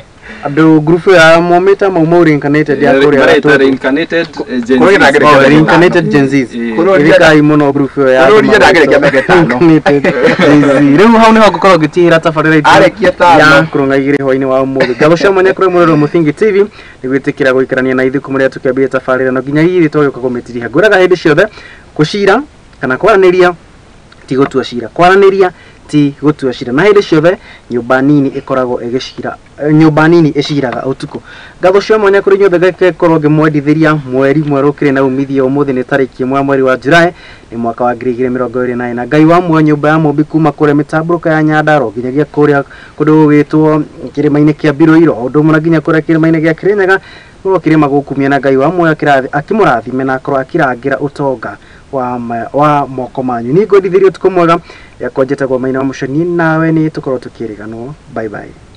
andũ group ya momĩta Mau Mau reincarnated ya kũrĩa Mareta Gatũndũ. reincarnated Gen Kũrĩa Zs. ndagĩrĩkia Oh, mĩaka reincarnated ĩtano. Gen Zs. Ĩĩ. Kũrĩa Ĩrĩkai mũno group ĩyo ya Kũrĩa andũ ndagĩrĩkia mĩaka ĩtano. reincarnated Gen Z. Rĩu hau nĩho ngũkorwo ngĩtigĩra tabarĩra itũ Arĩkia tano. ya kũrũnga igĩrĩ hwaĩ-inĩ wa ũmũthĩ. Ngatho cia mwanya kũrĩ mũrĩrĩ wa Mũthingi TV nĩ gwĩtĩkĩra gũikarania na ithuĩ kuma rĩrĩa tũkĩambia tabarĩra no nginya ithuĩ twagĩũka kũmĩtiriha. Ngwĩraga hĩndĩ ciothe gũcira kana kwaranĩria ti gũtua cira, kwaranĩria ti gũtua cira, na hĩndĩ ciothe nyũmba nini ĩkoragwo ĩgĩcira, nyũmba nini ĩciraga ũtukũ. Ngatho cia mwanya kũrĩ inyuothe ngĩkorwo ngĩmwendithĩria mweri mwerũ ũkĩrĩ na umithio. Ũmũthĩ nĩ tarĩki 1 mweri wa Julai nĩ mwaka wa 2024. Ngai wa muoyo nyũmba ya mũmbi kuma kũrĩa mĩtambũrũka ya Nyandarua nginyagia kũrĩa kũndũ gũgwĩtwo kĩrĩma-inĩ kĩa Mbiroiro, o ũndũ ũmwe na nginya kũrĩa kĩrĩma-inĩ gĩa Kĩrĩnyaga no kĩrĩma gũkumia, na Ngai wa muoyo akĩmũrathime na akorwo akĩrangĩra ũtonga wa moko manyu. Niĩ ngwendithĩria ũtukũ mwega, yakwa njĩtagwo Maina wa Mũconi, nawe nĩ tũkorwo tũkĩrĩganwo. Bye bye.